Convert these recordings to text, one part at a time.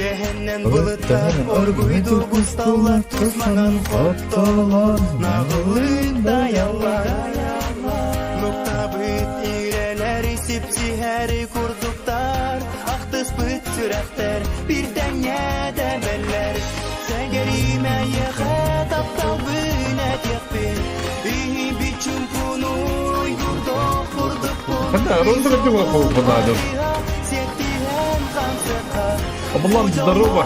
Үөһэннэн былыттар оргуйдук усталлар тусманан хоттолор наҕыллыын дайаллар Нуктабыт иирэлэри сипсиһэри курдуктар ахтыспыт сүрэхтэр биир тэҥҥэ тэбэллэр Сэгэримэ эйиэхэ тапталбын этиэхпин иһийбит чуҥкуну уйгурдуох курдукпун Абылан, здорово!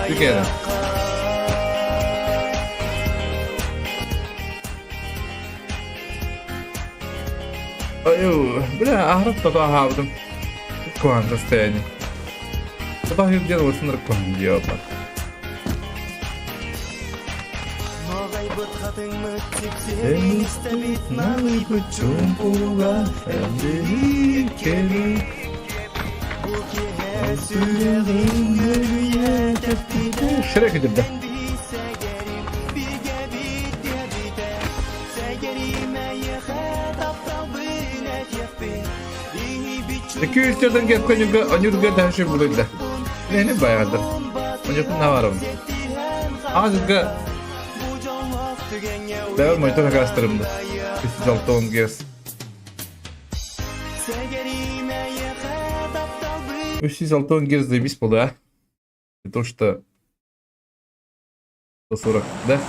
Түкэрэ. Аю, бля, аһарып тото аһаабытым. Куһаҕан состояние. Тото аһыыр диэн улахан куһаҕан диэбэт. Ногайбыт хатыҥмыт сипсиһэрин истэбит налыйбыт чуумпуга Кэли Бу киэһэ сүрэҕиҥ үөрүйэ тэппитэ Шрек идирдэ. Бигэбит диэбитэ Сэгэрим эйиэхэ тапталбын этиэхпин Иһийбит 200 кепкөнүгө онюрга дашы булуйда. Нени баягыдыр. Онюртун наварым. Азга Бэбэр мойто хакастырымды. 360 герц. 360 герц заебись болды, а? Не то что 140, да?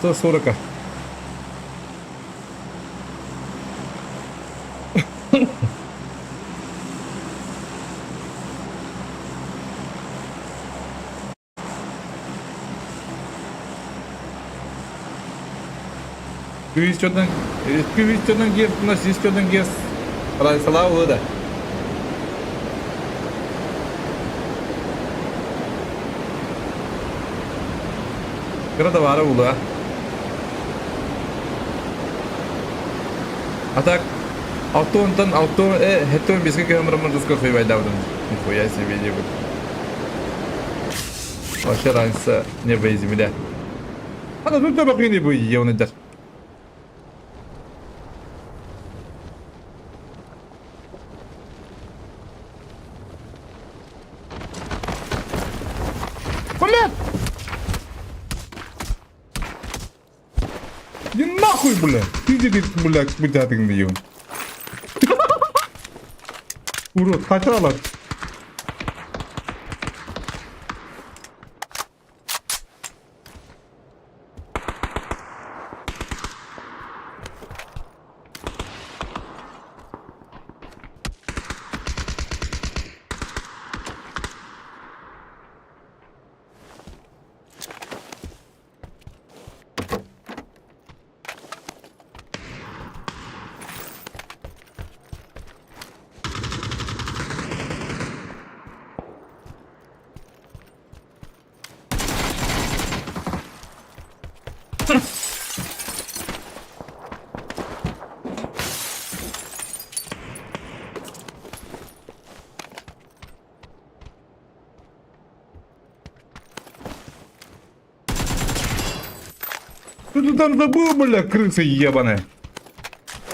140. Күүстөрдөн күүстөрдөн герц мына сүүстөрдөн герц разницалаа буолуо да. Кыра да баара буолуо. А так алтонтан алтон э хеттон беске көмөрөмөр дуска хуйбайдаабытым. Нихуя себе диэбит. Вообще разница небо и земля. Ана тут табакини бу еунайдар. Блядь! Иди нахуй, блядь! Ты где, блядь, бытятыгын еун. Урод, қачалар. Что ты там забыл, бля, крыса ебаная?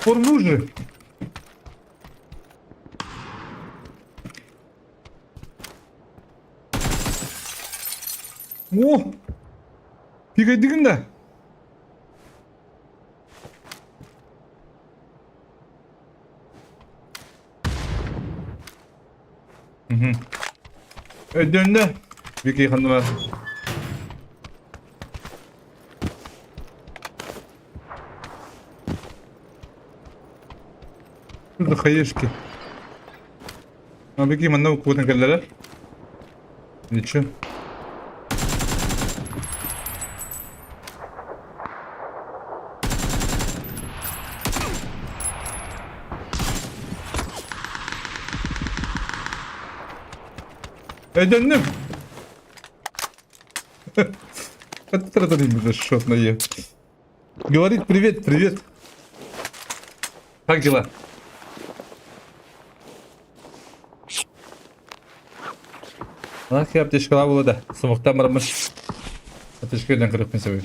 Порву же. О! Пигайдыгын да. Өйдөннө. Вики ханныма. Тут хаешки. А Вики манна укуутан кэллэрэр. Ничего. Өйдөннүм. Шотное. Говорит привет, привет. Как дела? Ах, аптечкалаа була да. Сумуктан бараммын. Аптечка өлөн көрүөхпүн сөбүй.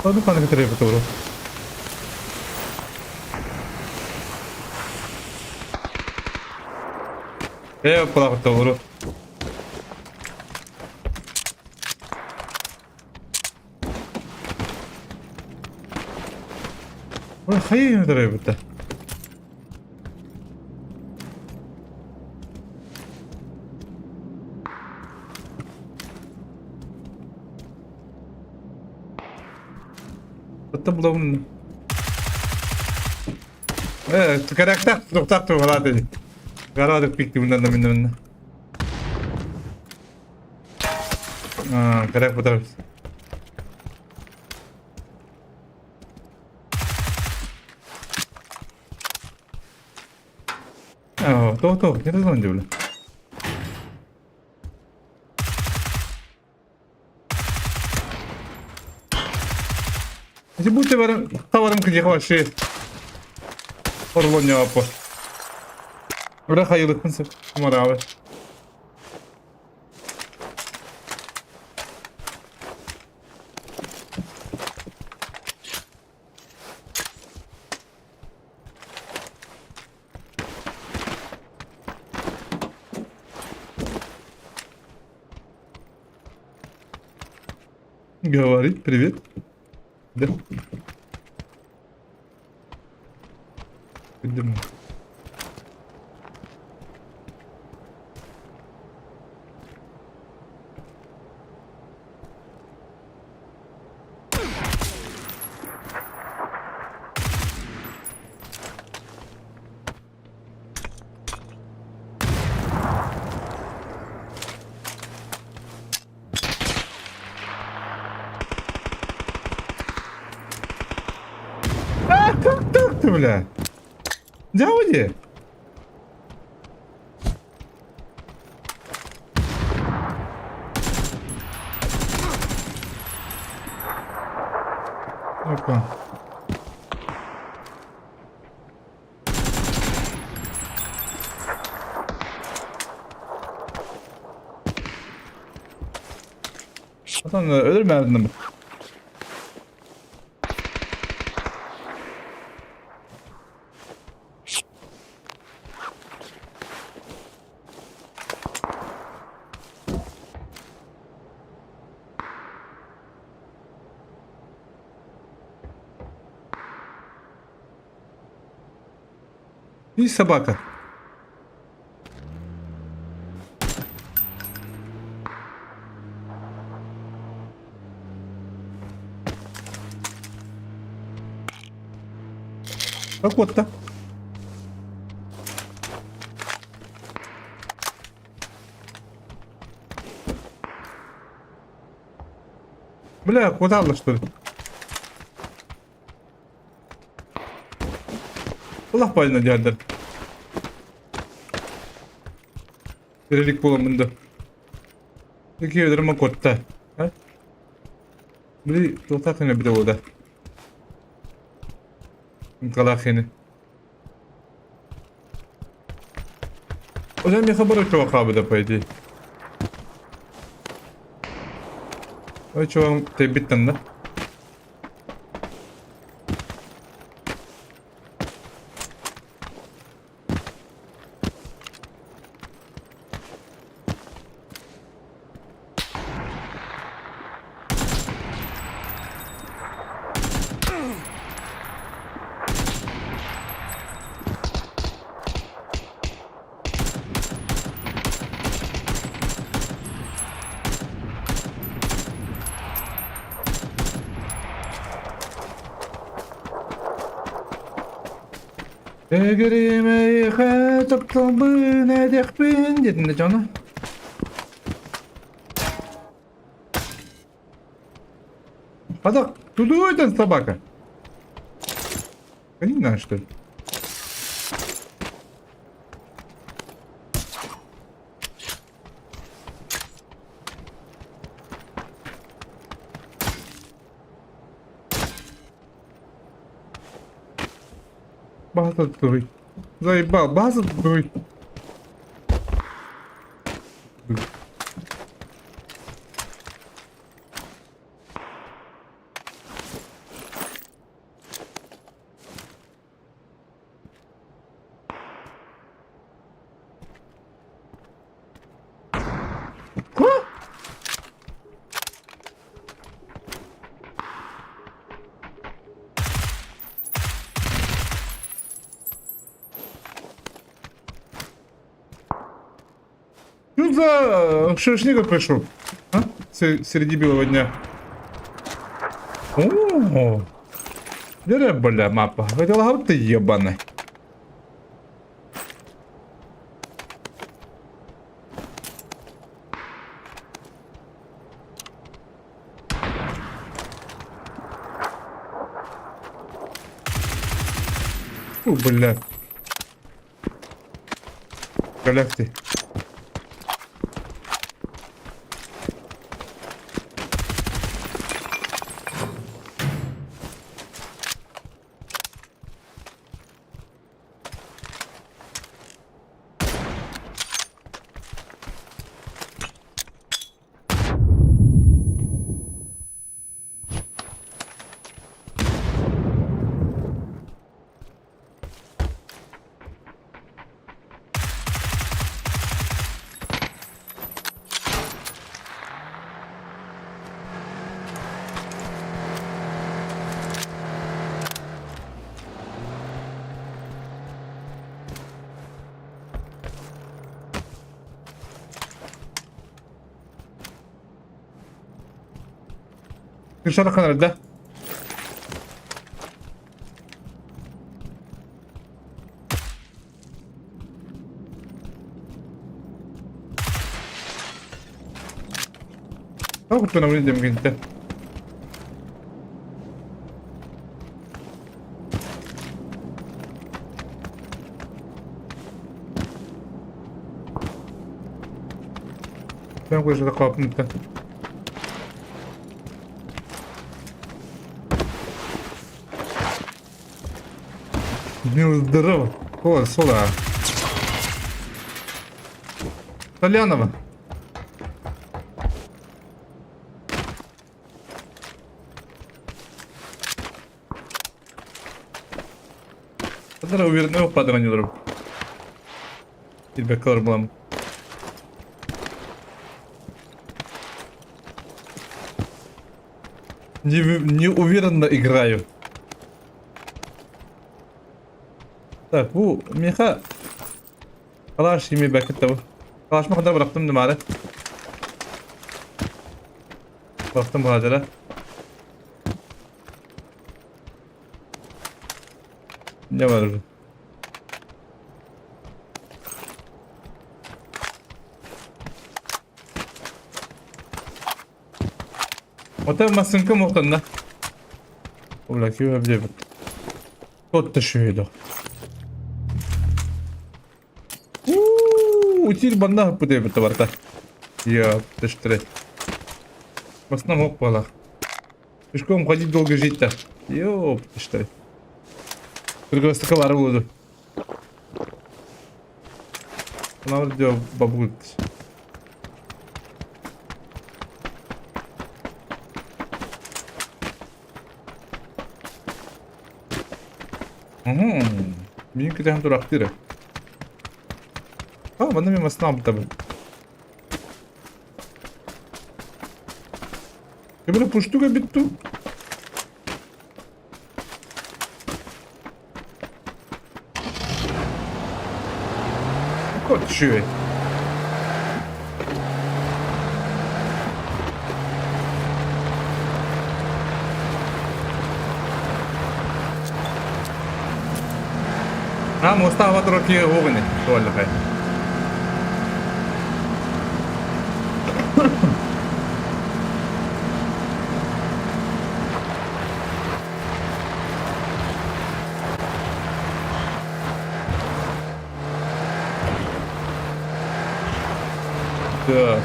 Ону ханнык төрөөбүт оҕо? Ээ, кулаҕыт оҕуру. Ой, хайа төрөөбүтэ? Hatta bulalım. Evet, karakter doktor tuğla dedi. Karadık pikti bundan da bundan da. Aa, karak bu taraf. Aa, doğru doğru. Ne zaman diyor? Эти будьте варым, товарым кыдьах вообще. Орлоньяпа. Бра хайылыкпын сөп. Маравы. Говорит, привет. Да. Идем. А, как так-то, бля? Дяуди? Опа. Atan өлөрмөөрүн И собака. Как вот так? Бля, куда что ли? Аллах пайына диһэллэр. Ирэлик буоламмын да. Киһилэрим куотта. Били туохтаах кини эбитэ буолла. Ынкалаах кини. Оля миэхэ бары чугаһаабыта по идее. Ой чугаһым тэйбиттэн да. Эгиримэйхэ тапталбын эдэхпин диэтин да дьоно. Хата, тудуйтан собака. Не знаю, что ли. База туй. Заебал, база туй. за шершников пришел? А? Среди белого дня. О, Дere бля мапа. Хотела ты ебаный. Фу, бля. Галякти. Kırşarak nerede? Куттанабын диэм киниттэн. Ben koyacağım kapımda. Ну, здорово. О, сюда. Толянова. Kadar уверенно падывание. Илбеккалар булам. Не, не уверенно играю. Так, бу миэхэ калаш имейбэккит да бу. Калашмы ханна бырахтым дымаары. Бырахтым баһаадара. Ne var orada? Ота массыҥка муохтанна. Бля, ким билбэт. Тот да Уу, утиль банна путайбыт барта. Я, тыштыры. Басна мог балах. Пешком ходить долго жить-то. Ёп, ты Кыргызстыкы буолду. Мына дио бабут. Угу. Мин китэһэн турахтыыр. А, манна мен масна бутабын. Кебere пуштуга битту. Кот үчүгэй. А, муостаах турар киһи уох ини, туоллахай. Так.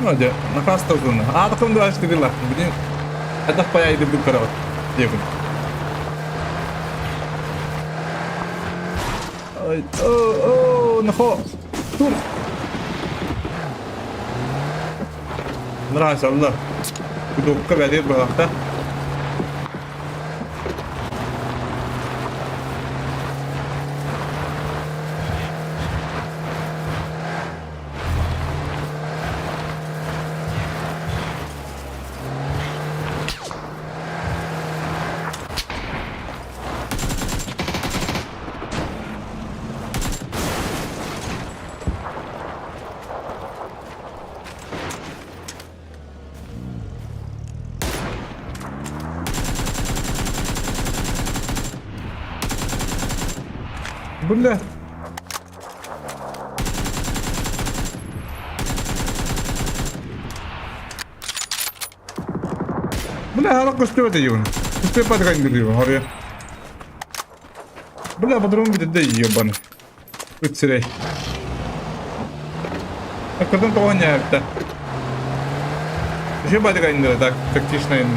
Ну, дьэ, накаас тылгынна. Аатыкым да аштыгыла. Билин хайдах паяйдырбын көрөҕүт диэбин. Ой, о, о, нохо. Тур. Нравится, алла. Кудукка бэлиэр быһахта. Бля. Бля, харах көстүбэт диибин. Көстүбэт кайындыр хория. Бля, патрон бүтүдэ ебаный. Ыт сирэй. Аккырдан тоҕо ньээбитэ. Еще бадык айындыра так, тактично айынды.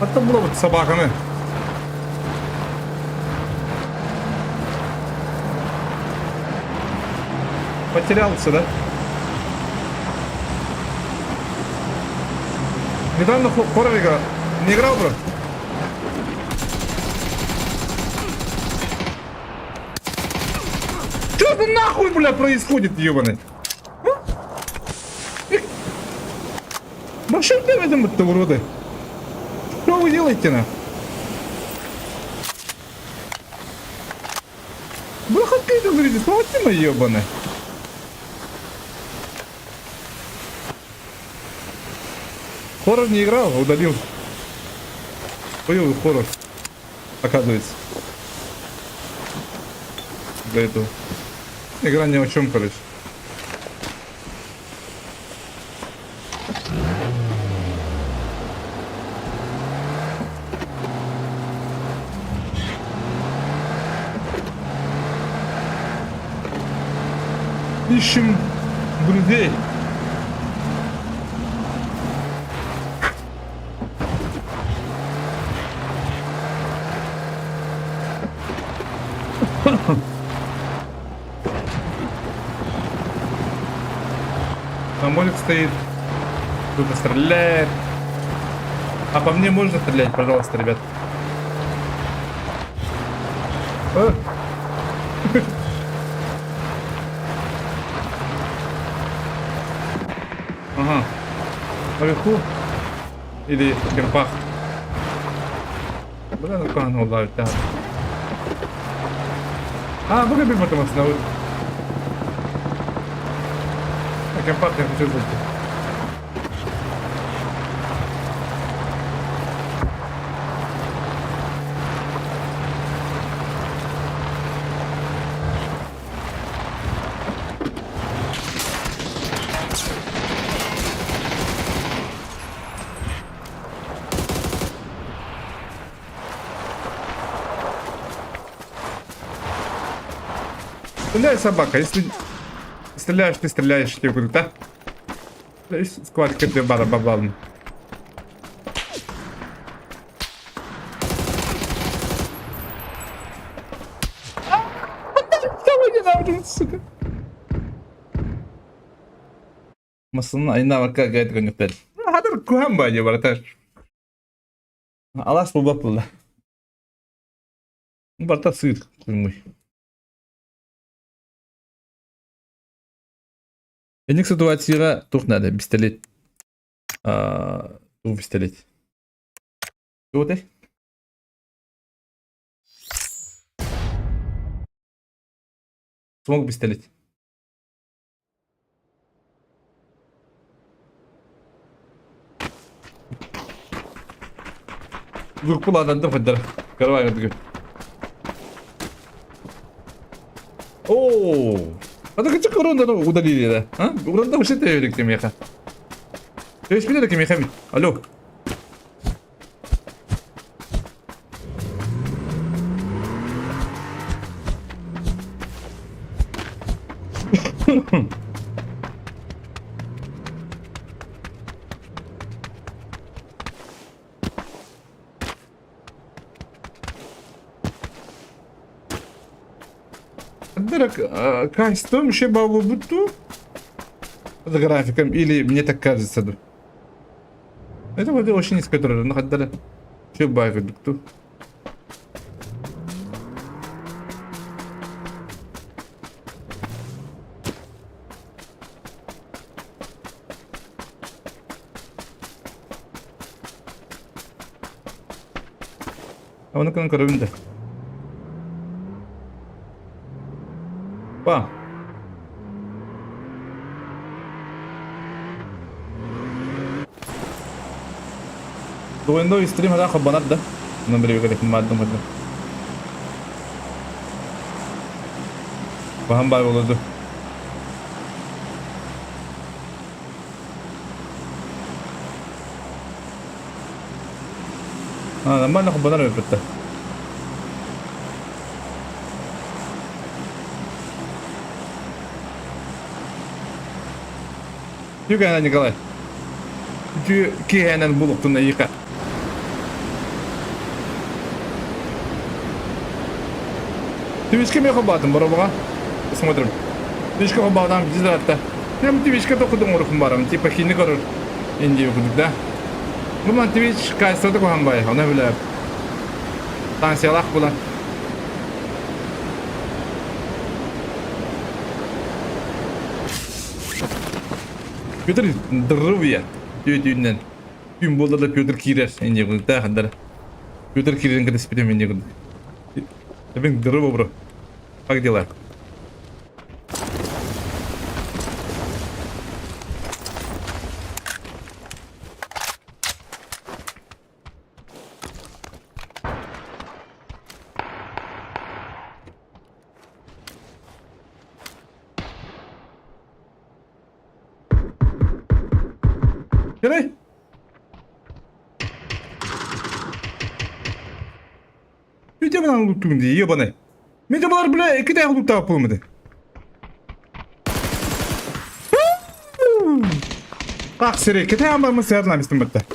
Аттан булабыт собаканы. Потерялся, да? Недавно хоррор играл. Не играл, бро? Что это нахуй, бля, происходит, ебаный? Вообще в этом это уроды. Что вы делаете на? Бля, хоккей говорите, смотри, ебаный. Хоррор не играл, удалил. Понял, хоррор. Оказывается. Для этого. Игра ни о чем, короче. Ищем друзей. Там молик стоит. Кто-то стреляет. А по мне можно стрелять, пожалуйста, ребят. А? Ага. Наверху? Или в кемпах? Бля, ну как она улавит, да. А, ну как потом остановить. На кемпах я хочу зайти. Стреляй, собака, если стреляешь, ты стреляешь, я говорю, да? Сквадка ты бара баблан. Сука. Массыына айнаабакка гайд гөнүктэр. Хатыр куһан баайы барата. Алаас булбат буолла. Барта сыыр куймуй. Эник ситуацияга тух надо пистолет. Тух пистолет. Туох этэй? Смог пистолет. Группалаанан хайдар каравай О, а так это урон удалили, да? А? Урон вообще ты меха. То есть меня меха. Алло. Костюм еще бутту с графиком, или мне так кажется. Это вот очень низко, который находили. Че байк ту. Оны күн көрөбүн да. Дугуйда стрим хата холбонор да? Ну, били баардым көрдüm. Баһан баар болуду. А, нормально холбонор эбиппит Үтүө Николай. Үтүө киэһэнэн булуктун эйиэхэ. Твичке мен холбаатым боробуга. Посмотрим. Твичке холбаатам бизи Прям Твичке токудум урукум барам. Типа кини көрөр инди кудук да. Бу ман Twitch кайсады кухан бай. Она биле. Станциялах була. Петр здоровье. Түйүнэн. Күн буолла да Петр киирэр. Инде кудуктаах Петр киирэрин кэтэспитим инде кудук. Эбин здорово, бро. Как дела? Кэлэй! Үтэ мынан луттугун дии, ебаный. Мен де бұлар, бля, екі таяқ луттап болмады. Так, сире, кете амбармын сыярына мистин бітті.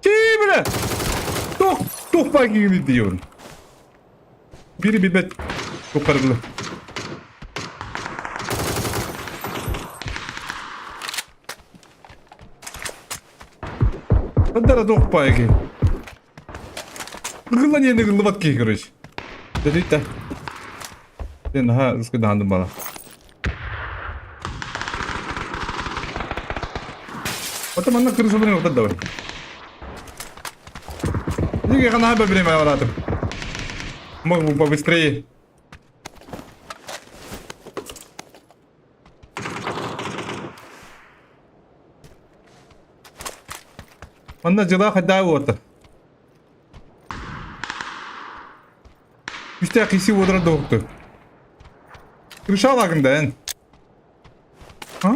Киибилэ! Тух, тух баа диyorum. Biri билбэт туппарылы. Хандара туох баайгый. Ыгыллан иэн ыгыллыбат киһи короче. Дэтиттэ. Сен наһаа ыскыдаһандым бала. Потом манна крысаларын отар давай. Неге наһаа время баратым. Мог бы побыстрее. Манна дьыла хайдаа уота. Үстээх киси уодара доһукту. Крышалагын да эн. А?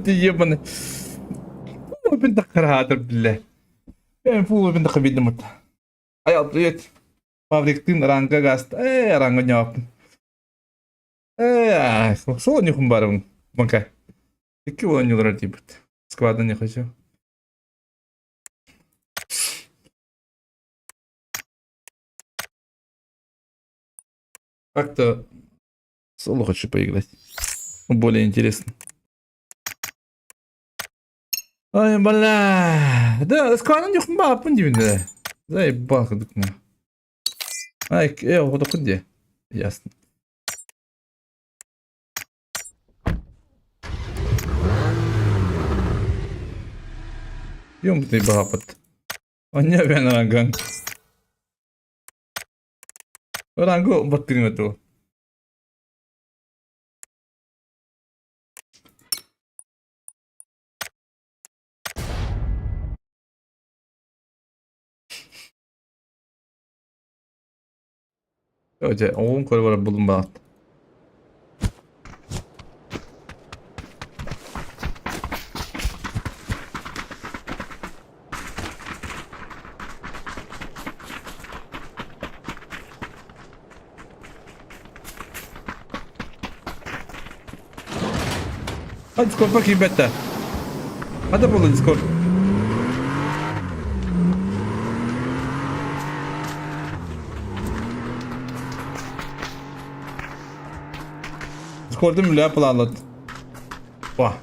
Ебаный. Айал, привет. Павликтын ранга гаст. Э, ранга ньооппун. Э, сол нюхун барыбын. Банка. Икки буолан ньуларар диибит. Сквадна не хочу. Как-то соло хочу поиграть. Более интересно. Ой, бля. Да, сквадна нюхун бааппын диибин да. Заебал кудукна. Ай, э, оҕотоккун дии. Ясно. Ёмтый баҕаппыт. Онньо бэйэн ранган. Рангу баттыгын эту. Дьэ, оҕуҥ көрө барар булун баҕат. А Дискордпа киирбэт да. Хата буолла Дискорд. Дискордум үлэ планлат. Ба.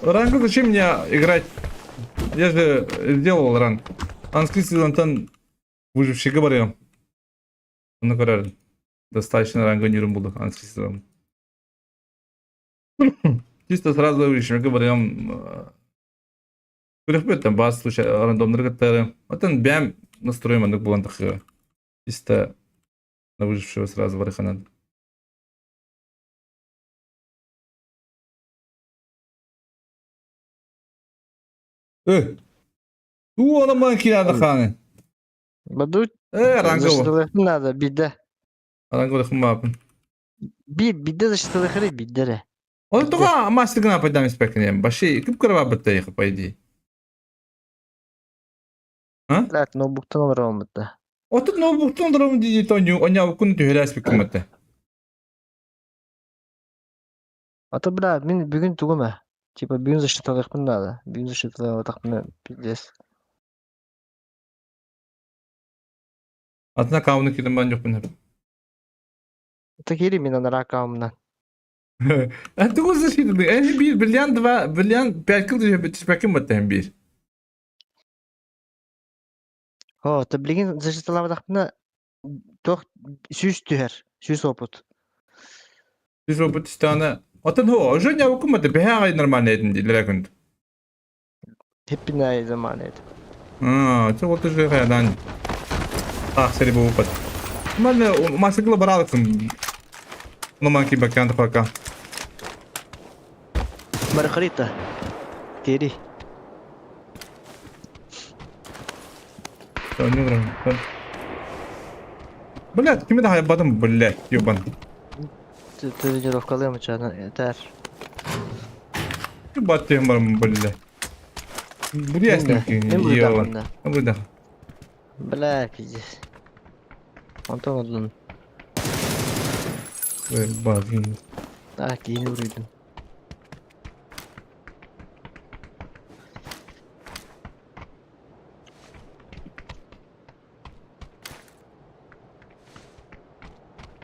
Ранг зачем мне играть? Я же сделал ранг. Анский сезонтан выживший говорил. Оны көрөр. Достаточно ранга нирым булды анский сезон. Чисто сразу выживший говорим. Күрөхпүт там баас случай рандомнары кыттары. Отон бэм настроем маннык буолан тахыга. Чисто на выжившего сразу барыханан. Э! Уоламан киирады хааны. Бадут Э, рангово. защиталыхын надо, бидде. Рангово хымаапын. Бир, бидде защиталыхыры биддере. Ол туга мастер пайдам испекнем. Баши кип кырва бытты по идее. Блядь, ноутбуктан олором бытта. Отут ноутбуктан олором дии тоню, оня укун түһэрээс биккимэтэ. А то, бля, мин бүгүн тугум ээ. Типа бүгүн защиталыхпын надо. Бүгүн защиталыхпын пиздец. Атына кауны кирим бан жокпун. Это кири мин анара аккаунтумнан. А тугу защитады? Эни бир бриллиант два, бриллиант пять кыл түспэккин баттаһын бир. О, то билигин защиталаабатахпына туох сүүс түһэр, сүүс опыт. Сүүс опыт түстэҕинэ Отон хо, уже не укуматы, бэһэ нормально этин дииллэр күнд. Хеппин заман это. А, це вот уже хайдан. Ах, сери бу опыт. Нормально, масыгла баралыксың. Номанки баканта пока. Маргарита. Кири. Блядь, кими да хайбадым, блядь, ёбан. Тренировкалыам чана этэр. Баттыым барым, блядь. Бурясник, Мин ёбан. буруйдаахпын Буруйдаах. Бля, пиздец. Онтон одун. Базин. А, киин буруйдун.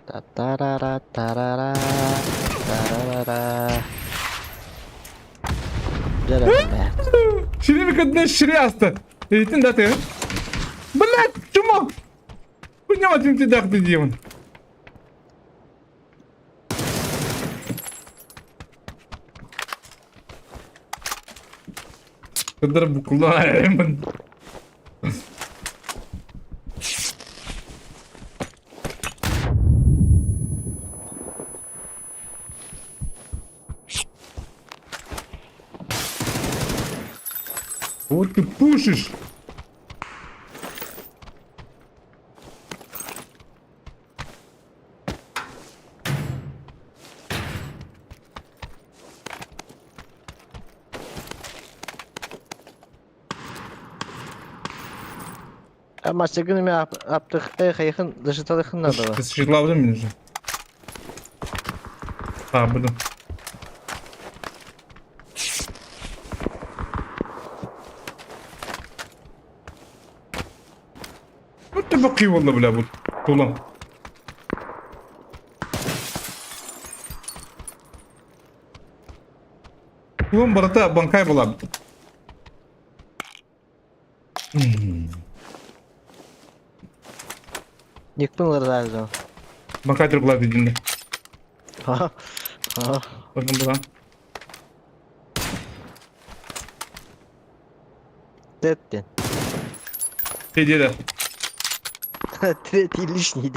Та-тарара, тарара, тарарара. Дьэ, бля. Шири кытна шири аста. Эйтин да ты. Блядь, чмо. Хуйня ты дах ты демон. Кыдыр букулааймын. Вот ты пушишь. А мастергын мен аптых, эх, хайхын, защиталыхын надо. Защиталабын мин уже. А, буду. Вот ты бакы болла, бля, вот. Тулам. Тулам барата банкай була. Никпын лырдаар Банкай тургулар дедимде. Ха. Ха. Bakın buradan. Теттен. Hediye Третий лишний.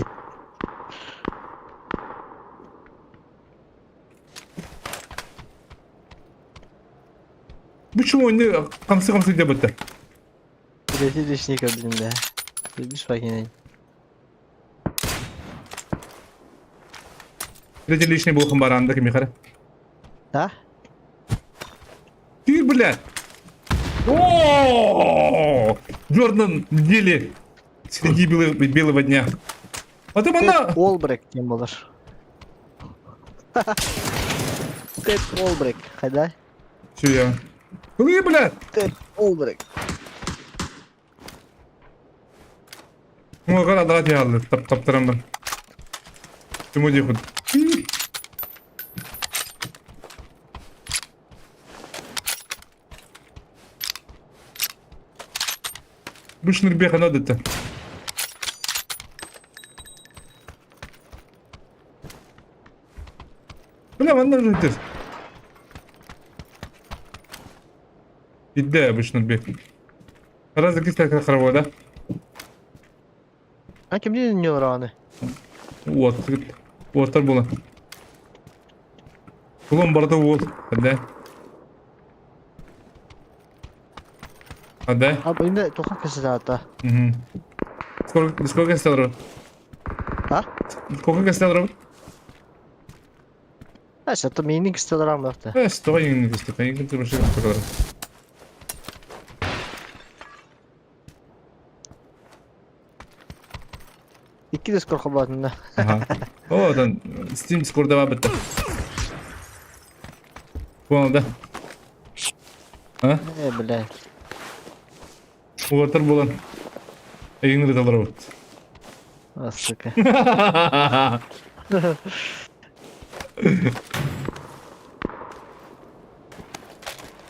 Bu чум oyunu kamsı kamsı diye bitti. Третий лишний кабин, да. Любишь покинуть. Третий лишний булхым баранды ким юқары. Да? Ты, блядь. О! черном деле среди белого дня. А ты Тед мана... Уолбрек диэн буолар. Тед Уолбрек. Хайда? Все, я. Кылыы, бля! Тед Уолбрек. Муҥа адара тиһаллы таптаран бар. Тиму диэхут. Бу шнырбеха надо-то. Бля, манна житер. Идде бу шнырбех. Раз кистер хараво, да? А ким диэн ньуорааны? Уот, уоттар буолан. Кулон барыта уот. Хадэ. Хадэ. А инде тоха кесетаата. Угу. Сколько, сколько кестер А? Сколько кестер Эс, это миинин кестелер Эс, тоҕо иҥин кестер, иҥин кестер кестер. Икки Discord холбоотунна. Ага. О, там Steam Discord'а баар Понял, да? А? Э, бля. Угартар буолан. Эйигин ырыталар А, сука.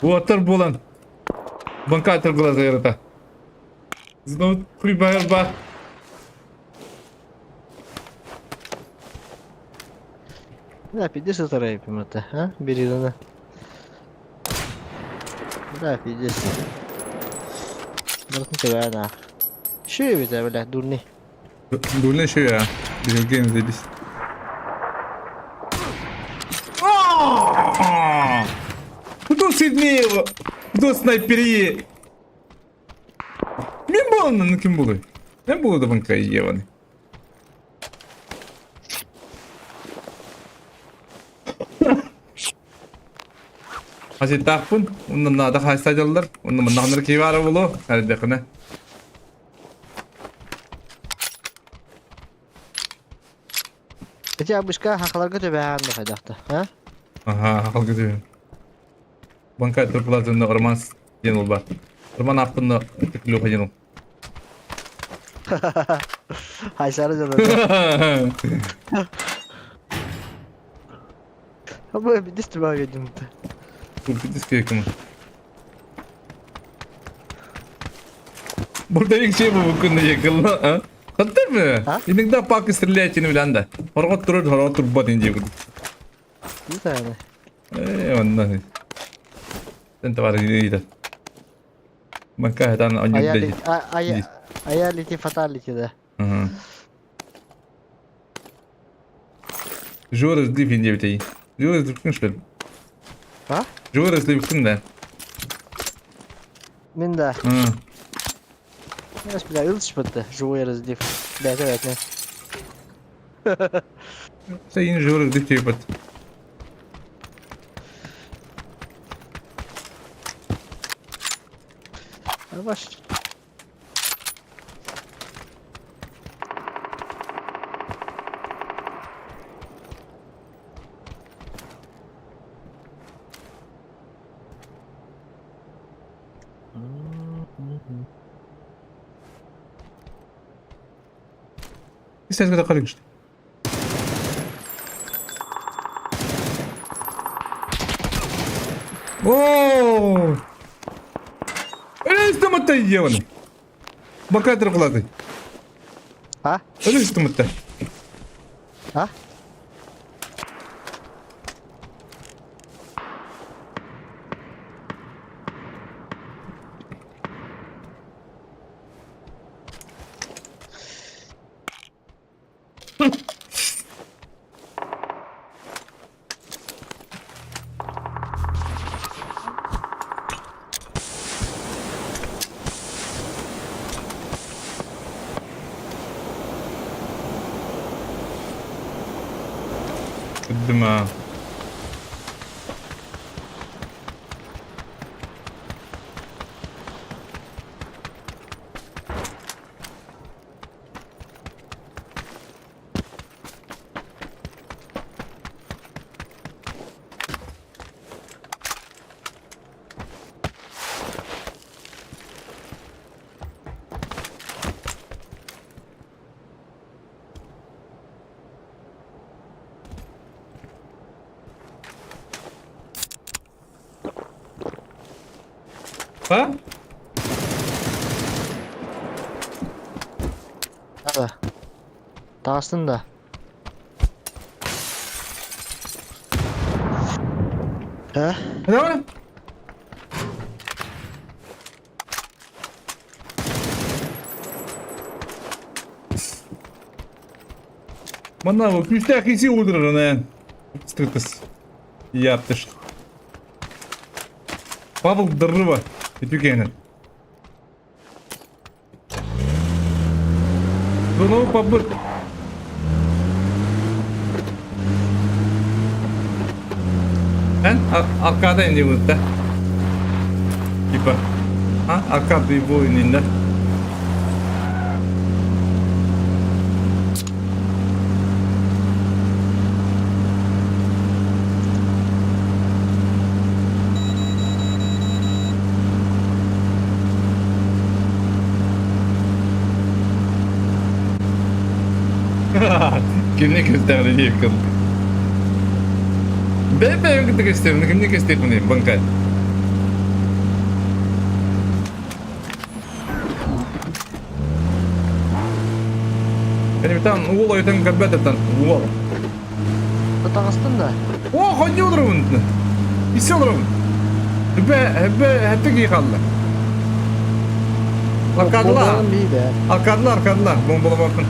Уоттар буолан. Банкатор глаза ырыта. Знову хуйба. Да, пиздец это рэпим это, а? Бери да. Да, пиздец. Братан тебя на. Шею это, бля, дурни. Дурный еще я. Гейм заебись. Кто седмеева? Кто снайпери? Мен буолан ким буолуй? Мен буолу да банка ебаный. Хаситтаахпын, онно наада хаайсаадьаллар, онно маннаҕынар киһи баара буолуо, эрдэххинэ. Эти абышка хахаларга төбөһөөн да хайдахта, а? Аха, хахалга төбөһөн. Банка турпулатында Роман диэн ол баар. Роман ааппын Теклюха диэн ол. Хайсары дьоно. Абы бидис түбәгә димте. Курпитис кекім. Burada ilk şey bu bugün yakıllı. А? Хатты mı? А? Иногда пак стреляйте не билянда. Хоргот турur, хоргот турбат инде буду. Не знаю. Э, онна. Сен товар иде. Мака там А я а я а я лети фаталити, да. Ага. Жора злив инде битей. Жора зливкин что ли? А? Жора зливкин да. Мин да. Знаешь, бля, ылыш бытты, живой разлив. Бәті бәті. Сен жора злив тейпат. Баш. Sen kadar kalın işte. Оо! Өлөстөмөттө ебаный. Бакатыр кылады. А? Өлөстөмөттө. А? Дыма. А? Да. Таҕыстын да. Э? Давай. Манна күүстээх киси уулдурар эн. Стыртыс. Яптыш. Павел Дыррыва. Үтүкэнин. Дунау пабыт. Эн аркада инди бутта. Типа. А, аркада бу иннинде. Кимне көстөҕүнэ диэккин. Бэйэ-бэйэм кытта көстөбүн, кимне көстүөхпүнүй, баҥкай. Капитан уол ойутан көрбөт этэн уол. Таҕыстын да. О, хонньу олоробун. Иссе олоробун. Эбэ, эбэ, эһэтэ кии хаалла. Аркадла. Аркадла, аркадла. Бомбалабаппын.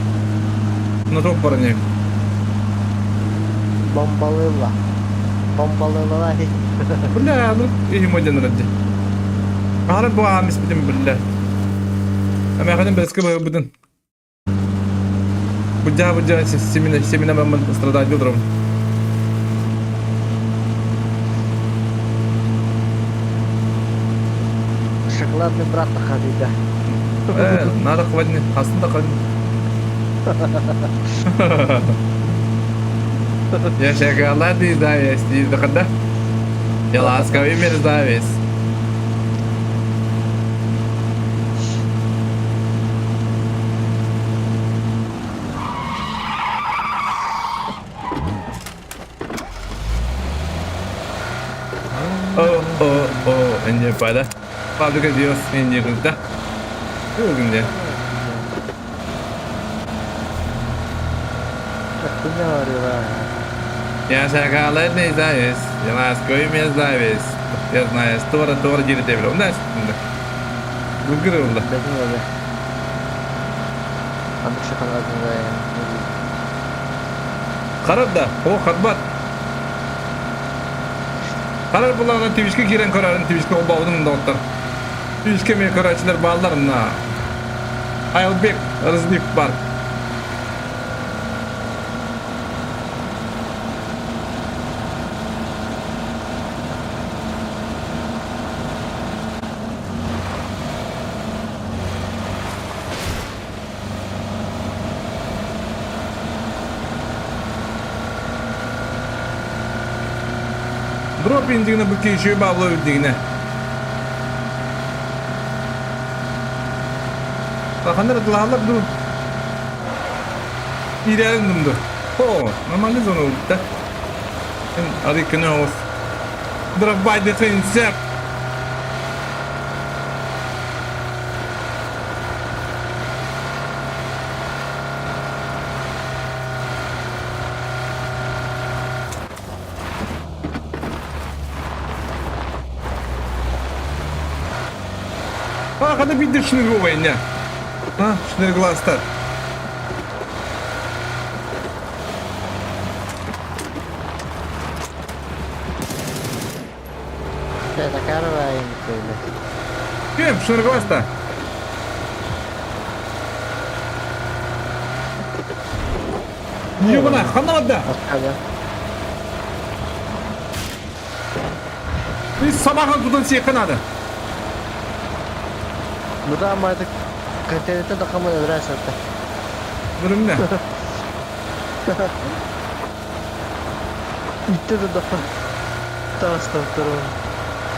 На топ бар не. Бомбалыла. Бомбалыла. Бля, ну, и моден ради. Аһара бу аам испитим биллэ. Эмээхинин бэскэ быһырбытын. Будя будя семена семена маман страдать утром. Шоколадный брат находить, Э, надо хватит, астында хватит. Я шоколадный зависть, не дохода. Я ласковый мерзавец. О, о, о, не пада. Фабрика звезд не да? Бүгүн Хуйня варила. Я шоколадный зависть, я ласковый мерзавец. Я знаю, стора тора дири У нас Гугрылла. Бэтин öyle. Ханнык шоколадный Харар да, о, харбат. Харар булардан Твичке киирэн көрөрүн Твичке холбообутум доҕоттор. Твичке мен көрөөччүлэр бааллар мына. Айылбек Рызбек бар. Дроп индигine bu kişiyi bağlı öldüğüne. Бахандар тылаалар ду. Иирээрин думду. О, нормальный зона да. Ары күнө оҕус. Дробайдыхын сеп. А, хана бидде шнырговая не. А, шныргластар. Кем шныргласта? Ёбана, хана бадда. И собака тутан сиэххэ наада. Бу да майда контейнерте да хаман өлөрө сатта. Бөрүмнэ. Итте да да таастан турун.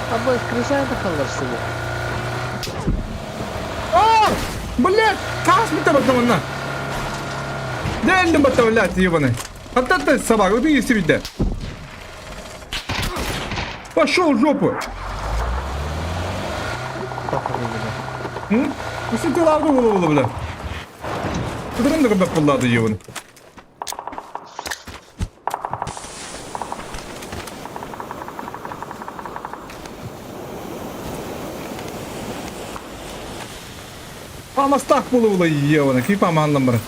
Аба крысайда халларсың. О! Блядь, таас бүтэ баттаманна. Дэллин батта, блядь, ебаный. Хаттатта собака, вот и себе. Пошел в жопу. бля. Үсүн тылаабы була була бля. Кыдырын да көрбөт буоллаады ебаны. Памастаах була була ебаны. Кий памаһаннан бара.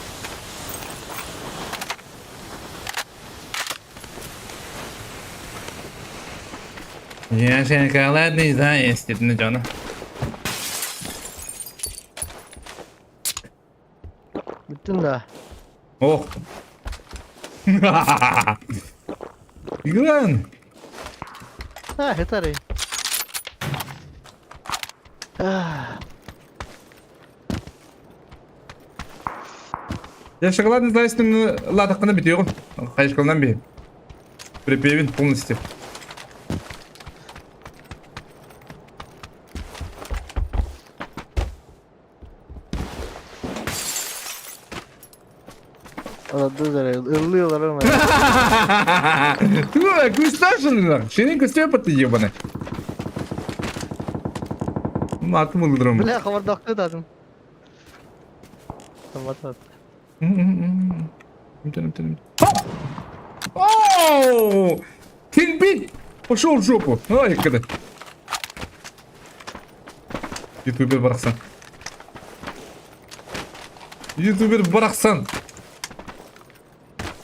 Я шоколадный заяц, дедин дьоно. Бүттүн да. Ох. Игран! А, хитарый. Я шоколадный заяцтын ладаққына бүтүөҕүм. Хайышкалынан биһим. Припевин полностью. Ыллыылар ама. Туга, кусташын Шенин көстөп ебаный. Атым ылдырым. Бля, хабардакты дадым. Таматат. Оу! Тинбит! Пошел в жопу! Ай, когда. Ютубер барахсан. Ютубер барахсан.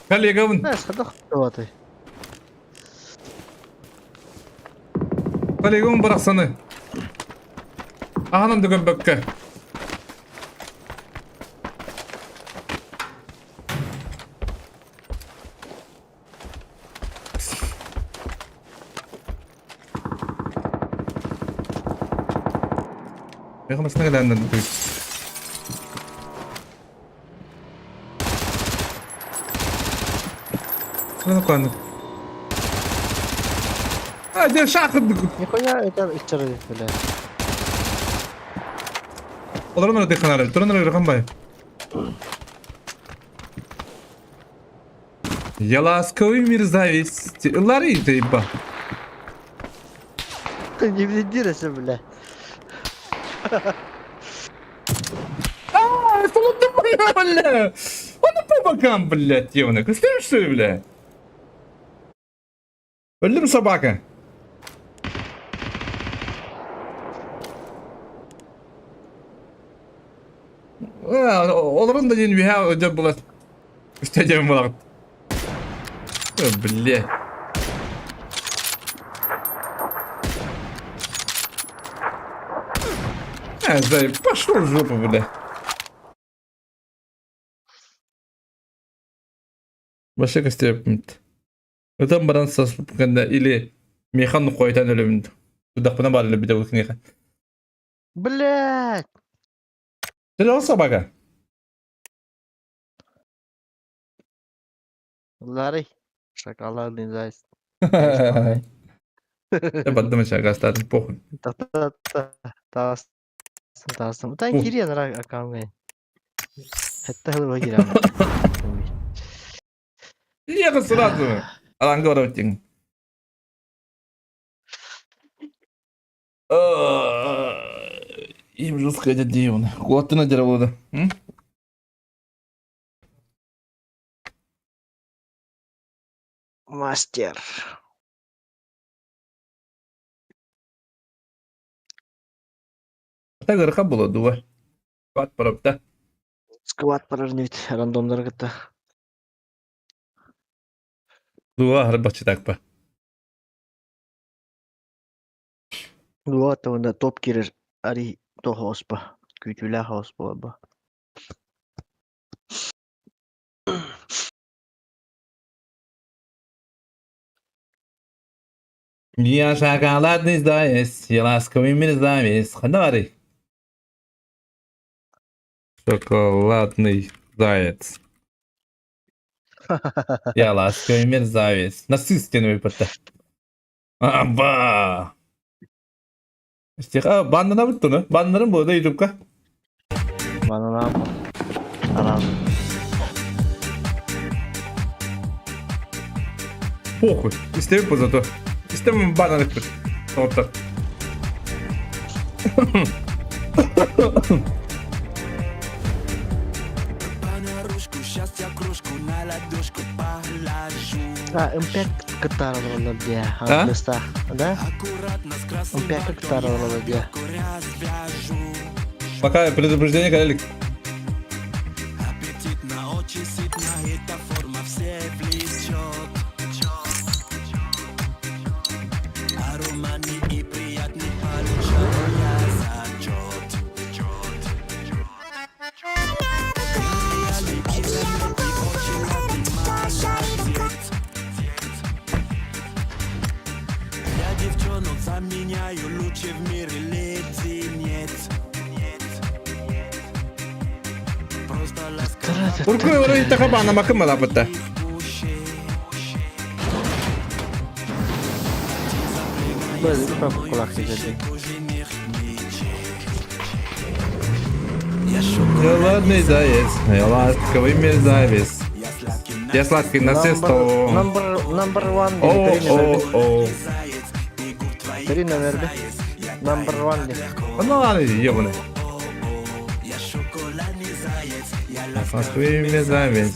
Коллегабын. Знаешь, хадах ты. Коллегабын барахсаны. Аһанан да көрбөккө. Мехамасына кэлээннэн А, дьэ шахырдык. Нихуя это иччары, бля. Олорон эрэ тыхханары, туран эрэ ыарахан бай. Я ласковый мерзавец. Ыллары ибба. Не блиндируйся, бля. А, что ты, бля? Он по бокам, блядь, ебаный. Слышишь, что ли, бля? Өллүм собака. Олорун да диэн үһэ өдөр булар. Үстэ булар. Бля. А, зай, пошел в жопу, бля. Вообще костепмит. Ытан баран саспыкканда или механ қойтан өлөмүн. Тудақпына бар өлө бите книга. Блядь! Ты собака? Ларри. Шоколадный заяц. Я подумал, что похуй. Тас. Тас. Та кирен аккаунт. Это было кирен. Ехал сразу. Алангоротинг. Им жестко это дивно. Куда ты на Мастер. Так ыраха була дуба. Бат барапта. Сквад парарнит рандомнар кытта. Дуба харбачы такпа. Дуа тавында топ кирер ари то хоспа. Күүтүүлээх хаос буолба. Я шоколадный заяц, я ласковый мерзавец. Хандари. Шоколадный заяц. Я ласковый мерзавец. Насыщенный выпадта. Аба! Стиха баннана бүттүнү. Баннарын бу да ютубка. Банана Арам. Похуй. Истеби зато. Истеби баннаны бүт. Вот так. А, М5 кыттаары олороллор дии, А? Антыстаах, да? М5 кыттаары олороллор дии. Пока предупреждение кэлэлик. Урку ырыйтаха баанамакын малаабытта. Голодный заяц, я ласковый мерзавец. Я сладкий на все сто. Number, number one О, о, о. Три номер Number one Ну ладно, ебаный. Я сладкий мерзавец.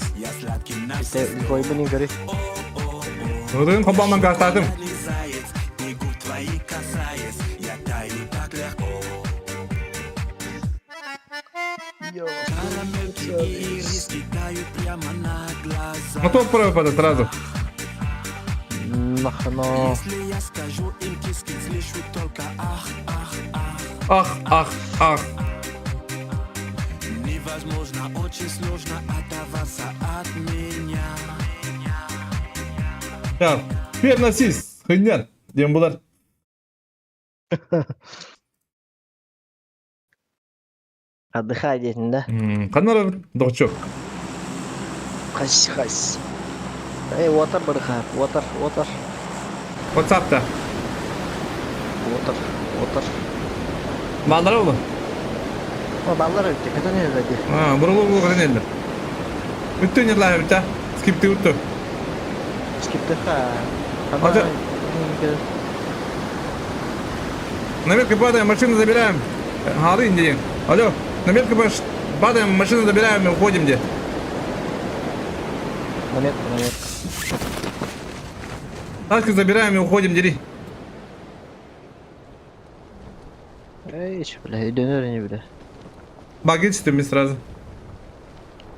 Койбун игры. Урын хобаман гастатым. Мотор правый падает сразу. Нахно. Ах, ах, ах. Так, Пернасис, хыйнят, диэн булар. Отдыхай диэтин да? Ханна доҕоччуок? Хас хас. Эй, уотар бырыхаар, уотар, уотар. WhatsApp'та. Уотар, уотар. Бааллара буолуо? О, баллар эбит, көтөн иһэллэр дии. Аа, бурулу булу көтөн иһэллэр. Үттүн ньырлаах эбит да. Скипти утту. Скиптыха. Ата... На метке падаем, машину забираем. Гары индиен. Алло, на метке падаем, машину забираем и уходим где. На метку, на метку. Тачку забираем и уходим, дери. Эй, бля, өйдөнөр ини бля. Баги түстүм сразу.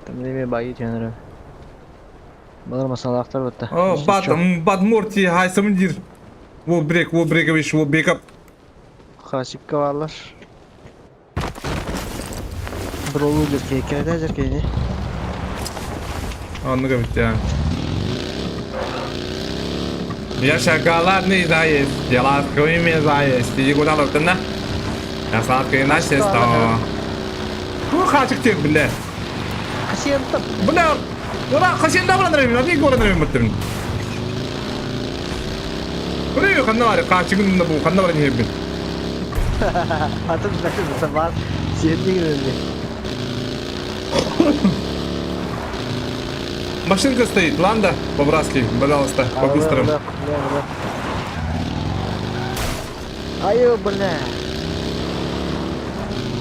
Там неме баги төнөрө. Балар масалаахтар бытта. О, бат, бат Морти, хай самдир. Во брек, во брекович, во бекап. Хасикка бааллар. Бролу жерке, кайда жерке Оннук эбит я. Я шоколадный заяц, я ласковый мерзавец. Иди куда локтана? Я сладкий на все сто. Ну, хачик тебе, бля. Хасиентам. Бля, ура, хасиента баран эрэбин, атын баран эрэбин баттыбын. Көрөйү ханна бар, хачыгын да бу, ханна баран иһэбин. Атын бәтин бар. Сиэтиҥ Машинка стоит, Ланда, по-братски, пожалуйста, по-быстрому. Айо, бля.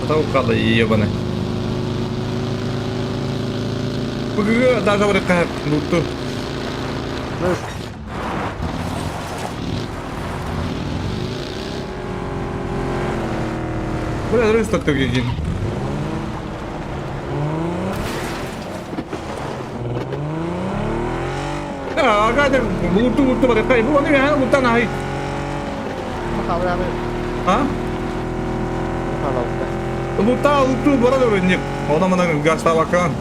Это укала ебаный. ПГГ даже врыка, будто. Бля, рыс такой Ага, луту луту барыкай. Бу аны яна лутан ай. А? Лута луту бара дөрөннек. Она мына гаштабакан.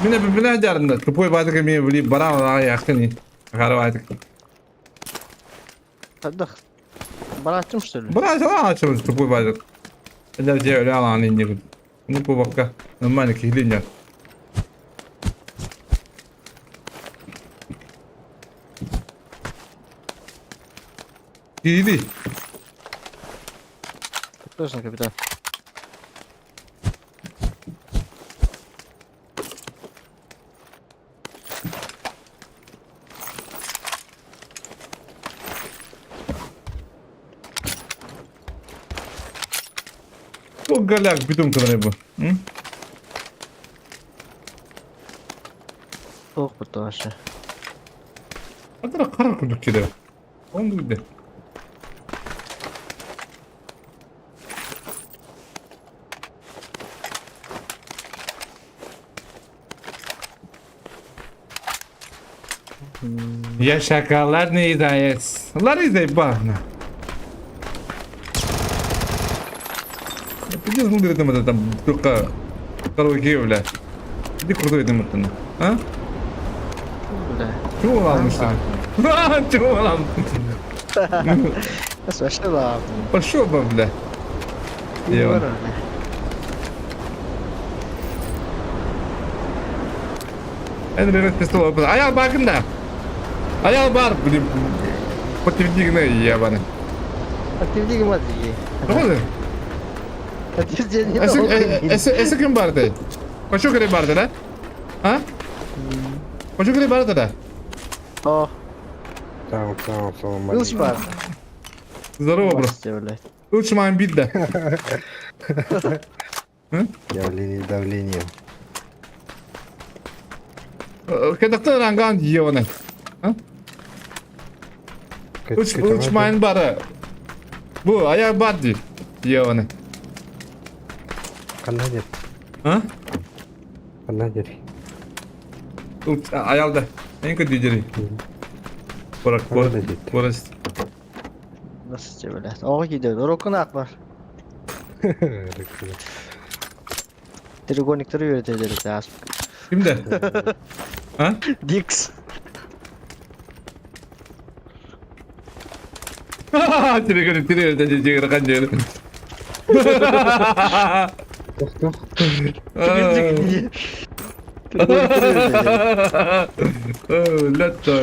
Мин эпиппинэ дьарында тупой баатыка ми били бараан аҕай ахтыни хараваатык. Хайдах? Барааччым что ли? Барааччым тупой баатык. Эдэр дьиэ өлө алаан иннибит. Ну кубакка нормально киһилиннэр. Киһили. Точно, капитан. Ол голяк бүтүн кылар бу. Туох бутта вообще. Атара карар курдук кире. Он где? Я шоколадный заяц. Лариза Ивановна. Пиздец, ну говорит, там это там только караоке, бля. Иди крутой там это, а? Бля. Чего вам, что ли? А, чего вам? Спасибо. Пошел бы, бля. Я. Эн ревет пистол. Аял бакында. Аял бар, блин. Подтверди ебаный. Подтверди мозги. Тоҕо Подтверждение. Эсэ ким барды? Хочу кире барды, да? А? Хочу кире барды, да? О, Tamam tamam tamam. Ылч бар. Здорово, бро. Блядь. Лучше мам бит, да. Давление, давление. Кедахтан ранган ебаный. Үч үч майн бары. Бу аяк бар ди. Ебаный. Ханна дер. А? Ханна дер. Үч аялда. Эң көдү жери. Борак Ханна борак. дер. Борас. Здравствуйте, блядь. Оҕо киирдэ. Уроккун аах бар. Треугольниктары үөрэтэллэр этэ ааспыт. Кимде? А? Дикс. Тире тире тире тире тире. Тух тух. Треугольниктары үөрэтэллэр. Летто.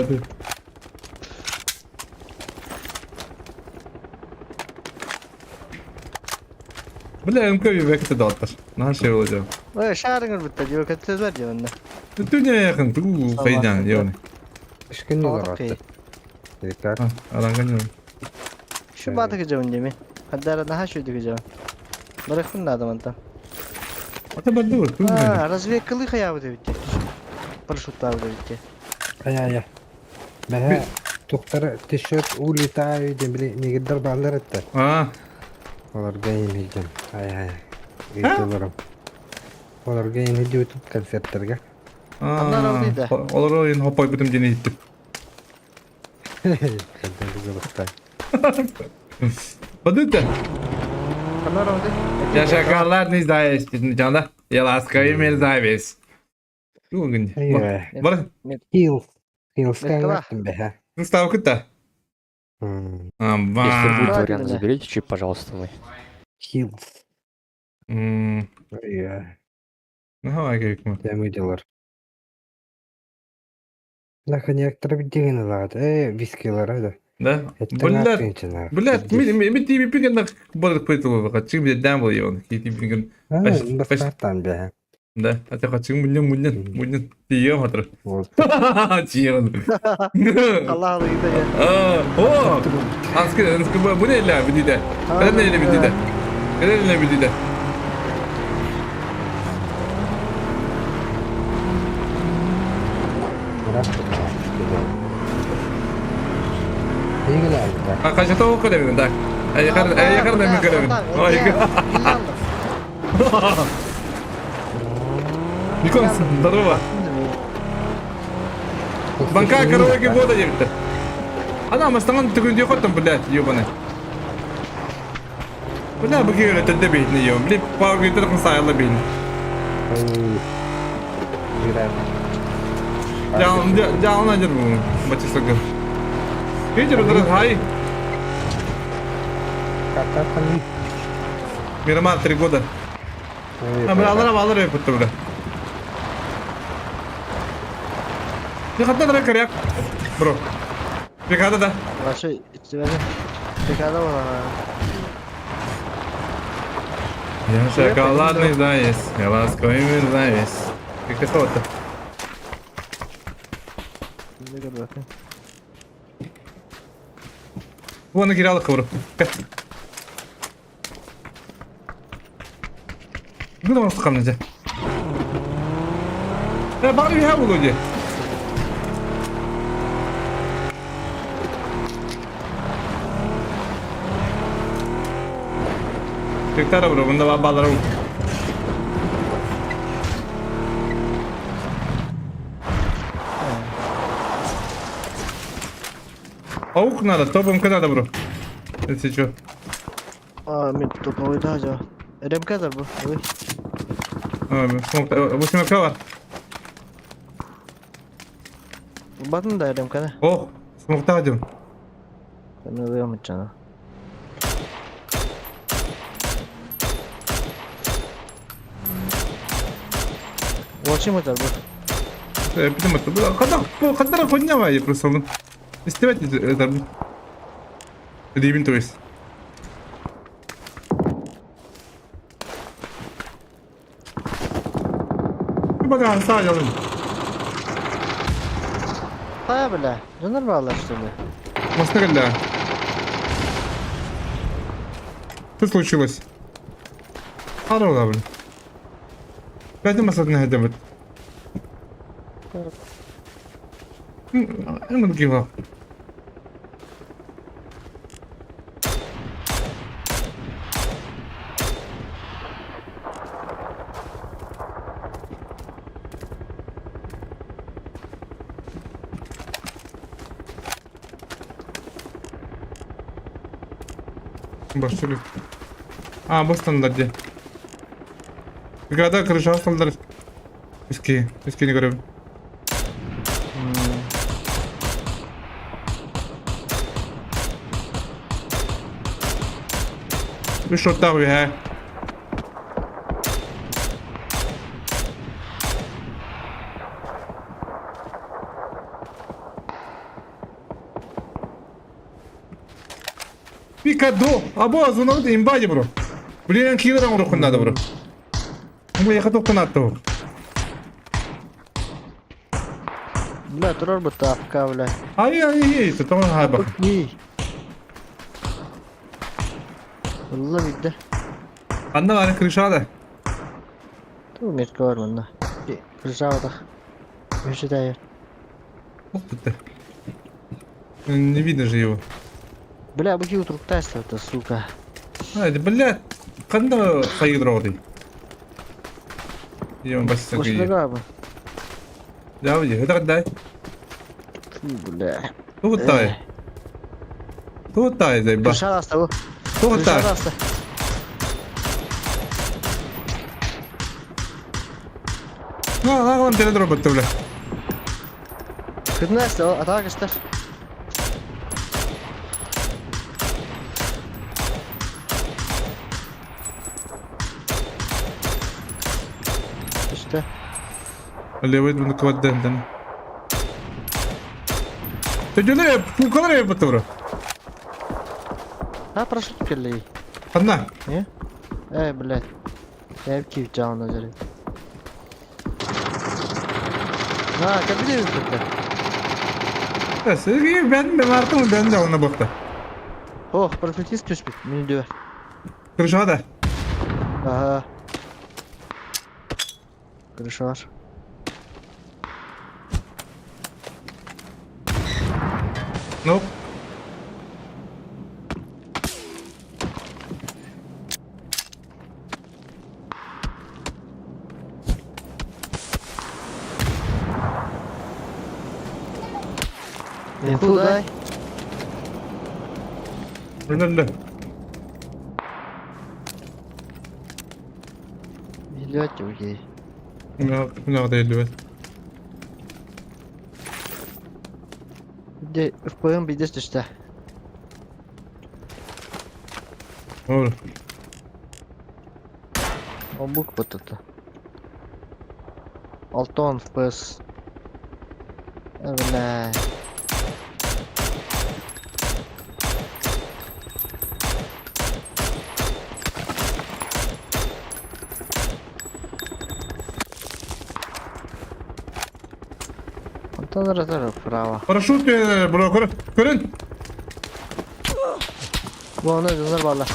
Бля, МК векте доттар. Наша olacağım. Ой, шаарыҥар бутта дио кэттэлэр диэ онно. Түнэ якын туу файдан ёны. Ишкин Тоҕо олар кый. Ребят. Аранган ёны. Şu бааты кыжабын диэми. Хаддара наһаа шүйдү кыжабын. Барыхпын наада мантан. Ата барды бар. А, разведкалыы хайаабыт эбит Парашюттаабыт эбит Ай ай. Бэһэ тухтар тишет улетаю диэн били негиддар бааллар этэ. А. Оларга имейдем. Ай ай. Видеоларым. Оларга имейди YouTube концерттерге. А. Олар ойын хопой бүтүм дени иттим. Подуйте. Я шоколадный заяц, жана. Я ласковый мерзавец. Тугын. Бар. Хилс. Хилс бэһэ. Ставка та. Если будет Правильно. вариант, заберите чип, пожалуйста, мой. Хилс. Наха керек ма. Дәмейделер. Наконец-то деген алады. Э, вискилар ады. Да? Блядь, блядь, мен мен тиби пиген барып қайтылы качың бир дәм бол ебан. Кити пиген. Бастартан бе. Да, а те качың муннен муннен муннен тием хатыр. Вот. Тием. Аллах алыйда я. О! Ански ански бу не эле бидиде. Каден эле бидиде. Каден эле бидиде. Качата окы дебин да. Айкар айкар неме көрөбүн. Ой. Никон, здорово. Банка караоке бода дебиттер. Ана мастаңан түгүндө коттум, блядь, ебаный. Бля, бу кире тәдде бейни ё. Бли пауэр гитер кын сайла бейни. Жан жан ажыр бу. Бачыслыгы. Видер удар хай. Мирамар 3 года. А бля, алар алар өпүттү бля. Ты хатта дара коряк. Бро. Бригада да. Ваши, Пекада буолан. Я шоколадный заяц, я ласковый мерзавец. Как это? Вон кирялы кыбыр. Гына оңостуккан же. Э, бары бия болу же. Тектара бро, мында балалар. Аук надо, топом надо, бро. Это что? А, мен топовой да, жа. РМК да бу. Ой. Восемь бар. Батын да РМК да. Ох, смокта один. Мен ылыам жана. Очень это бу. Когда хуйня я просто. Истебать это. Дебин, то есть. Бага, садилым. Та бля, дьоннор баалар что ли? Машина да. Что случилось? Алло, блин. Пять масадны хадабыт. I'm gonna give up. Başlıyoruz. А, бастандар де. Бригада крыша асталдар. Иски, иски не көрөм. Үш оттақ бе, Пикадо! Або, зунагыт имбади, бро. Блин, киллерам урукун надо, бро. Бу яка токтон атты. Бля, турар бу тапка, бля. Ай, ай, ай, это там хайба. Окей. والله бидде. Анна бар крышада. Ту метка бар мында. Крышада. Мешедә. Ух ты. Не видно же его. Бля, бу киу трукта это, сука. А, это, блядь, канда хайдроды. Я вам бас Кошелега бу. Да, уйди, это дай. Фу, бля. Тугутай. Тугутай, зайба. Крышада аста бу. Тугутай. Крышада аста. Ну, лаглам теледроботты, бля. Кытна аста, атака кыстар. İşte. Левый ну квадден. Төдөлөр пукалар ебет бро. Ha парашют келли. Анна. Не? Эй, блядь. Я киев жауна жере. Ha, кабиде үтті. Мен мен артым ben de ona бакта. Ох, парашютист түспүт. Мени дөбөр. Крышада. Ага. Крыша бар. Ну. Инфу дай. Өлөлө. Блядь, окей. Мына мына да элбет. Де ФПМ бидес түштө. Ор. Обук бытыты. Алтон FPS. Бля. Тонор право. Парашют түһэн бро, көрүн. Көрүн. Бу оны дьоннор бааллар.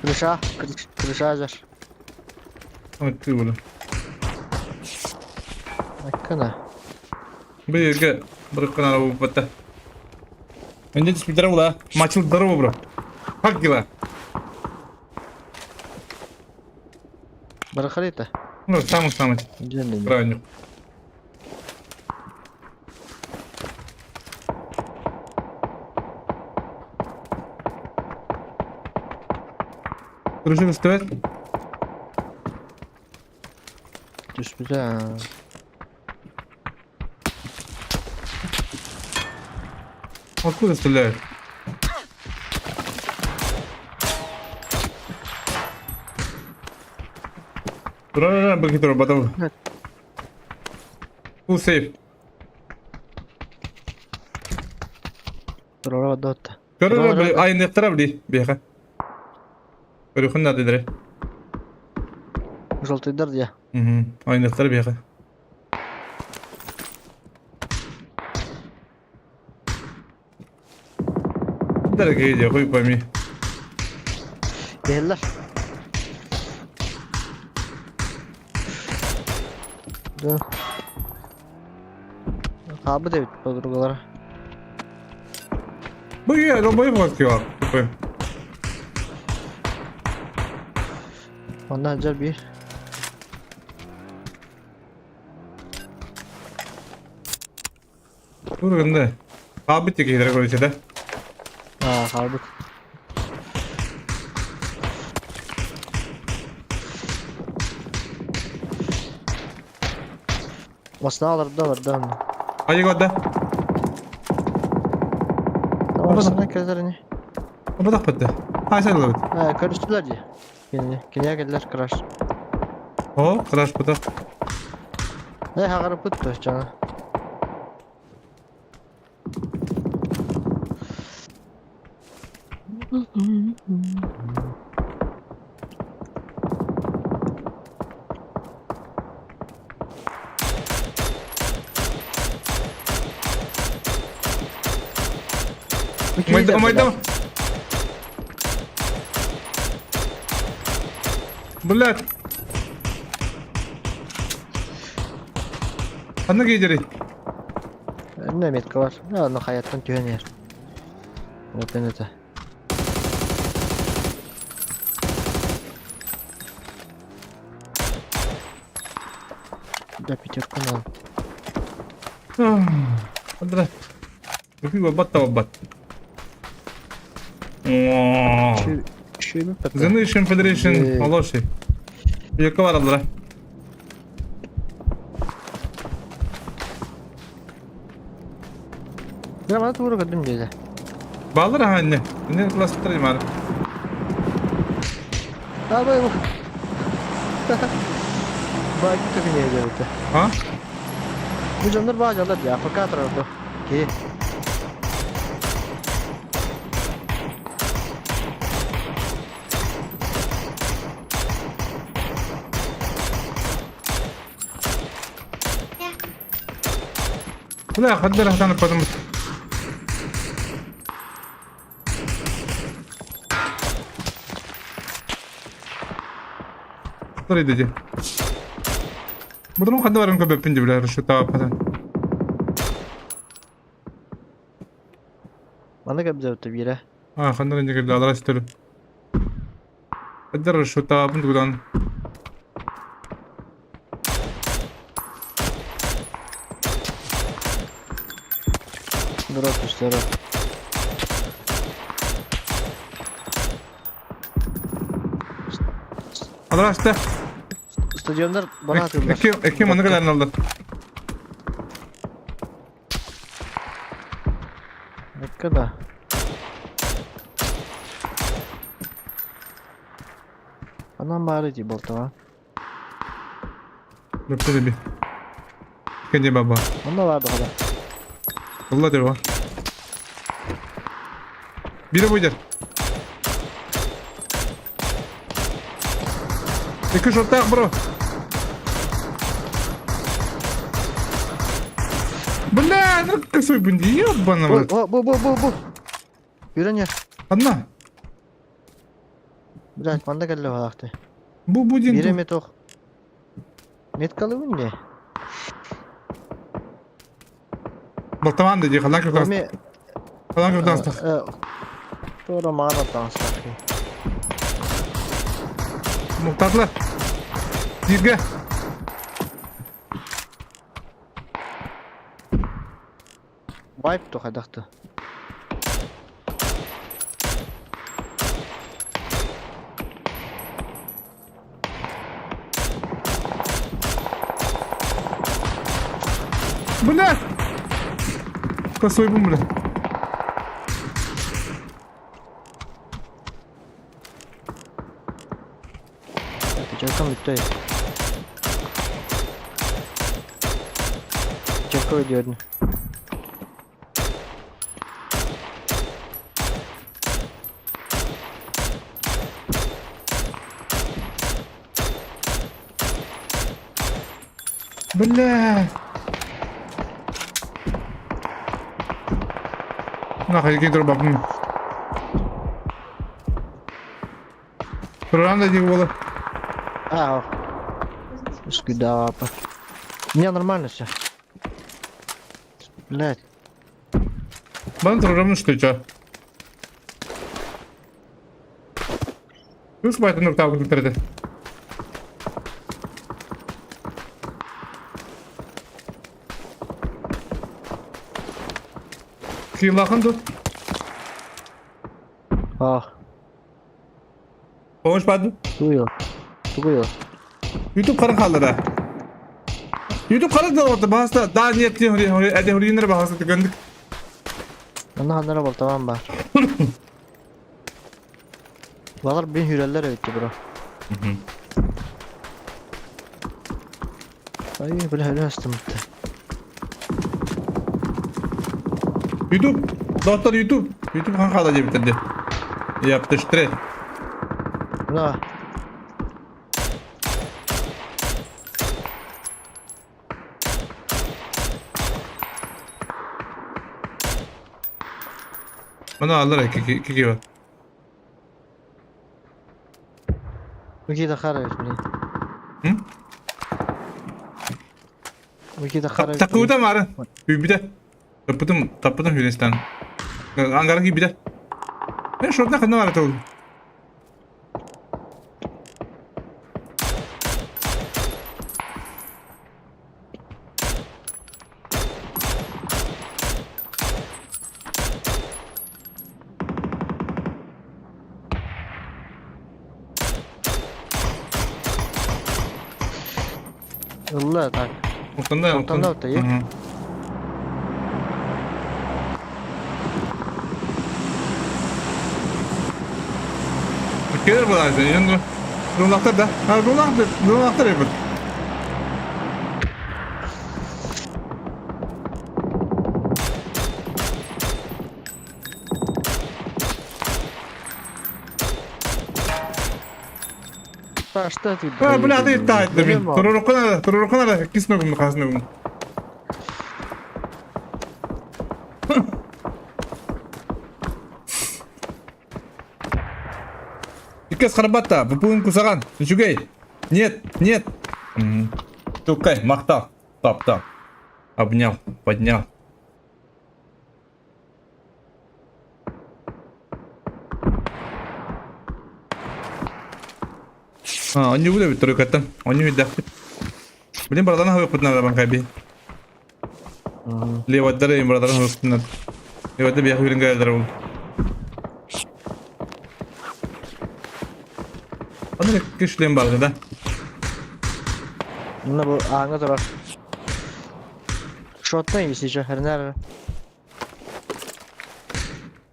Крыша, крыша азар. Ой, ты бля. Аккана. Быйылгы бырыкканара буппатта. Önce түспүттэрэ була. Мачыл здорово, бро. Как дела? Барахалита. Ну, самый-самый. Правильно. Дружина стоит? Түспүтэ. Откуда стреляют? Ура, бакетор, батл. Full safe. Турара дотта. Көрөр айныктара били биэхэ. Көрүхүн да дедре. Желтыйдар дия. Айныктара биэхэ. Дорогие, дя, хуй пойми. Бэһэллэр. Да. Хаабыт эбит подругалара. Быйа, долбоеб кио. Тупой. Онно сылдьар биир. Турганда. Хаабыт тикиһилэр короче да. Аа, хаалбыт. Масына олордо олордо онно. Айыгода. Масына кэлэр ини. Ободах бытты. Хайсайлабыт. Ээ, көрүстүлэр дии. Кинини. Кинигэ кэллэр краш. О, краш бытах. Ээ, хаҕарыппыт дуо дьоно. Умайда, умайда. Блядь. Ханна киидери? Иннэ метка бар. Онно хайаттан түһэн иһэр. Вот это. Да пятерку надо. Андра. Бат бат. The Nation Federation Олоши. Якка бараллара. Дьэ маны тугу көрдүм диэтэ. Бааллар аха инне. Инне класстар маар. Абай бу. Баайы төкүнэ диэбитэ. А? Бу дьоннор баадьаллар дии, АФК турар бу. Киһи. Бля, хаддар хатан потом. Смотри, Бұдырым қанда барым көп өппін деп білер, расчеттап хатан. Манна кэбдээбитэ биирэ. А, ханна рэнде келді, алара сөтөлі. Хаддар расчеттапын тугудан. Дроп түстэ дроп. Алара сөтө. Стадионнар бара атыылар. Эки, эки маны кэлэрин алды. Эккэ да. Анан баары дии болтоҕо. Löpte би. Кенде баба. Онно баар доҕоро. Алла дева. Бире буйдер. Эки шоттаах бро. Бля, ну косой бунди, ебаный. Бу, бу, бу, бу, бу. Yürün yer. Одна. Блядь, манна кэллэ баҕахты. Бу бу диэн Биир эмэ туох. Меткалыбын дии. Балтамаан да дии, халаан кыртаас. Эми Халаан кыртаастах. Туора маҕан аттаҕастаах дии. Муктаатылар. Дииргэ. Вайп то хайдах да. Бля! Косой бу, бля. Пятеркам бүттэ. Пятерка өйдүөдүн. Бля! Нахуй, какие турбакны. Туран да буола. А, Скидапа. У меня нормально все. Блять. Бан турарым что чё? Үс байтын нұртау күтірді. Киылахан тут. А, Помощь барды. туйо. Тугуйо. YouTube қарын қалдыра. YouTube қарын да орды бағаста. Да нет, әде хуринер бағаста түгендік. Онно ханнара балтабан бар. Балар бин хүрэллэр эбит бро. Ай, бля, хөрө астымытта. YouTube. Доктор YouTube. YouTube қан қалды деп бітірді. Яптыштыры. Мына. Мына алар кики бар. Никита Харович, блин. М? Никита Харович. Такута мары. Үбүтэ. Таппытым, таппытым Юнистан. Ангара киибитэ. Э, шотна ханна бара тыл. Ылла так. Оттанда, Оттанда оттан, е? Келер була, енді Рулақтар да. А, рулақтар, рулақтар ебір. Что ты? А, бля, ты тайт да мин. Туруруккана, туруруккана, кис ногум, хас ногум. Иккес харбатта, бупуын кусаган. Үчүгэй. Нет, нет. Тукай, мактал. Тап, тап. Обнял, поднял. А, он не будет тройкаттан. Он не видит. Блин, братан, хавы надо банкаби. Леваттары братан хавы надо. Леватты бияхы бирин гайдар ол. Аны кишлем бар да. Мына бу аңа турар. Шоттан если что, хернер.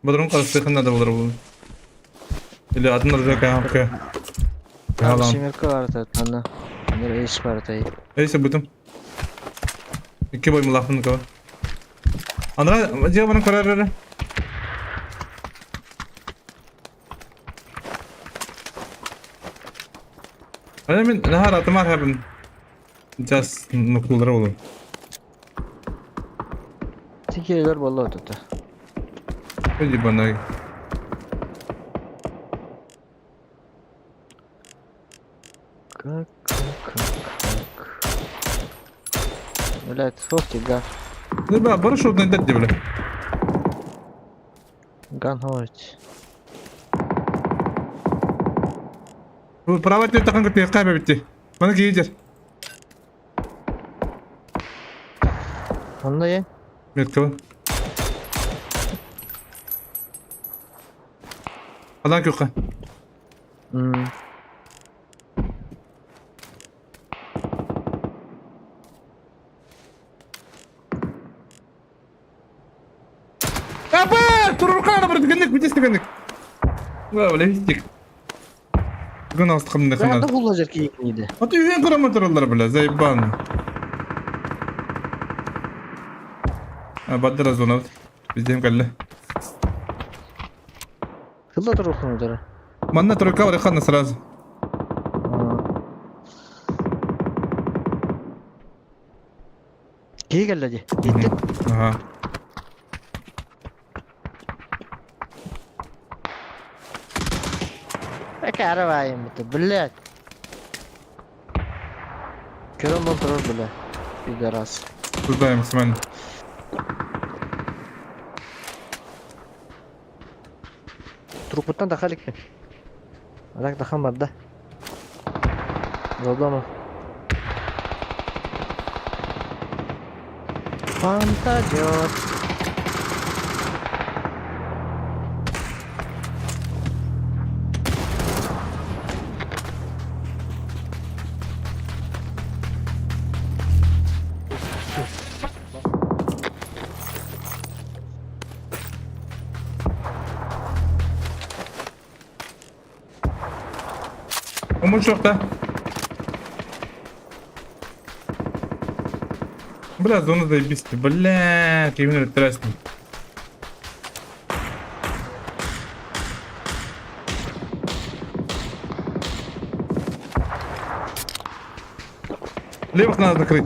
Бодрум карыстыхын надо болар бул. Или атын ружака хапка. Халам. Семерка бар та аны. Аны эйс бар та. Эйсе бутум. Икки бой мулахын кого. Андра, дия баны көрөр. Ана мен нахар атымар хабын. Just нукулдара болу. Сикиэлэр буолла отута. Ебаный. Как, как, как, как. Блядь, софти, ган. Ну бля, бары шотный дать бля. Ган говорит. Права тебе тахан кытыахха эбэбитти. Маны киһи Онно е? Метка. Адан күххэ. Аба! Туруркана бір генник, битес генник. Ва, бля, вистик. Гын астқым Бля, хана. булла жер кийикниде. А ты үйен көрөмө туралар, бля, заебан. А, баддара зона. Биздем калла. Хылла туруркун удара. Манна тройка бар хана сразу. Киһи кэллэ дии. Иттин. Ага. Каравайым это, блядь. Көрөн бол турар, бля. Пидорас. Туда максимально. Трупуттан дахаликпин. Арак дахан бар да. За дома. Фантазер. Умут жоқ та. Бля, зона заебись. Бля, именно тресни. Левых надо закрыть.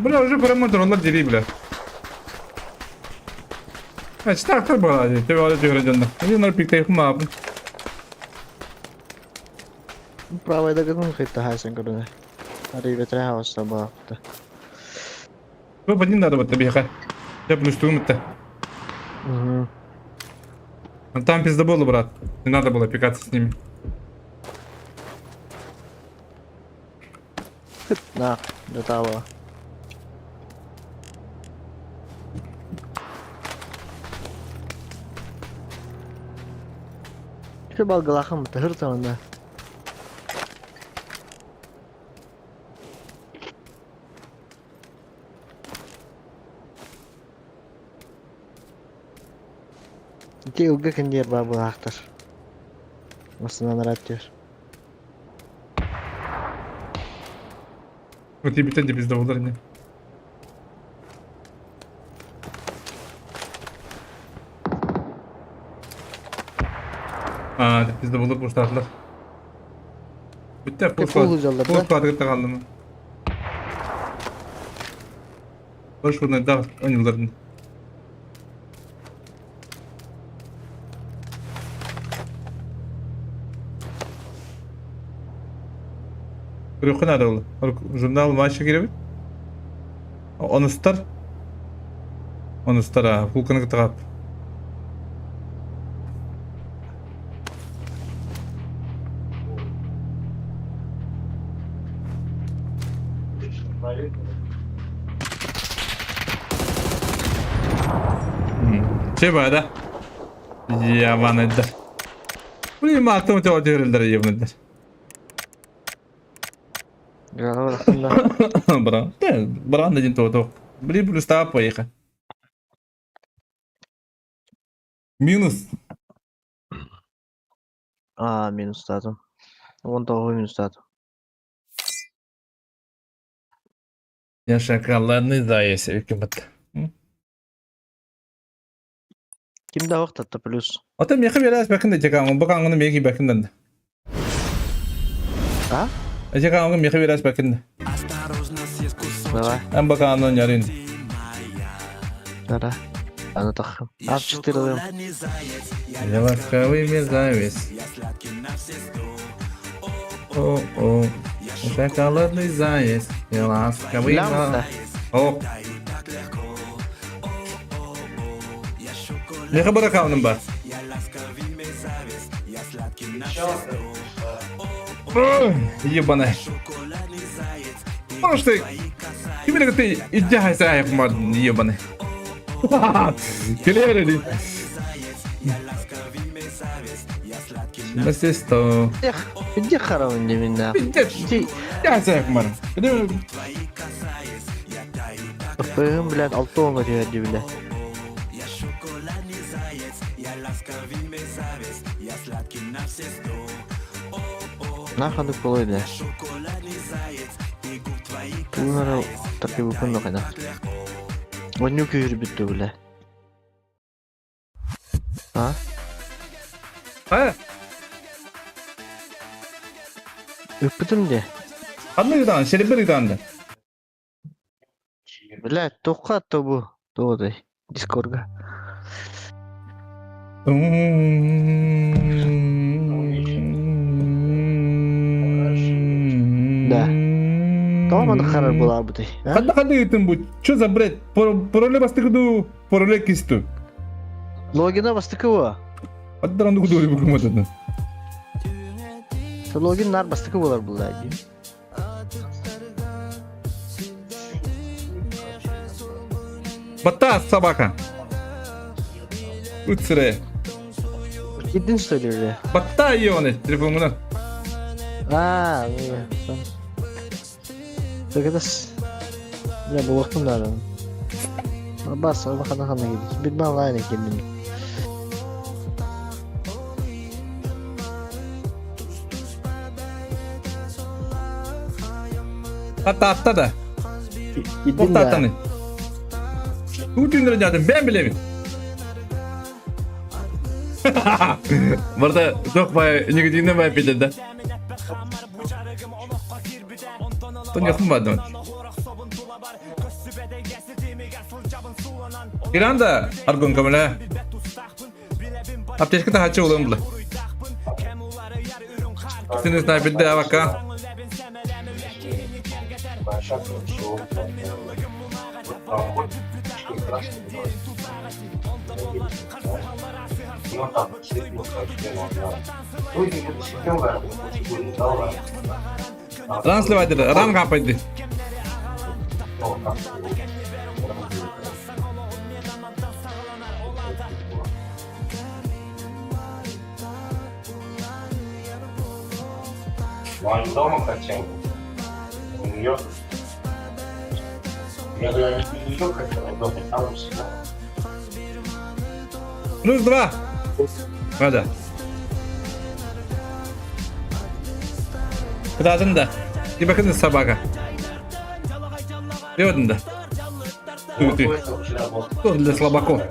Бля, уже прямо олар дери, бля. А, читактар была, ты вала дюрденна. Один ноль пик мап. Правая дагын хитта хайсан көрүнэ. Ари ветре хауса баапта. Вы под ним надо вот тебе Я плюс это. Угу. Там пиздоболы, брат. Не надо было пикаться с ними. На, до того. Şu balgalahım tırtağında. Ити ылга кендер бар булаахтар. Масынан раттер. Вот тебе те пиздоболар не. А, пиздоболар буштарлар. Bitti Фул жаллар Фул да? квадрат kaldı Boş bunları da oyunlarını. Рухы надо было. Журнал матча керек. Оныстар. Оныстар, а, фулканы тағап. Че да? Ебаныйдар. Блин, мақтым те өтөрілдер ебаныйдар. Бран. Бран один то. Блин, плюс та поехал. Минус. А, минус татым. 19 минус татым. Я шоколадный заяц эбиккин Ким да охтатта плюс. Ата миэхэ биэрээс бэкин да дьакаамын бу каҥҥаны миэхэ бэкин да. А? Дьакаамын миэхэ биэрээс бэкин да. Давай. Эн бакаанын ярин. Да-да. Аны таххым. Ап четырылым. Я ласковый мерзавец. О-о. Шоколадный заяц. Я ласковый Лямбда. О. Миэхэ баракаунум бар. Ебаная. Потому что Ким ты иди хайсай ебаный. Келери. Насесто. Эх, иди харавын диминна. Иди хайсай мар. Ыппыһым, блядь, алта уонга түһэрди, блядь. Наханнык буолуой да. Туунара такыбыппын да Онньуу күүһүрбүт дуу, бля. А? А? Ыппытым дии. Ханна ыытаҕын? Сирбэр ыытаҕын да? Блядь, туохха атта бу? Туодай? Дискорга. Да. Тоҕо маннык харар буолаабытый? А? Ханна ханна ыытын бу? Что за бред? Пароле бастыкы дуу, пароле кисту. Логина бастыкы буо. Аддаран дугу дури букумататын. Логин нар бастыкы буолар булла дии. Баттаа собака. Ыт сырая. Кирдин что ли уже? Баттаа ебаный телефоҥҥунан. А, Так это с... Бля, булуохпун наада. Бас, хана хана кирдин. Бит онлайн кирдим. Хатаатта да. Кирдин да. Туохтаатаны. Туу түүннэрэ дьаатын бэйэм билэбин. Барда туох бай никотинна бай питер да. Тоньохун баадым. Иран да аргон көмөлө. Аптечка таһааччы улуом була. Син снайперде абакка. Ран сливайдыр, ран капайды. Ну, они дома хотел. У нее. Я говорю, не ее хотела дома, там у себя. Плюс два. Надо. Кытаатын да. Ибакын собака. Деводын да. Ты, ты. Кто для слабаков?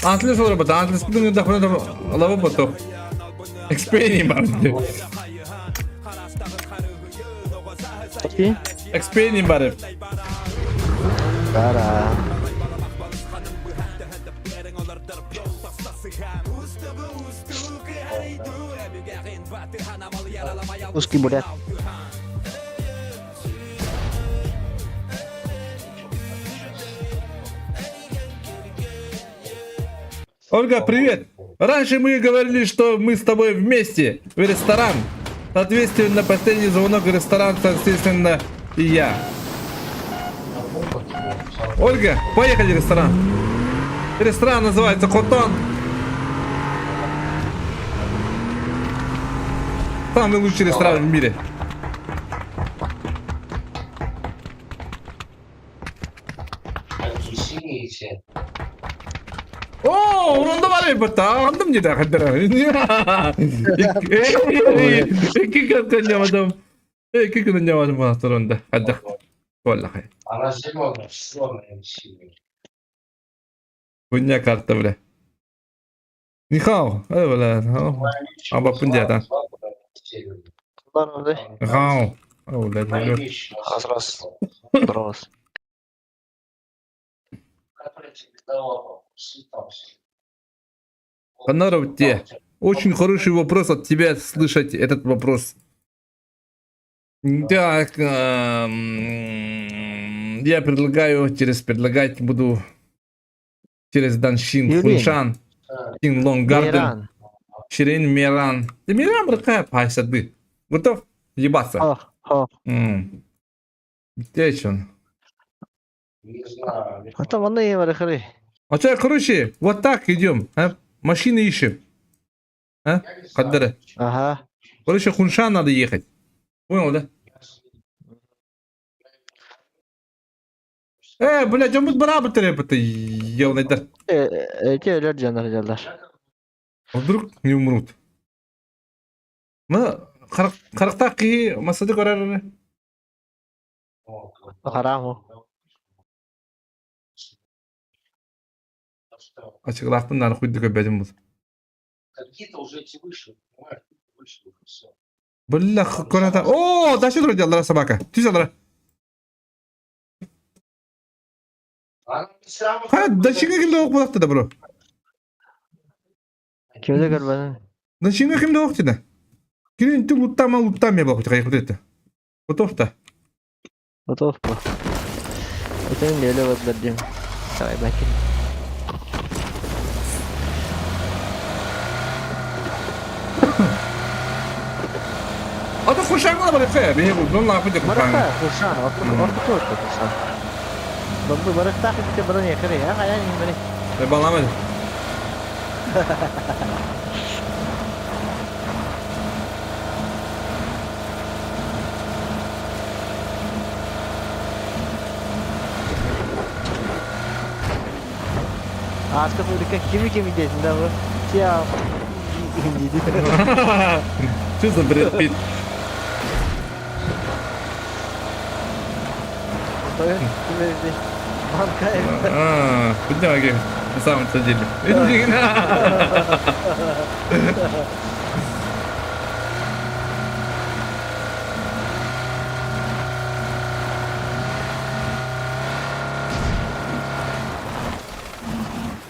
Антлес олорбут, Антлеспытын ыдахпына лабы боту. Экспени бар. Какие? Экспени бар. Дара. Узкий бурят. Ольга, привет! Раньше мы говорили, что мы с тобой вместе в ресторан. Соответственно, последний звонок в ресторан, соответственно, и я. Ольга, поехали в ресторан. Ресторан называется Хотон. Самый лучший ресторан в мире. Батаандым деді хаддара. Икки күн ньамадым. Икки күн ньамадым турунда. Хаддах. Валлахай. Она зеленая, зеленая, синяя. Хуйня карта, бля. Нихао. Э, бля. Абаппын диэтэ. Хао. О, блядь, Раз, раз. Ханаров те. Очень хороший вопрос от тебя слышать этот вопрос. Так, я предлагаю, через предлагать буду через Даншин, Юрий. Хуншан, Кинг Гарден, Миран. Ширин Миран. Ты Миран бракая пайсады. Готов ебаться? Ох, ох. Где еще он? Не знаю. А там они барахали. А что, короче, вот так идем, а? Машины ищем. А? Каддары. Ага. Короче, Хуншан надо ехать. Понял, да? Блядь, он будет барабы трепать, елный да. Эти өлөр дьоннор дьаллар. А вдруг не умрут? Мы харахта ки масады көрөр. Хараму. Ачыглаахпын нары хуйды көбөдүм бул. Какие-то уже эти выше, понимаешь, выше уже все. Бля, көрөтө. О, дальше друзья, собака. Түс алара. Ха, дальше кимде ок булакты да, бро. Кимде көрбөнүн? Дальше кимде ок деди. Кирин ты луттама луттам я блок кайы это. Готов та. Готов по. Это не лево дадим. Давай бакин. А то хушаңла бар хэ, бе бу дон лапы де хушаң. Барахта, хушан, орто точка хушан. Бамбы барахта хите баране хре, а я не баре. Бе баламы. Аска фабрика кими кими дедин да бу. Тя. Диди. Что за бред пит? Той кими деди. Банка. А, куда на самом-то деле.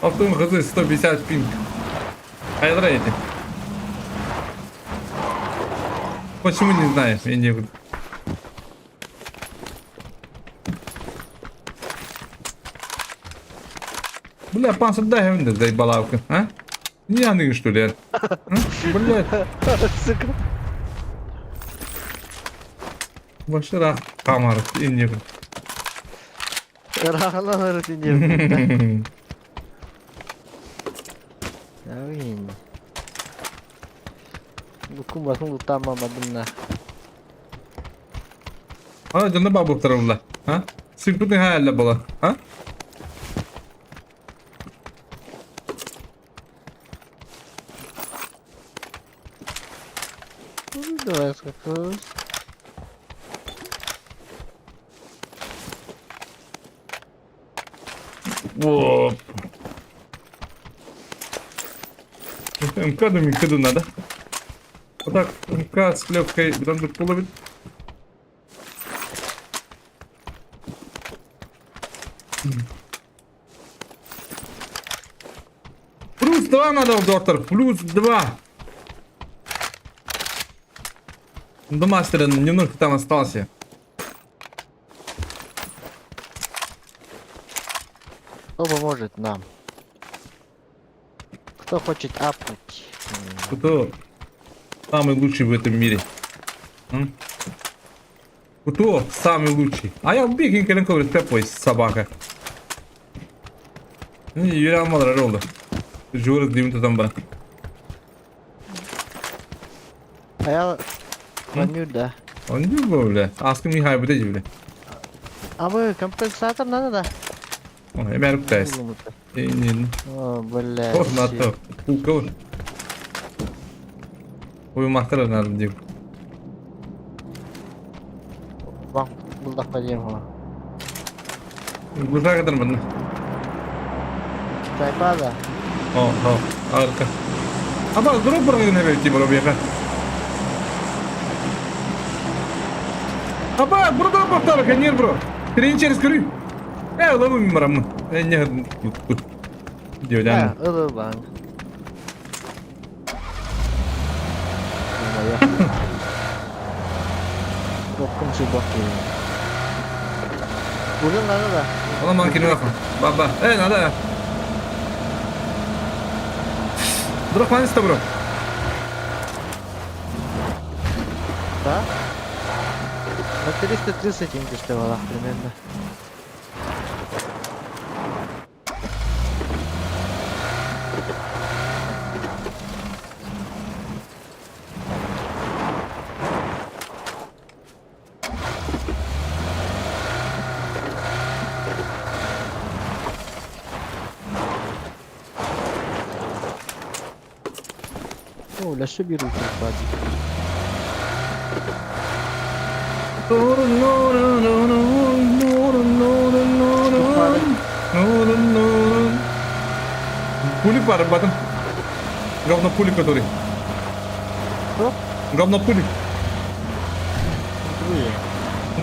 Алтын қызы 150 пинг. Хайдра эти. Почему не знаю, я не буду. Бля, пан сюда я заебалавка, а? Не аны что ли? А? Блядь, Сука. башырақ камар, не Рахлан рутин. Авин. Букум басын лутама бадымна. А, дьонно бабыктарылла. А? Сыппытын хаалла була. А? Давай скакус. Оп. МК да МК надо. Вот так, МК с легкой там половит. Плюс 2 надо, доктор, плюс 2. До мастера немножко там остался. Кто поможет нам? Кто хочет апнуть? Кто самый лучший в этом мире? М? Кто самый лучший? А я бегин кэлэн говорит, собака. Юрий алмадыр oldu. Жуырыз деймін тұтам ба. А я планирую, да. Он не бля. Аскы Михай буде бля. А вы компенсатор надо, да? Эмээр уктайс. Инин. О, блядь. Ох, НАТО. Кукол. Ой, махтар надо дип. Бак, булдакка дием хола. Гужа кадар мын. Тайпада. О, о, арка. Аба, дроп баргын эбэти бро бияка. Аба, бро дроп баптар, канер бро. Тренчер через көрүй. Э, лабы марамын. Э, не. Диодян. Ылы бан. Роккум субак. Бүгін надо да. Она ман кино нахуй. Баба. Э, надо. Дроп манис бро. Да? На 330 им примерно. О, лясы берут Пулик бар, батым. Говно пулик который. Что? Говно пулик.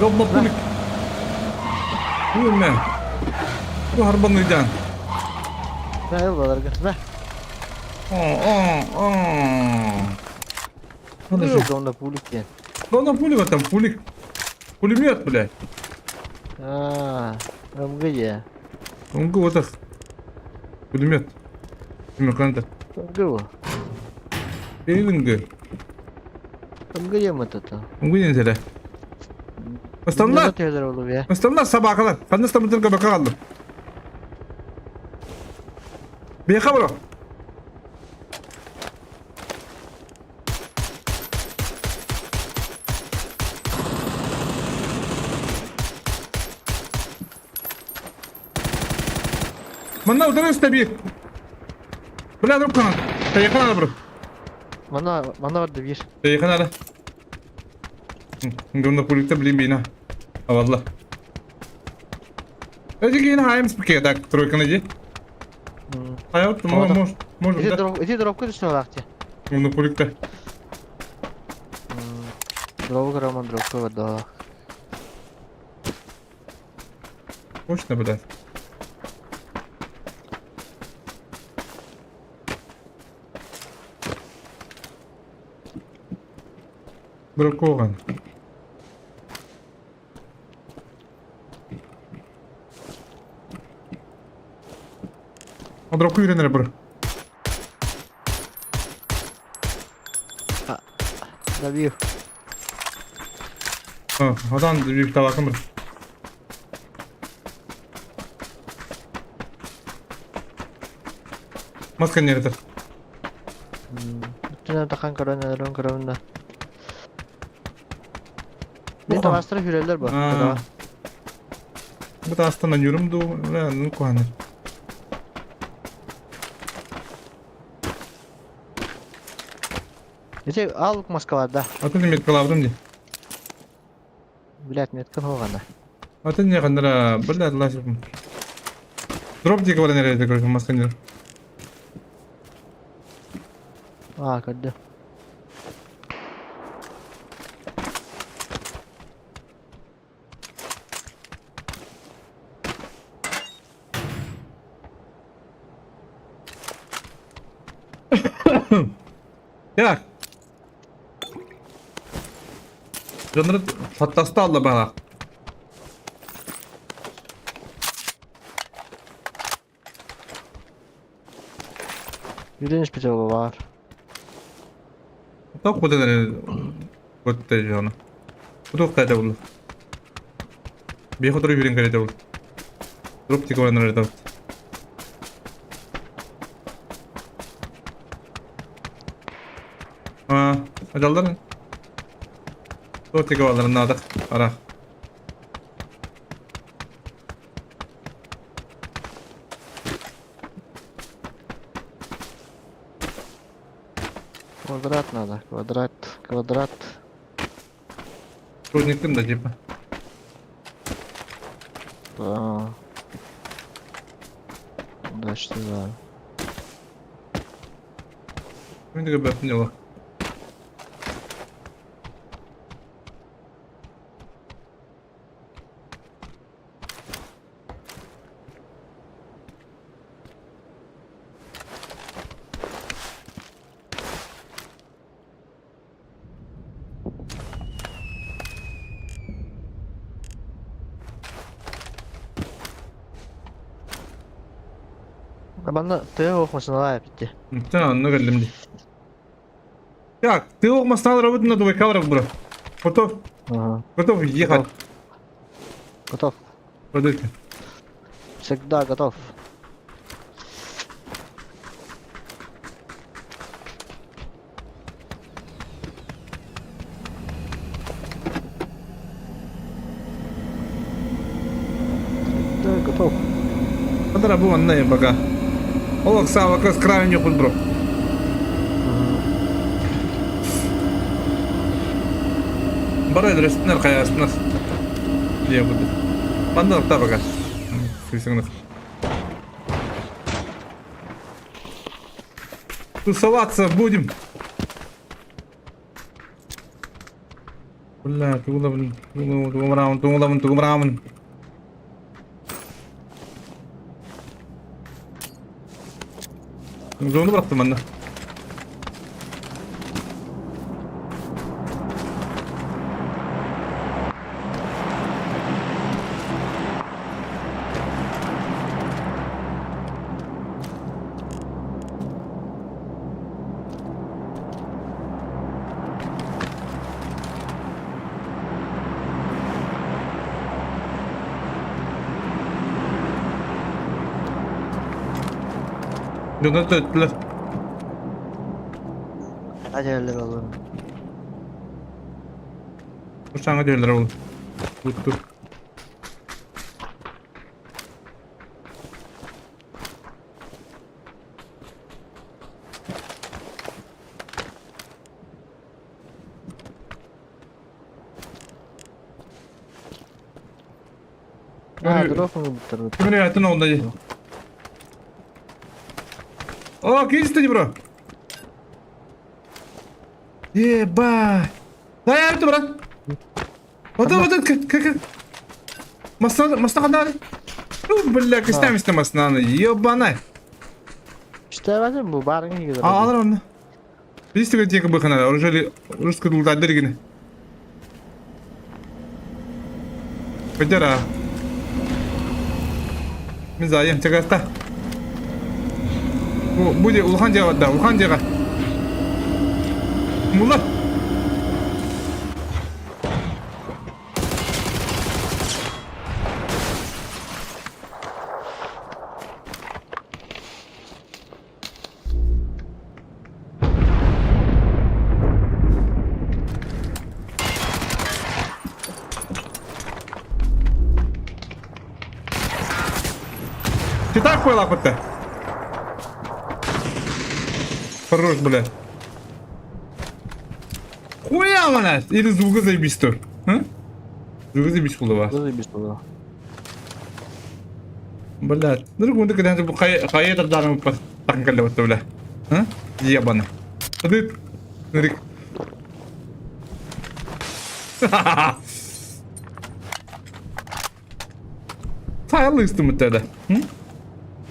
Говно пулик. Уйме. Бу харбан уйдан. Да, ылаларга. Да. О, о, о. Надо же. Говно пулик диэн. Говно пулик там, пулик. Пулемет, блядь. А, МГ МГ вот так. Пулемет. Меканта. МГ. МГ. МГ ем это. МГ не зря. Основна. Основна собакалар. Ханна стамытырга бака алды. Беха бро. Манна утары стабир. Бля, друг канат. Таякана бро. Мана, мана бар бир. Таякана. Говно пуликта блин бина. А валла. Эти гин хайм спике так тройка найди. А вот может, может, да. Эти дропка түсіне лақте. Говно пуликта. Дробы роман дропка бар да. Точно, блядь. Бракован. Дроку үйренер бір. Добив. Адан büyük talakım bir. Маска нердер. Түнә тахан корона рон корона. Мен тавастыры хүрелер бар. Бу тастан юрум ду, ну куаныр. Ете ал Москвада. Атын меткалавдым ди. Блядь, метка холгана. Атын не кандыра, блядь, ласып. Дроп диге бар нерде короче, маска нер. А, көрдү. Так. Жонор шаттасты алды бала. Үйрениш бит бар. Так куда көтте жоны. Куда кайда булды? Бехотор үйрен кайда булды. Дроп тиге бар нерде. А, адалдар. Дроп тиге бар надо. Ара. Квадрат надо, квадрат, квадрат. Трудниктым да типа. Да. Да, что да. Мин да бэппин дьоло. Манна тыа ох машиналаа эбит Та, онно кэллим дии. Так, ты ох масналар работа на двойкаларов бро. Готов? Ага. Готов ехать. Готов. Подожди. Всегда готов. Всегда готов. Подара бу манна пока. Олох саа вопрос крайне худ бро. Бары өлөрөстүнэр хайаастынар диэ курдук. Манна ыкта пока. Сыысыҥнах. Тусоваться будем. Бля, тугулабын, тугумраамын, тугулабын, тугумраамын. Зону бырахтым манна. Дьоно төттүлэр. Хатерлер олорон. Саҥа дьиэлэр ол. Утту. Аа, дроп оҥорбуттар. Кимин атын онно дии. О, киристи бро. Еба. Да, я брат. Вот вот как как Масна масна ханары. Ну, бля, костями с маснаны. Ебана. Иштээбэтим бу баарыҥ иһигэр. А, алар онно. Видите, как тека быхана, оружие русская дултадыргины. Кадера. Мин заайым, чагаста. Бу бу дьэ улахан дьиэҕэ барда, улахан дьиэҕэ. Мулла. Ты так хуй лапать-то? Хорош, бля. Хуя, блядь! Или звука заебись то. А? Звука заебись булла. Заебись было. Блядь. Ну, кунда когда бу хайа тардарым тахын кэллэ бля. А? Ебана. Ты Нырик. Тайлыстым тогда.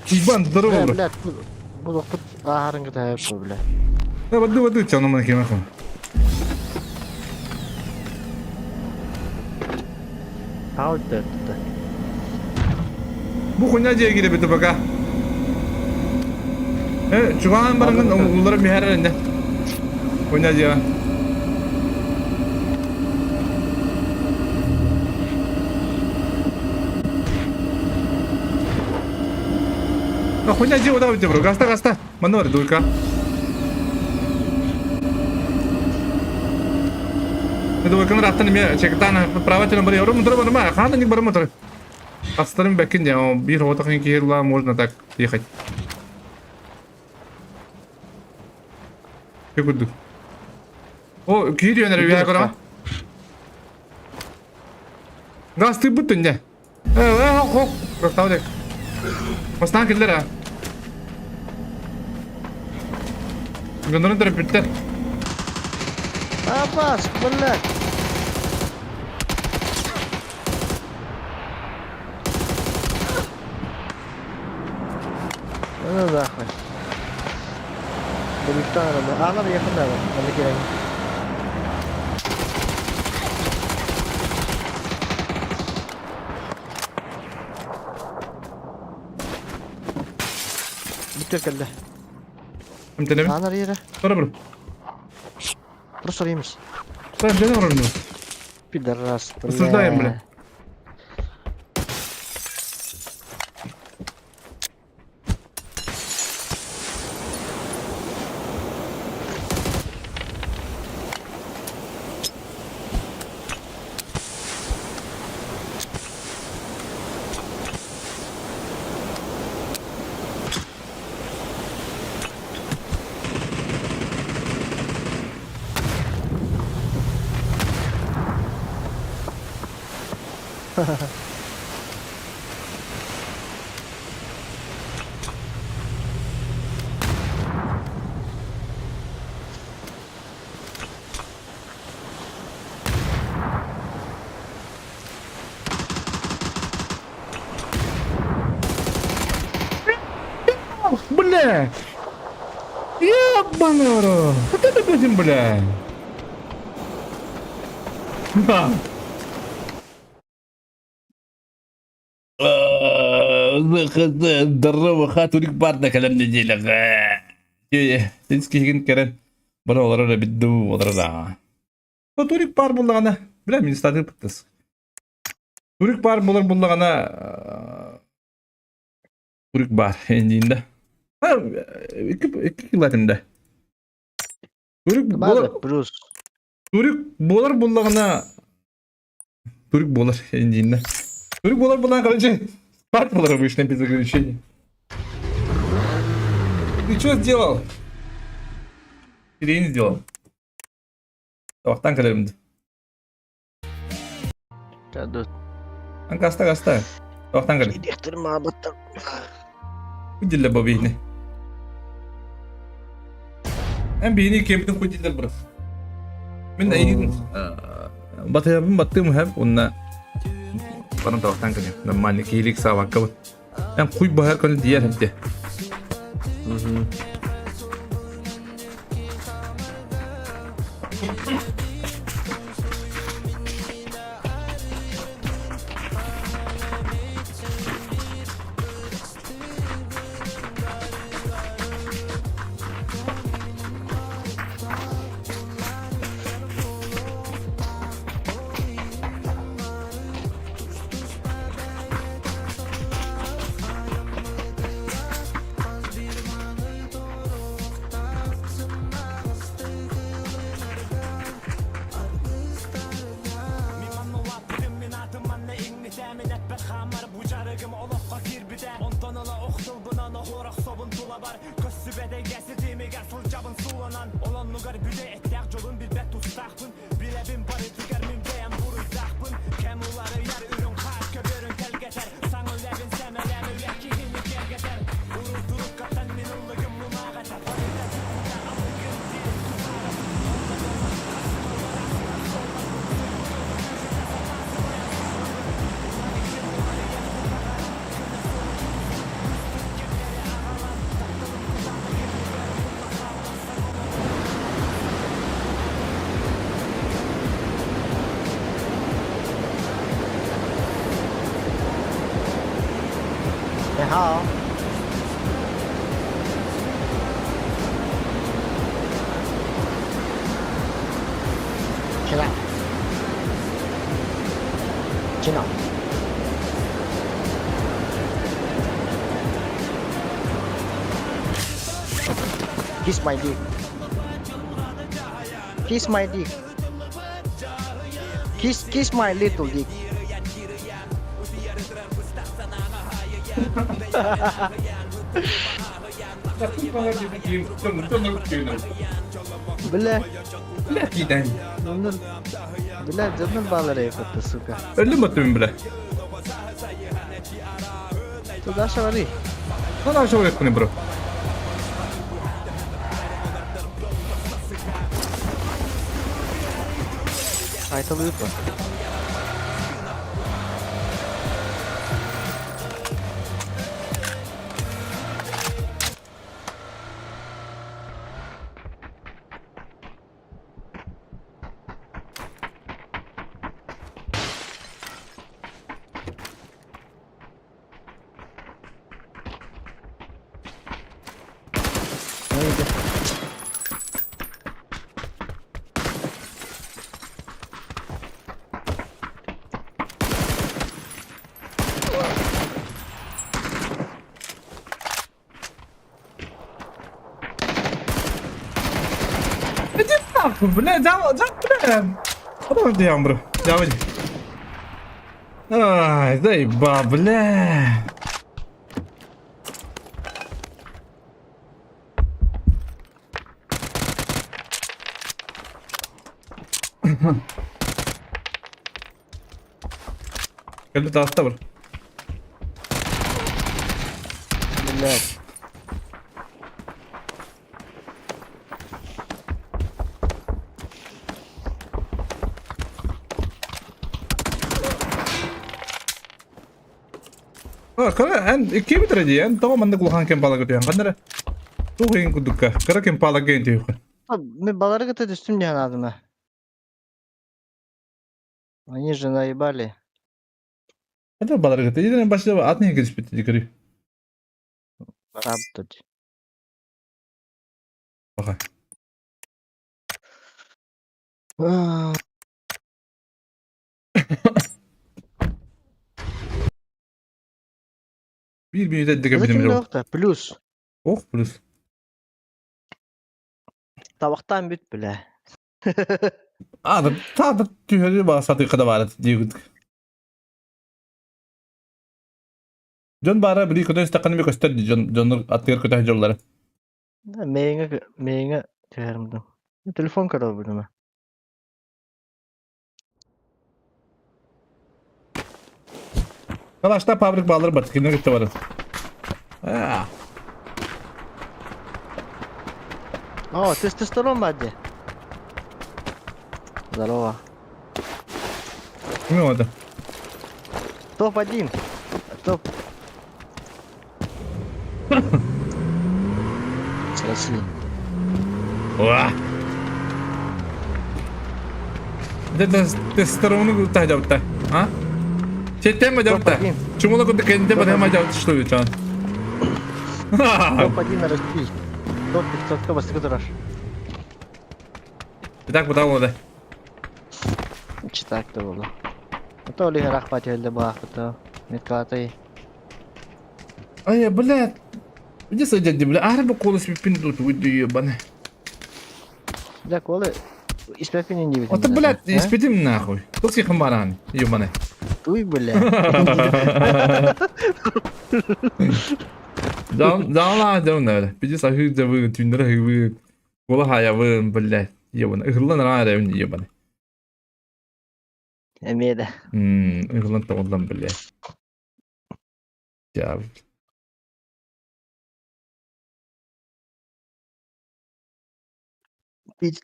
Ебан, здорово, бро. Блядь, бу лохпут ааһарын кытаһар бля. Да, воды, воды, тебя на нахуй. Хаалта. Бу хуйня дьиэ киирбитэ пока. Э, чугаан бараҥын уллара биһэрэр инде. Хуйня дьиэҕэ. А хуйня дьиэ удаа бро. Гаста, гаста. Манна бар, дуйка. Дуйканы раттан эмиэ чекытаан правательно бар. Орум тура барма. Хаана ник барма тура. Астарым бэкин дьэ, биир оҕотох киһи можно так ехать. Курдук. О, киириэн эрэ үөһэ көрөҕүн. Газ тыыппыт түннэ. Э, хох, хох. Ростав дек. Бастаан киллэр а. Гыннарын төрөппүттэр. Абас, блядь. Ну нахуй. Birlikte araba. Ağlar yakın da var. Ben de gireyim. Бүтэр кэллэ. Эмтэнэбин. Аанар yere. Сора бро. Просто сорuymuş. Сора эмтэнэ олоробун. Пидорас, Осуждаем, бля. Бля! Ебаный в рот! Вот это будем, бля! Да. Здорово, хатурик барда кэлэн неделяҕа. Тинскиһигин кэрэн бара олорор эбит дуу, олорор да. Турик баар буоллаҕына, бля, мин статыр пыттыс. Турик баар буолар буоллаҕына, Турик баар эндиинде. Икки икки килатымда. Турик буолар Плюс. Турик буолар буоллаҕына Турик буолар эндиинде. Турик буолар буоллаҕына, короче, спать буолар обычно без ограничений. Ты что сделал? Сирень сделал. Табахтан кэлэрим. Гаста гаста. Табахтан кэлэр. Идэхтэр маабаттар. Кудилля бу биһини. Эн биһини кемпин кудиллер бырас. Мин эйигин батыйабын баттыым уһэп уонна баран табахтан кэлиэм. Нормально киһилик саабаккабыт. Эн куй баһар көнө диэр эбде. 你好。起来。进来。Kiss my dick. Kiss my dick. Kiss kiss my little dick. Бля. Бля, киитэн. Дьоннор, бля, дьоннор баалар эйфетте, сука. Өллүм баттым бля. Туда шавари. Ну, дальше барыахпыный, бро. Айталыыпа. Neydi? Иди нахуй, бля, дал, дал, бля. Потом я умру. Давай. Ай, заеба, бля. Кэлбит ааста бар. Блядь. Кыра эн икки бүтэрэ дии, эн тоҕо маннык улахан кемпала көтүйэн ханна эрэ туох иһин курдукка кыра кемпала гэн түһүөххүн. Мен балары кытта түстүм диэн аадыма. Они же наебали. Это балары кытта иден башта атын иһин кэлиспит дии көрүй. Работать. Баха. Биир мүнүүтэ эрдэ кэлбитим дьол. Ким Плюс. Ох, плюс. Табахтаан бүт бля. Аада таада түһэрі баа сатыыка да баара диигит. Дьон баара били көтөн истэххинэ эмиэ көстөр дии дьон дьоннор аттыгар көтө сылдьаллара. Мэйиҥэ мэйиҥэ түһэрим дуу. Телефон көрөбүн Калашта фабрик баалар бар, кинилэр кытта баран. Аа. О, тестостерон баар Здорово. Ким это? Топ-1. Топ. С России. Уа! Тестостерону таһдьабыта. А? Четтен бадьабыта. Чумула курдук кэннитэ бадьа мадьабыта что ли чан? Топ-1 на России. Топ 500 бастакы турар. Итак, бутал да. Читак да буолла. Ото ол иһэр ахпат өлдө баахпыта. Меткалатай. Ай, блядь. Иди садя, бля. Арба колос пин тут уйду ебаный. Бля, колы испепин не Вот, блядь, испетим нахуй. Тут всех баран, ебаный. Туй, бля. Даала дьон Пиздец аһыы дьабыын, түүннэри аһыыбын, куола хаайабын, блядь, ебаный. Ыһыллан араан эрэбин, ебаный. Эмиэ да. Ыһыллан тоҕуллан, блядь. Дьаабы.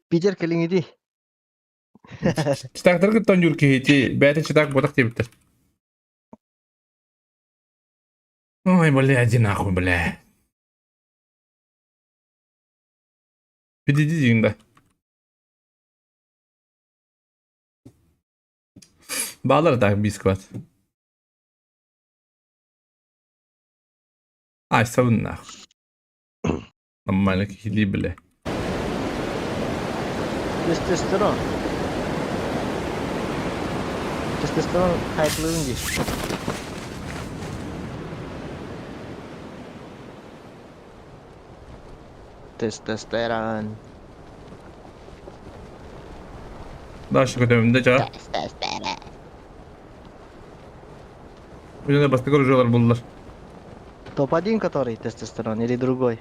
Питер кэлиҥҥитий? Читаактары кытта оонньуур киһи ити бэйэтэ читаак буотах диэбиттэр. Ой, бля, иди нахуй, бля. Иди диин да. Баалар так бискват. Ай, сабын нахуй. Нормально киһилии бля. Тестостерон. Тестостерон хайплыын дии. Тестостерон. Дальше көтөбүм да чаа. Тестостерон. Уйуна бастакы оружиялар буллар. Топ-1 который тестостерон или другой?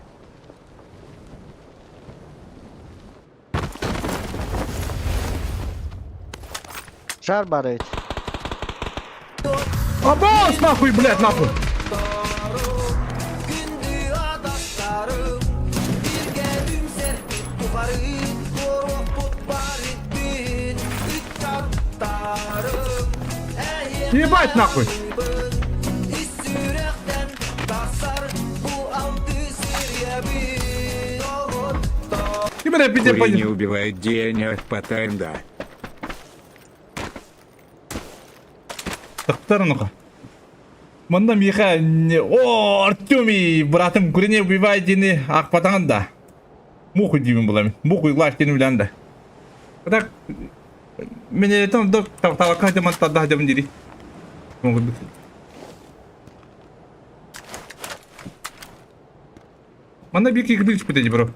Жар баар эбит. Абас нахуй, блядь, нахуй! Ебать нахуй! Курение убивает денег потенда. Тахтар ну-ка. Манна миэхэ о Артемий братым курение убивает диэни аахпатаҕын да. Мух диибин буламин. Мух уйлаах диэни билэн да. Так мен этим да тавталакка хадьаман тарда хадьаман дири. Манна биир киһи кытыы түспүтэ дии бро.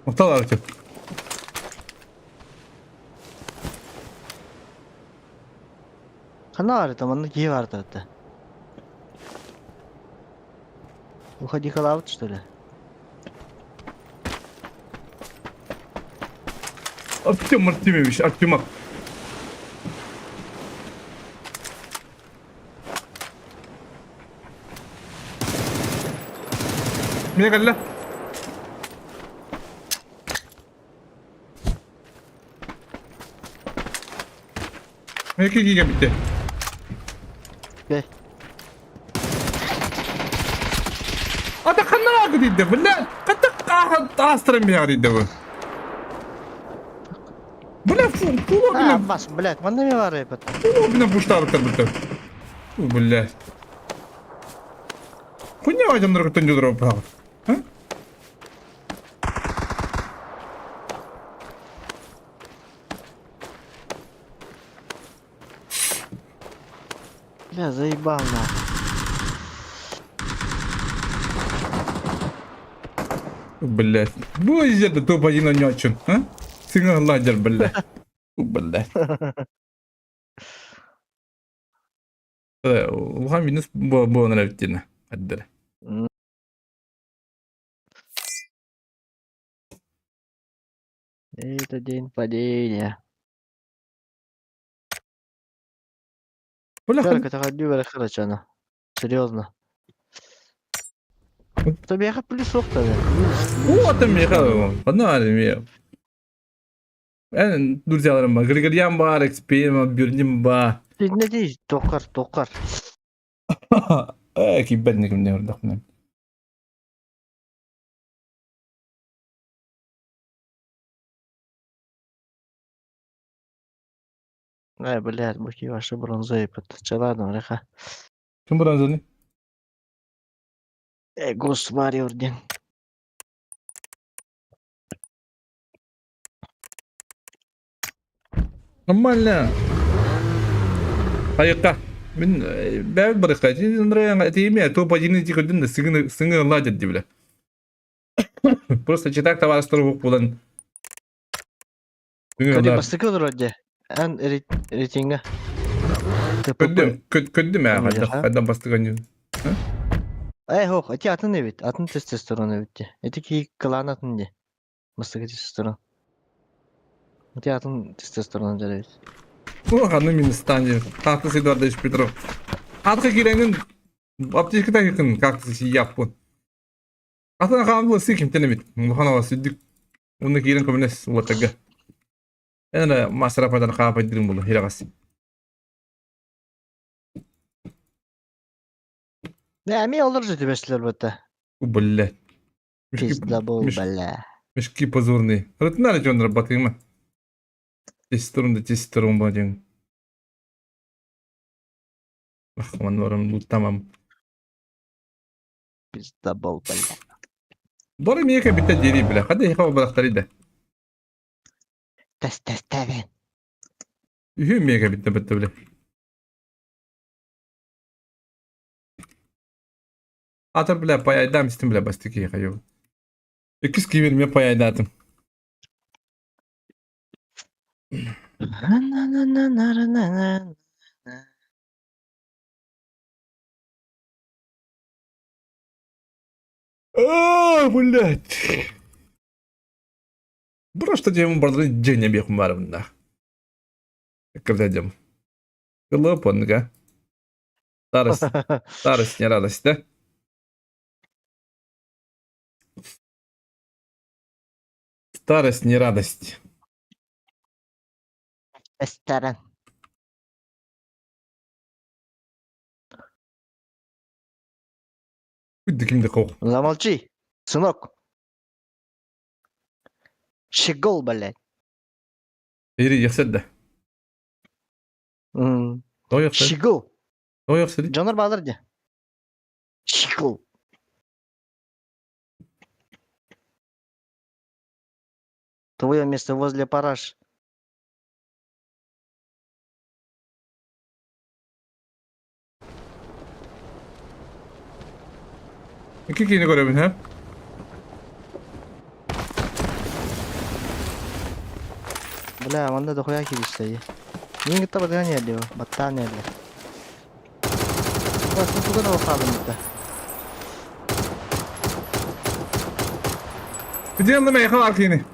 Махтал Артем. Ханна баар этэ, манна киһи баар этэ. Уходи халаабыт что ли? Артем Артемьевич, Артемак. Мне кэллэ. Екі гига бітті. Бе. Ата ханна дейді, бля, қата астырым бия дейді bu. Бля, фу, фу, А, бас, блядь, манна ми бар эбит. Фу, бля, пуштабыттар бітті. Фу, блядь. Хуйня адамдар көттен жудыра А? Бля, заебал нахуй. Блядь. Бу жерде топ один ойночун, а? Сиңа ладер, блядь. Блядь. Улахан минус буолан эбиттинэ. Аддара. Это день падения. Бля, Так, это ходю короче, Серьезно. Тобиэхэ плюс суох тогда. Вот миэхэ онно эмиэ эн друзьяларым бар Григорьян бар XP Бюрним бар Не дей, токар, токар. Э, киберник мне вдохнул. Ай, блядь, буки ваши бронзы, ладно, реха. Ким бронзаны? Э, Ghost Warrior диэн. Нормально. Хайыкка. Мин бэйбит барыкка. Тиимэ топ один ити көрдүм да сыҥы сыҥы ладят дии бля. Просто читак табаарыстар буолан Көрдү бастакы олорор дии. Эн рейтингэ. Көрдүм, көрдүм ээ, хайдах хайдах бастык анньын. Э, һуох, ити атын эбит, атын тестостерон эбит дии. Ити киһи кылаан атын дии. Бастакы тестостерон. Ити атын тестостерон дьэр эбит. Ох, аны мин станет. Кактус Эдуардович Петров. Атка кииреңин аптечка такын кактус яппын. Атын хаан бу сик кимтен эбит. Улахан ава сүдүк. Уну киирен көмөнөс уотага. Эна масара падан хаапайдырым булу хирагас. Не, эмиэ олор же түбэстилэр бытта. Блядь. Мешки, Пиздабол, бля. мешки позорные. Рытнары жондар батыгыма. Тестирум да тестирум бадин. Ахман барым лутамам. Пиздабол, бля. Бары миэхэ бүтэ диэри бля. Хада эһиэхэ барахтарый да. Тэс тэс тэвэн. Үһү миэхэ бүтэ бүтэ бля. Атыр бля паяйдаам истим бля бастык киһиэхэ йоо. Иккис киһибин эмиэ паяйдаатым. На-на-на-на-на-на-на. Аа, блядь. Просто диэн бардын дьиҥ эбиэхпин баарыбын Кырдадым. Кылып оннуга. Старость, старость не радость, да? Старость не радость. Эстэрэн. Замолчи, сынок. Щегол, блядь. Ири яхсадда. Щегол. Тоҕо яхсади? Дьонор баалар дии. Щегол. Твое место возле параш. Икки киһини көрөбүн, һэ? Бля, манна дохуя кириссэйи. Мин кытта батыган иһэлли баттаан иһэллэр. Бастан туган ол хаалыммыта. Где на мейхал аркини?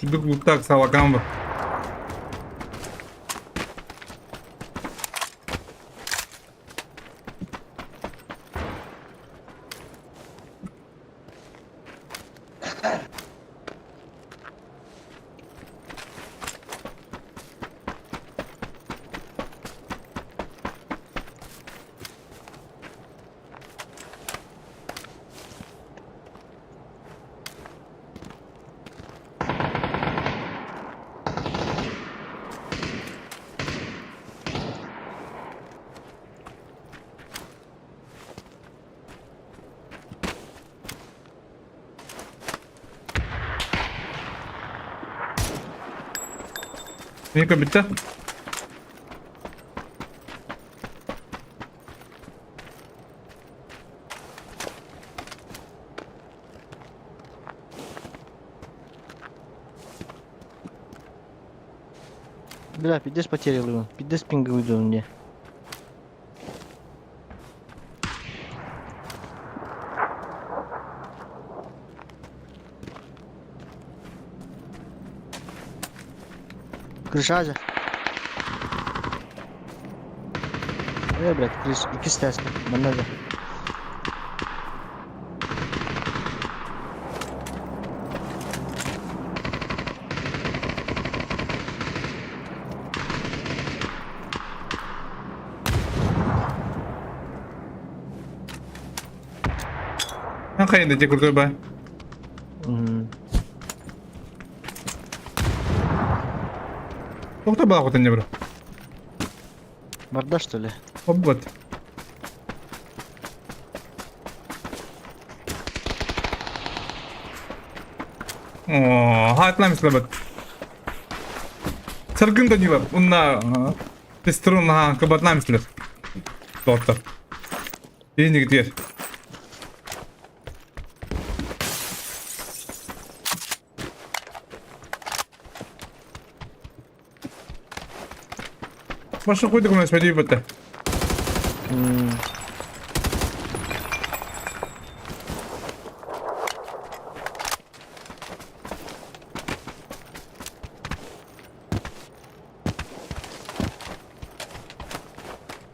Шүдүк луктаах салакаан бар. Ника бүттэ? Бля, пиздец потерял его. Пиздец пинговый мне. Крыша же. Э, блядь, крыш, икки тэска. Манна да. Хайын да крутой ба. Тоқта бала хотын не бір. Барда что ли? Вот. О, хатлам слабат. Саргын Данилов, унна теструн ха кабатнам слер. Доктор. Денег дер. Маша хуй документ смотри бата.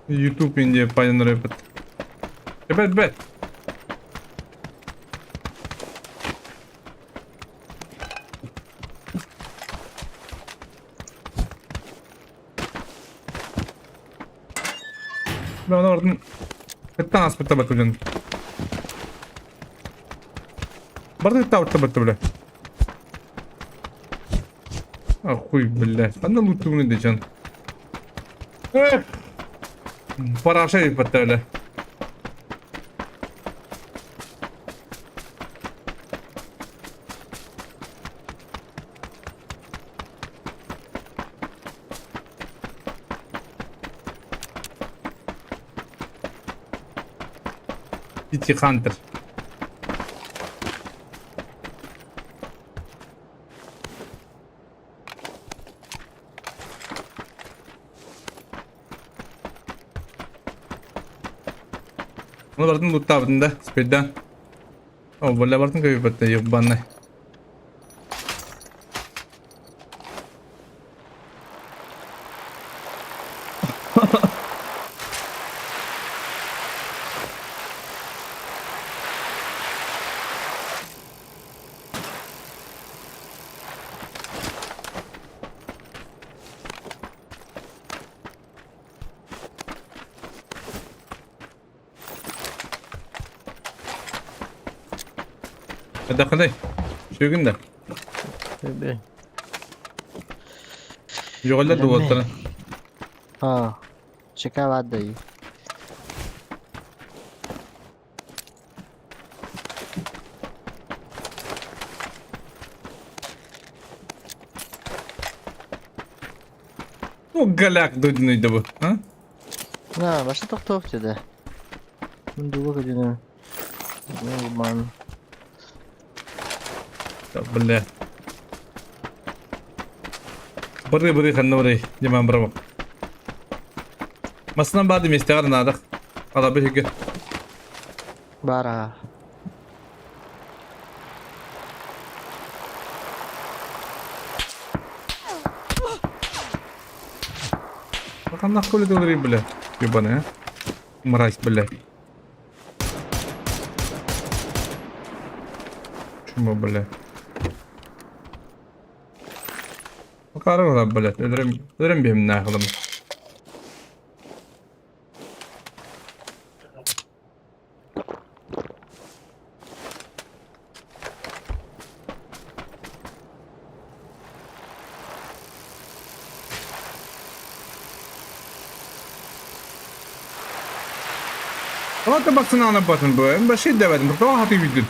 YouTube Индия Панин Рэпет. Ребят, ребят. Да, наверное, это нас потом Барда таут табат бля. А хуй, бля. Ханна луттугуну дечен. Эх! Параша иппатталя. Сити Хантер. Оны бардын луттаабытын да, спирдан. О, бля бардын көйбөттө, ебаный. Дакылай. Сүгүн да. Жоҕоллор дуоттара. А, шоколадный. Ну, голяк дудный да бу. А? На, башта тохтоох деді. Мындуга көдүнө. Ман. Да, бля. Бары бары ханна бары. Диман браво. Масынан бады местеғар надық. Ала бір Бара. Бахан нахуй ли бля. Ебаная, а? Мразь, бля. Чума, бля. Макарова, блядь, өлөрөм өлөрөм биһим нахылым. Ата басына батын бу. Баши дэвэдин. Тоҕо хаты видин.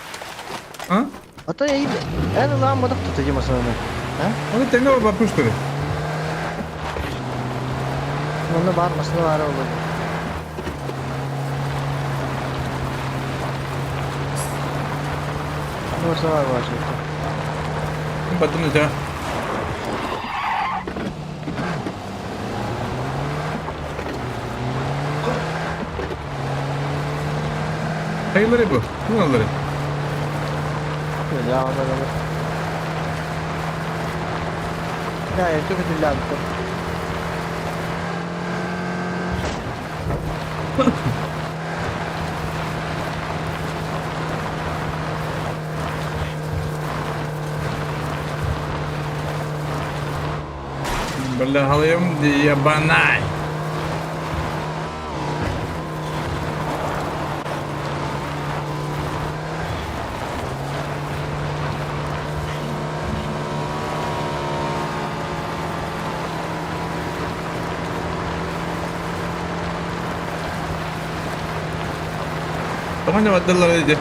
А? Ата эн ылаан модох тута дьимасынаны. А? Оны тэҥэ баппыштыры. Онно бар масына баар олор. Масына бар бар. Батын да. Hayırları bu. Bunları. Ya ondan Ya kötü Бля, халыйым ебанай. Тоҕо баддаллар диде.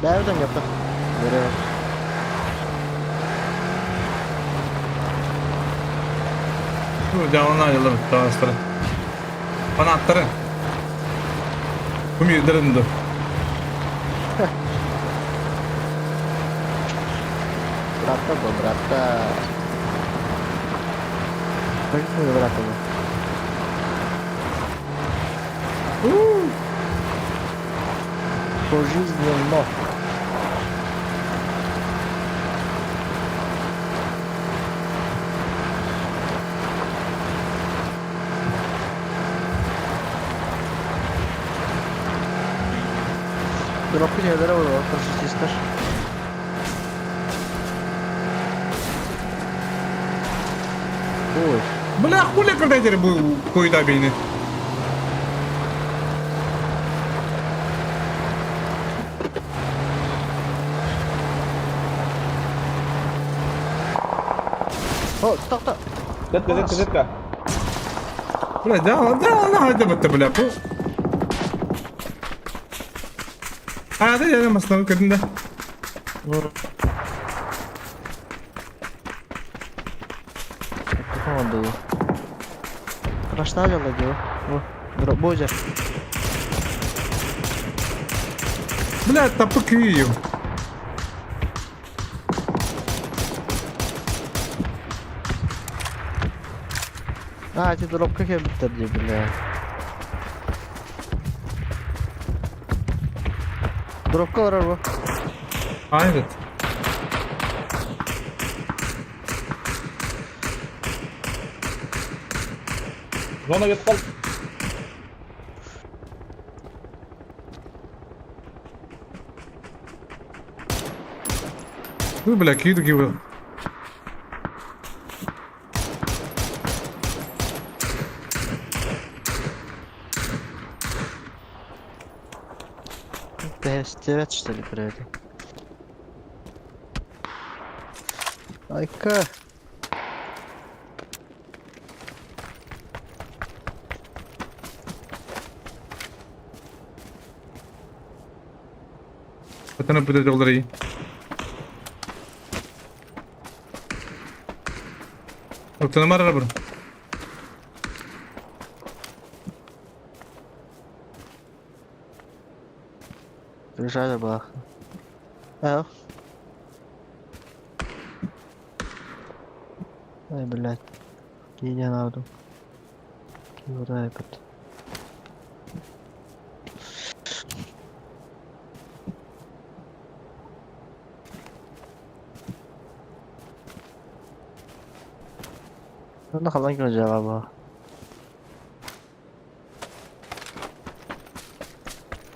Бәрден yaptı. Görüyorum. Дьаалана айылар таастары. Фанаттары. Кумирдерин ду. Брата bu, брата. Bakın брата bu. Пожизненно. Дропы нелere var, парашютистер. Ой, Бля, хули кырдайтер бу койда бейни. О, тохто. Зетка, зетка, зетка. Бля, да, да, да, хайда бытта, бля. Бу. А, да, я масна көрдүм да. Команда. Крашталила дела. О, Бозя. Бля, тапы күйю. А, эти дробка кэлбиттэр дии, бля. Дробка барар бу. А, этот. Зона кетіп қалды. Ну, бля, күйді күйді. Бэстевет, что ли, про это? Айка. Патана бүтэ доллары. Октана марара бр. Приезжали бах. Эх. Ай, блядь. Иди надо. Куда этот? Ну, халан жала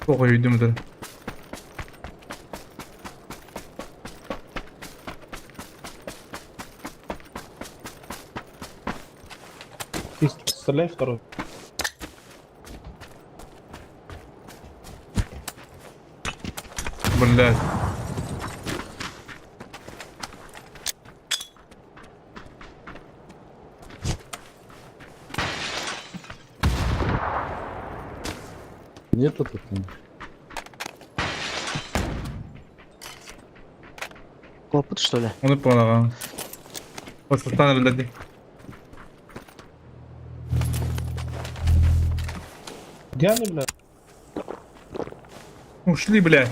Ох, үйдүм да. Ты стреляй второй. Блядь. Нету тут. Опыт, что ли? Оны понял. Постастан блядь. Где они, бля? Ушли, блядь.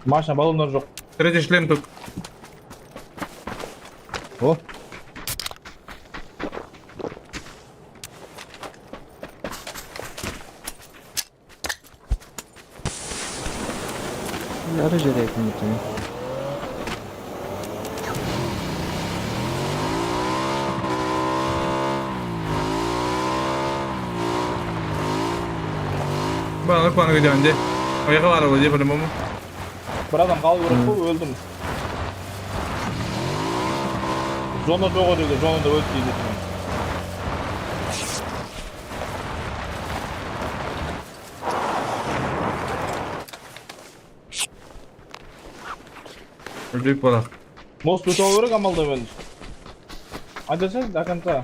Машина, баллондар жоқ. Третий шлем тут. О, Оружие рекомендую. Бана пана гыдянде. Ояға бар ол по-любому. Бір адам қалу керек қой, өлдім. Зона жоқ ол жерде, зонада өлді дейді. Өлдік болақ. Мост өте алу керек амалдап енді. Айдасаң до конца.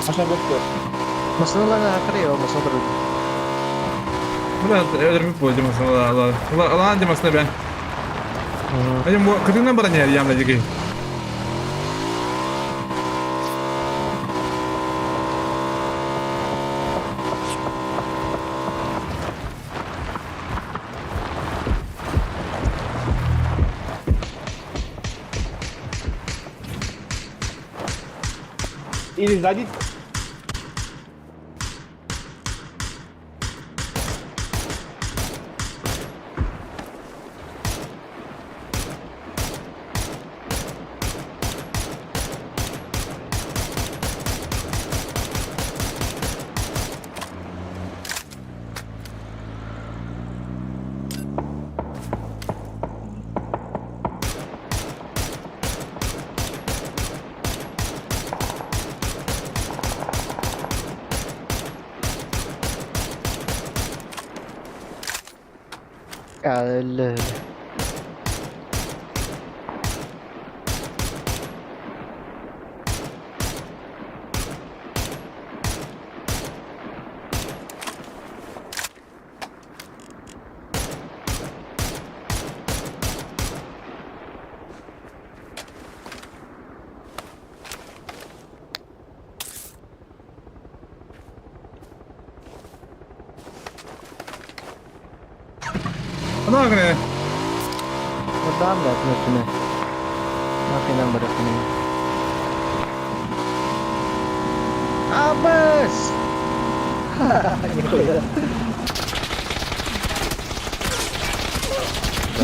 Машина көпті. Машиналарга акыры машина турат. Бля, өлдірмек болды демасына. Ла демасына бә. Айым кытыңнан бара не ямда деги. Или сзади. Өллө. Анаагыны. Даам да атын Нахрена барахны. Абас! Нихуя.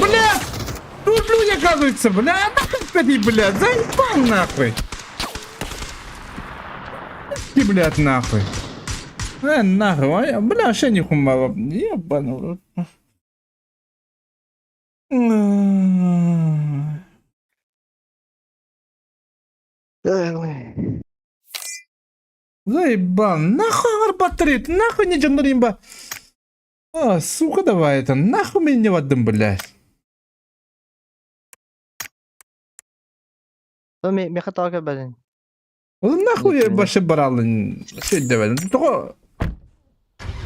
Бля! Тут люди, оказывается, бля, нахуй бля, заебал нахуй. Ты, блядь, нахуй. Нахуй, а, бля, вообще не хумало. Ебану. Ой. Заебал, нахуй арбатрит, нахуй не джандаримба. А, сука, давай это, нахуй меня в одном, блядь. Меха тоҕо көрбөтүн? Ол нахуй башы баралын сөйдөбөн. Тоҕо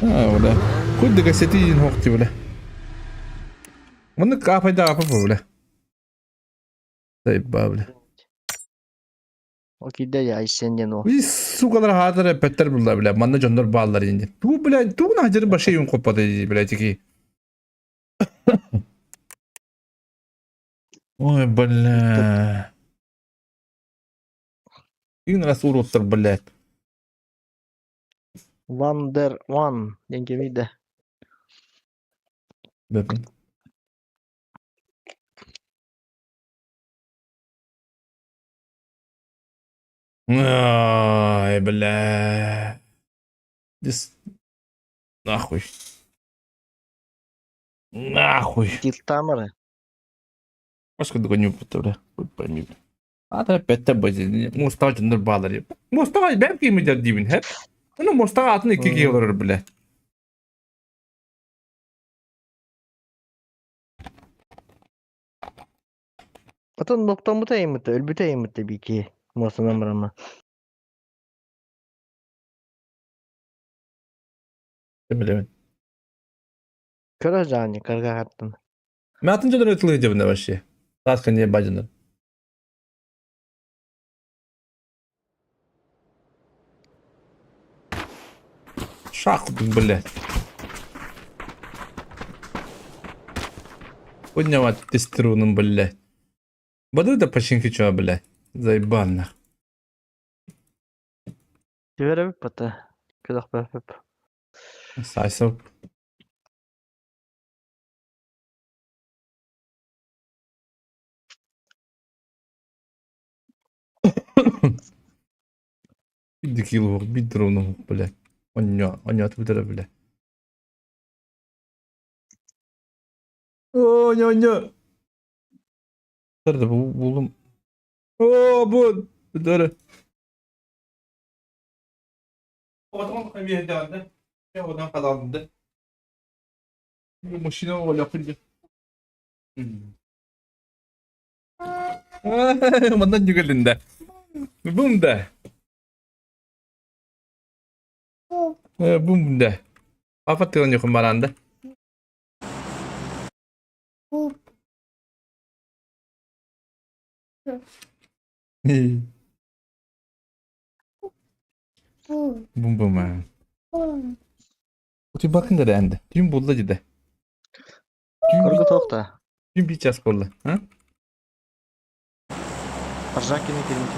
А, бля. Куддыга сетиин хохти, бля. Маны капайда апа, бля. Заебал, бля. Ол киирдэ дьэ Айсен диэн уол. И сукалар хаатар эппэттэр булла, бля. Манна дьоннор бааллар инди. Туу, бля, туу нахжыр башы юн хоппаты, бля, тики. Ой, бля. Ин раз уроттар, блядь. Wonder One диэн кимий да? Бэпин. Ай, бля. Дис... Нахуй. Нахуй. Тилтамары. Башка не бля. Хуй пойми, бля. Ата петте бөзи. Мустаға жындар балар. Мустаға бәм кийми деймін, хеп. Оны мустаға атын екі кей олар, бля. Атын ноктамыта еммите, өлбүтэ еммите бики. Мосынан барама. Билемин. Көрө жаани карга хаттын. Мен атын жындар өтілі деп вообще. Таска не бажындар. Шах, блядь. Поднява тестируном, блядь. Баду да починки чё, блядь. Заебал нах. Түбэрэ бата. Көдөх бөп. Сайсов. Бидdi кило, бидdi ровно, блядь. Оньо, оньо, ты блядь. Оньо, оньо. Nerede bu buldum. Oo bu. Dur. Odan kalandı. Машина оля кырды. Мандан жүгілінді. Бумда. Бумда. Апа тыгын юхун баранды. Бум бум. Түйін бакын да әнді. Түйін болды деді. Көргө тоқта. Түйін bir час болды. А? Аржакины кирмити.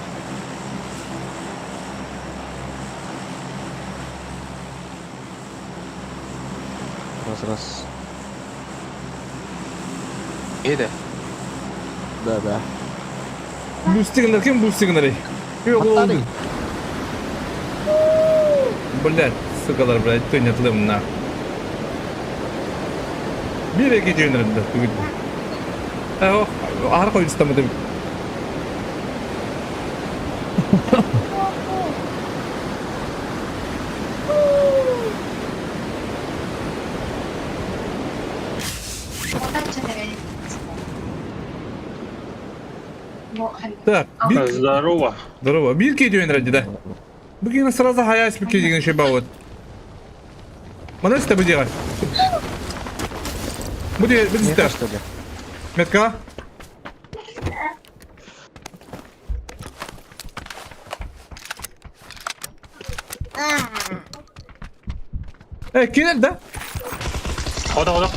Раз раз. Эде. Да да. Бустигінлер кім бустигінлер? Аттары. Блядь, сукалар, блядь, той не тлым на. Bir iki cümle Oh, ağır koydu. Так, бир... Здорово. Здорово. Бир киһи түһэн да. Бу киһини сразу хайаас бу киһи деген баҕабыт. Маны истэ бу диэҕэ. Бу диэ, бу Метка, истэ. что ли? Метка. Э, киирэр да? Хода, хода.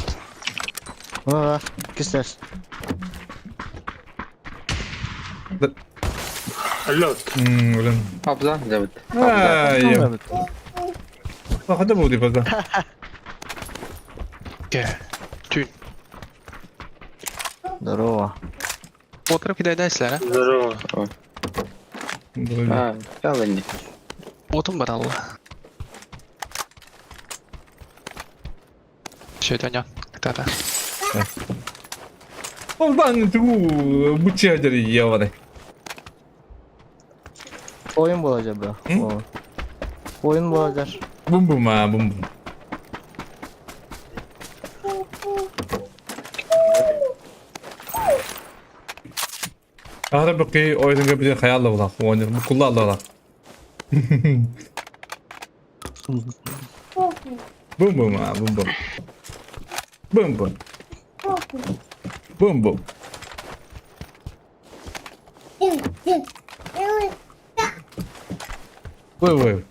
А, кистес. Алло. Блин. Абзан зовут. Ай, Хада буду пока. Тюнь. Здорово. Отырып кидайдайсыздар, а? Здорово. А, жалынни. Отун бар алла. Шөйтөня. Кытата. Олдан тугу буча дери яваны. Oyun bulacak bu. Hı? O. Oyun bulacak. Бум бум а бум бум. Ahra бақи ойынға бір хаялы болақ, ойын бұл құлла алла. Бум бум а бум бум. Бум бум. Бум бум. Ой ой.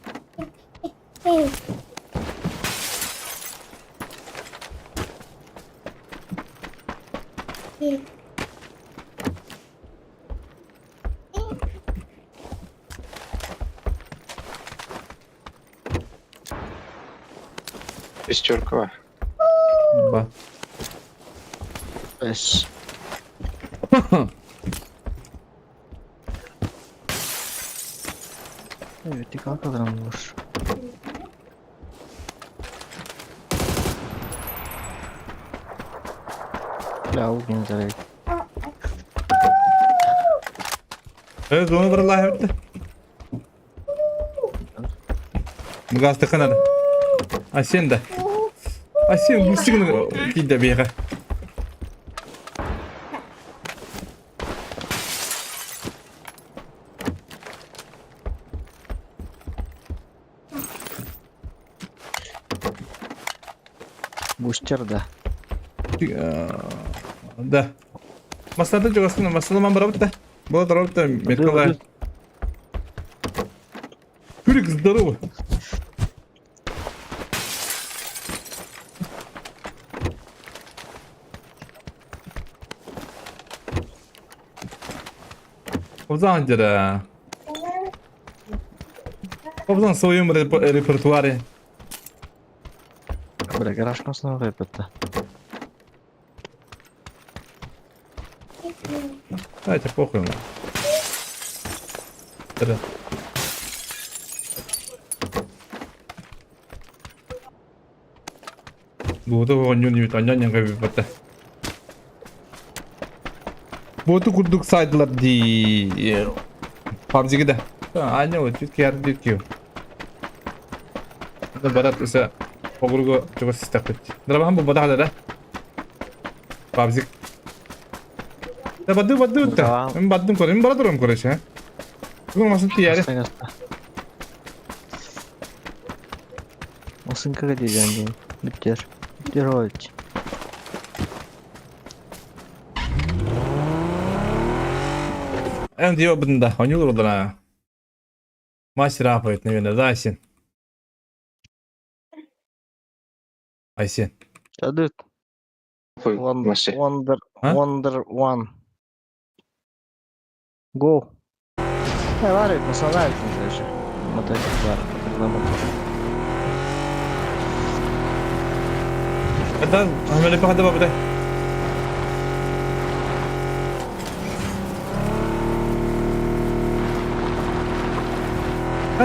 Пястеркова. Ба. Beş. Evet, dikkat var. Ya o güzel. Evet, onu vallahi bitti. Газ надо. А сен да. А сен гусигн кидда бега. Бустер да. Да. Масада жогостун, масада ман барабыт да. Була барабыт да, меткала. Курик, здорово. Кобзан дера. Кобзан в своем репертуаре. Бля, гараж снова выпадта. Давайте похуй. ему. Да. Буду онньон онньон кабиппата. Боту курдук сайдылар ди. PUBG'de да. Аня вот чуть киар дит кио. Это барат уса огурго чого систакпит. Драбахам бу бадахада да. PUBG. Да бадду бадду та. Им баддум коре, им барадурум коре ше. Бүгүн масын тияре. Гаста гаста. Осынкага diyeceğim diyeyim. Bitir. Bitir o hiç. Эн дио бында, онюлур олдана. Мастер апает, наверное, да, Айсен? Айсен. Дадут. Ой, One, Маси. Wonder, А? Wonder One. Go. Ne var ya, mesela var ya, Мотоцикл var, мотоцикл. Это, амели пахада бабда.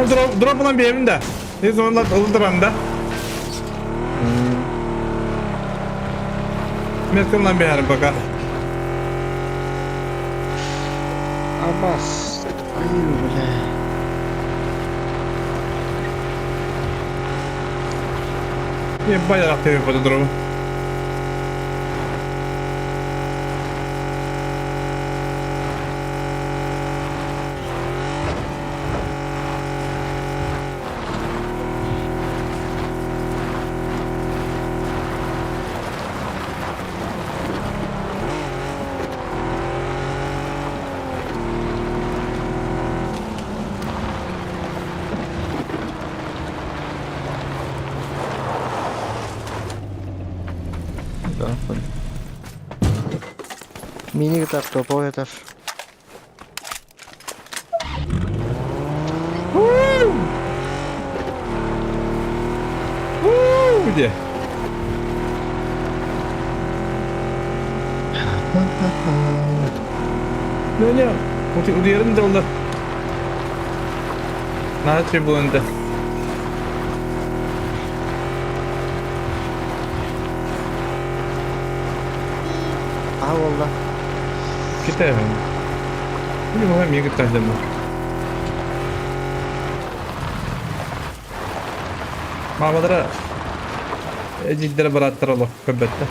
Дроп, дроп биэбин да. Из онлат ылдырам да. Меткымнан биэрим пока. Абас, твою, бля. Ебать, тебе по дропу. Мини гитар топовый этаж. Где? Не, не, утуйарын да олар. Наһаа үчүгэй буолан этэ. Аһа буолла. Китэһин. Билим миигин кытта сылдьаллар. Маамалара эдьиийдэрэ бырааттара олох көрбөттөр.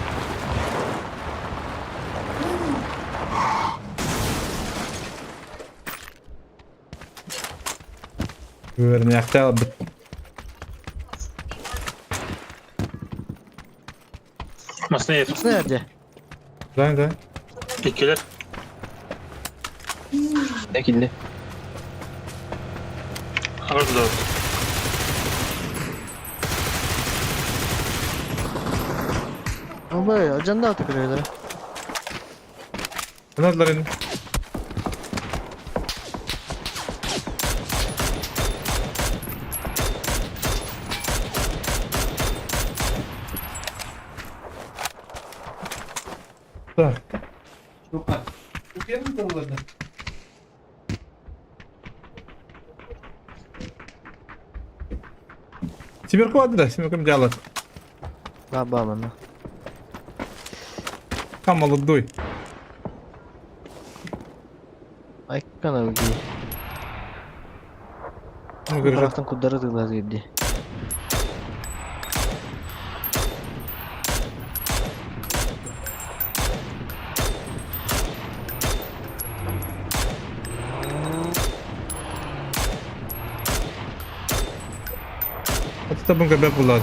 Үөрэнээхтэй албыт. Маснаев. Знаете где? Да, да. Иккилэр. Ne kildi? Аҕыс да. Абай, жанда атып Ыналлар ини. Так. Семерку да, семерком дьаалат. Ба манна. Кам молодой. Айккана уги. Ну, говорит, Taraftan kudları tıklar girdi. Это табын көбөп булар.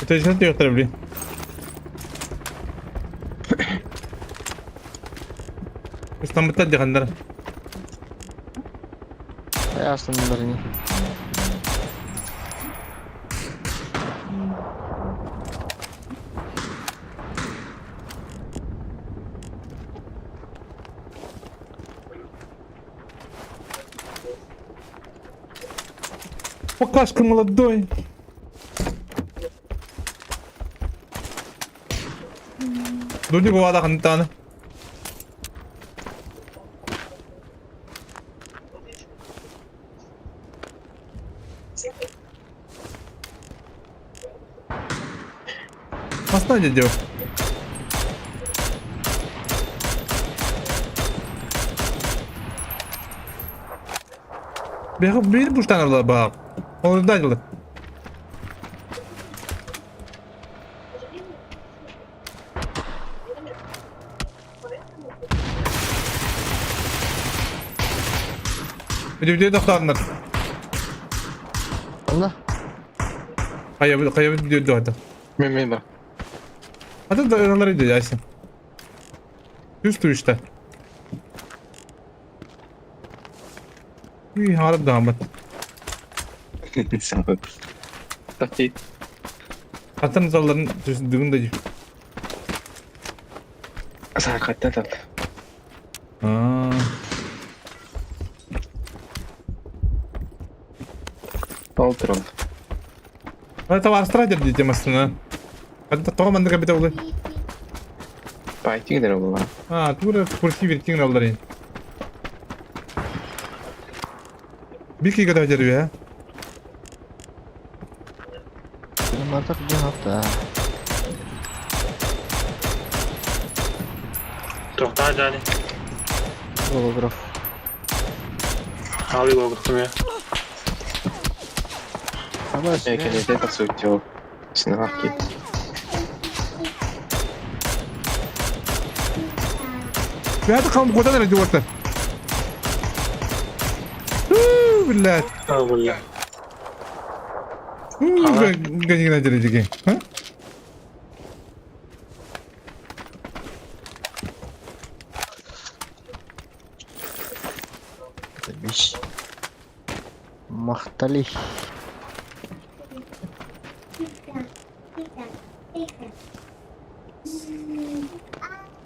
Это же не блин. Ыстаммыттар диханнар. Ay aslanlar ini. Покашка молодой. Дуни бувада хантаны. Поставь дядю. Бир буштан баак. Ол дадылы. Видео тохтооннор. Allah. Хайа хайа видео дуата. Мен мен бар. А тут ыралар иди яйся. Чувствуешь что? И харап дамат. Тахти. Атын залларын дүгін да. Саркаттан тат. Аа. Ол турал. Это арстрадер дейді машина. Это тоға мандыға бите олы. Пайтинг дер була. А, тура курси вертин алдар. Бики гада жерби, а? Benim artık bir hafta. Тохтаа жани. Голограф. Али голограф я. Ama Экенде тасук жол. Синахки. Бәді қалым қодан әлі деп отыр. Блядь. А, бля. Гонигна деген. А? Биш. Махтали.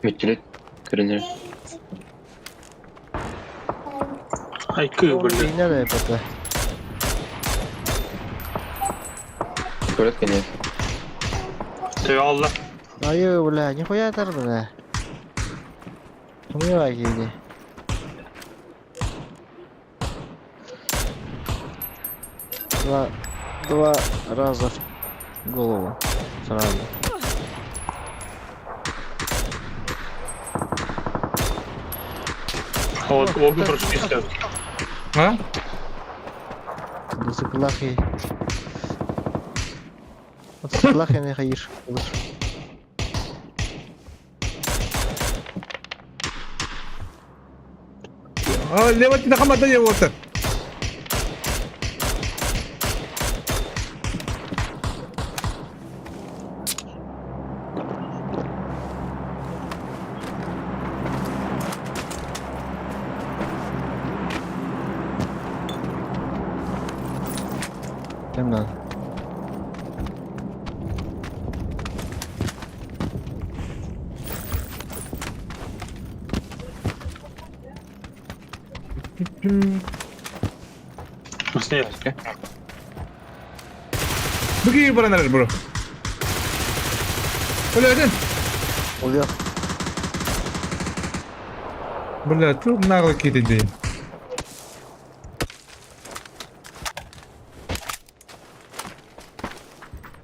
Мүччүлүт көрүнэр. Айкы бля. Не надо это. Көрөт кэнэ. Ты алла. Айы, бля, нихуя тар, бля. Умирай, иди. Два, два раза в голову. Сразу. Вот, лобби прочистил. А? Мотоциклахи. Мотоциклахи не хаишь. А, лево ти хамата е вот. Кем надо? Снег. Бүгүн баран эрэр бро. Өлөдүн. Убил. Бля, тут нагло киди.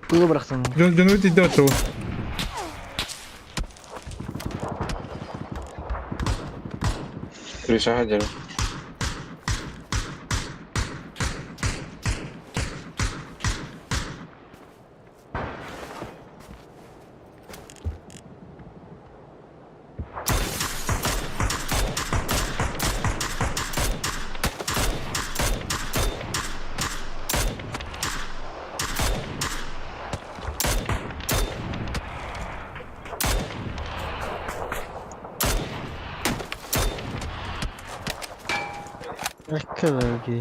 Кулы бырахтым. Дьону тиийдэ оччоҕо. Крышаҕа дьары. Экологи.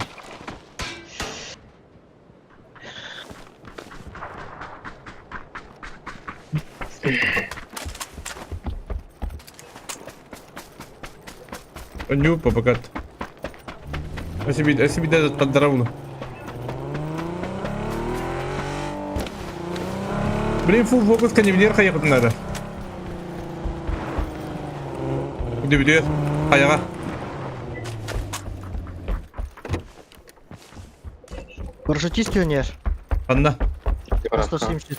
Ньюпа пока. Эсибиде таддаравлы. Блин, фул фокус канивнер хаякын надо. Дүбүдү хаяга. Парашютист пионер. Анна. 170.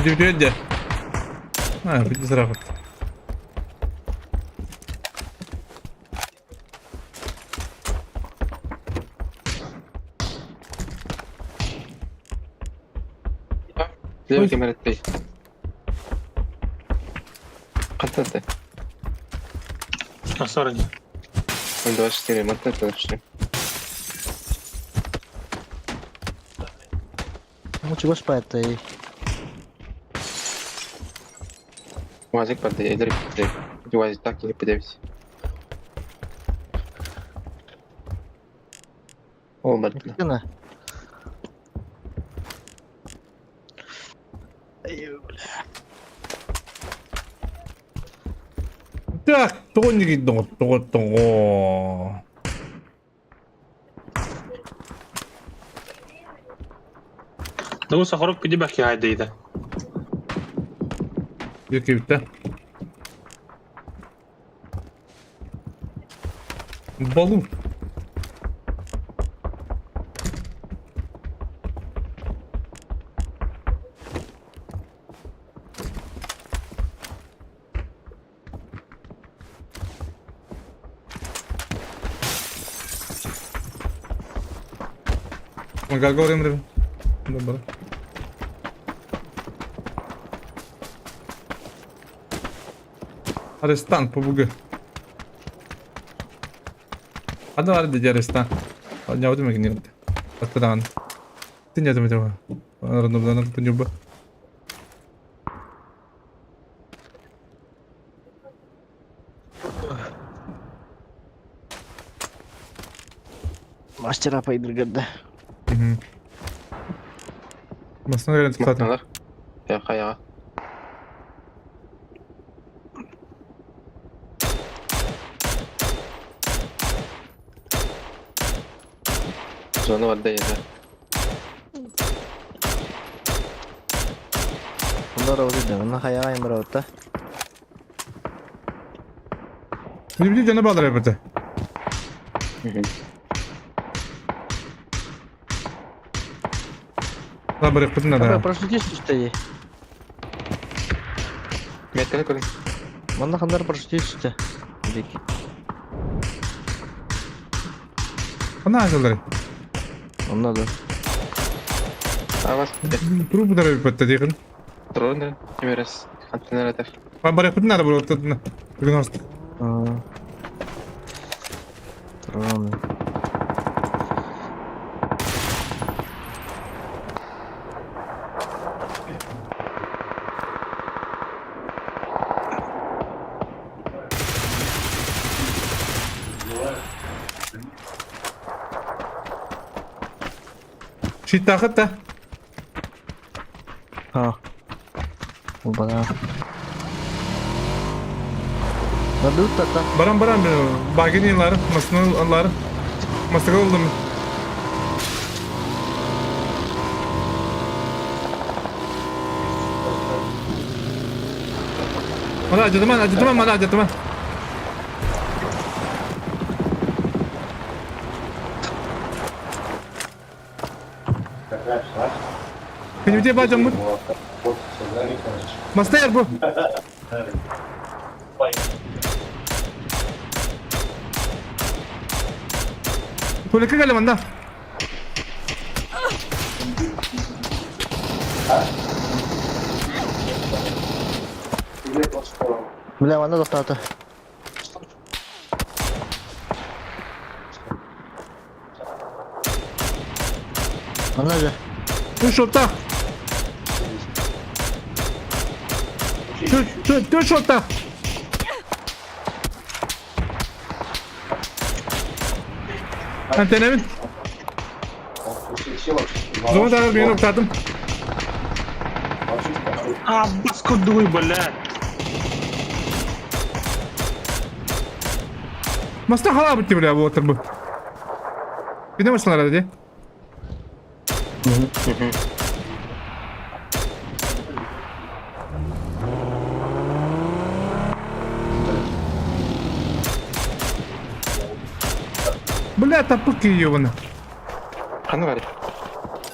Дүбүдү де. А, биди сырагыт. Лево кемереттей. Хантан На стороне. 024, мантан 24. Ну чего спать-то и. Уазик падает, эдер падает. Уазик так или подавись. Ол бардына. Кена. Так, тоҕо тоҕо тоҕо тоҕо. Ну, сахарок пиди баки хайдейда. Якивте. Балу. Говорим, Добре. Арестант побугы. Ада бар диде арестант. Нябыты мекен нерде. Аттадан. Тин ятым ятым. Рандомдан тунюба. Мастера поиграть, да. Басына кэлэн тутаатым. Махтанар. Хайаҕа. Зона барда ийэтэ. Онно работает да, онно хайаҕа им работа. Билбити дьоно баалар эбэтэ. Барыахпытын наада. Прошли что Метканы көрүн. Манна хандар прошли что Дик. Хана аһыллар. Онно да. Авас. Туруп бутар эбиппэттэ диэхин. Турун да. Кимерес. Хантан эретер. Барыахпытын наада буруоттатына. Бүгүн ост. Турун. Щиттаахыт да. Ha. Бана. Надут тата. Баран баран багин ыллары, масына ыллары. Масыга ыллым. Мана ажытыман, ажытыман, мана ажытыман. Күнүбүтэ баажаммыт. Мастайар бу. Көлөккө кэлэ манна. Бля, манна тохтоото. Манна же. Түс шоттах. Түс шоттах. Антеннабин. Зона тагыр мен октадым. А, баскодуй, блядь. Маста хала битти бля вот бу. Кине машиналар ди. Бля, тапык ебана. Ханна бар.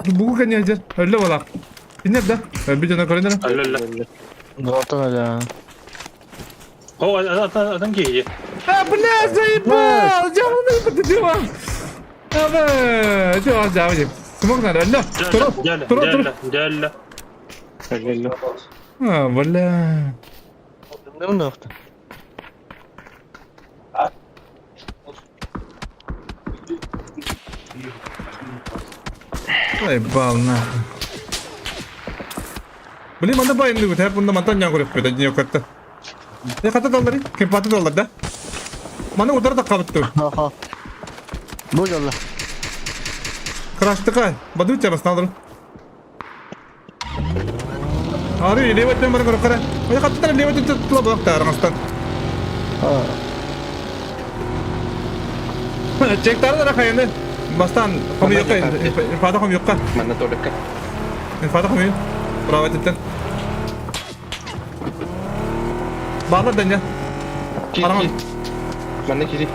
Бугу конечно, өллө балак. Кинер да? Видеоны көрөнөр. Алла. Золотон аля. О, адам киһи. А, бля, заебал! Дьявол, ты дела! А, дела, дьявол. Смог надо, алло. Дьэлэ, Тур, тур, дьэлэ, дьэлэ. Өллө. А, бля. Дым да. Заебал, нахуй. Блин, манда байымды бит, хәп бunda мантан яң көрөп бит, не катта. Не катта доллар, кем паты доллар да? Маны удар да кабытты. Ха-ха. Бу жолла. Краштыка, баду чабас надыр. Ары, леветтен бар көрөп кара. Ой, катта леветтен тула бак тараңастан. Чектар да кайны. Бастан хом юкка, инфада хом юкка. Манна толыкка. Инфада хом юк. Право типтен. Баалар дanya. Араман. Манна кири.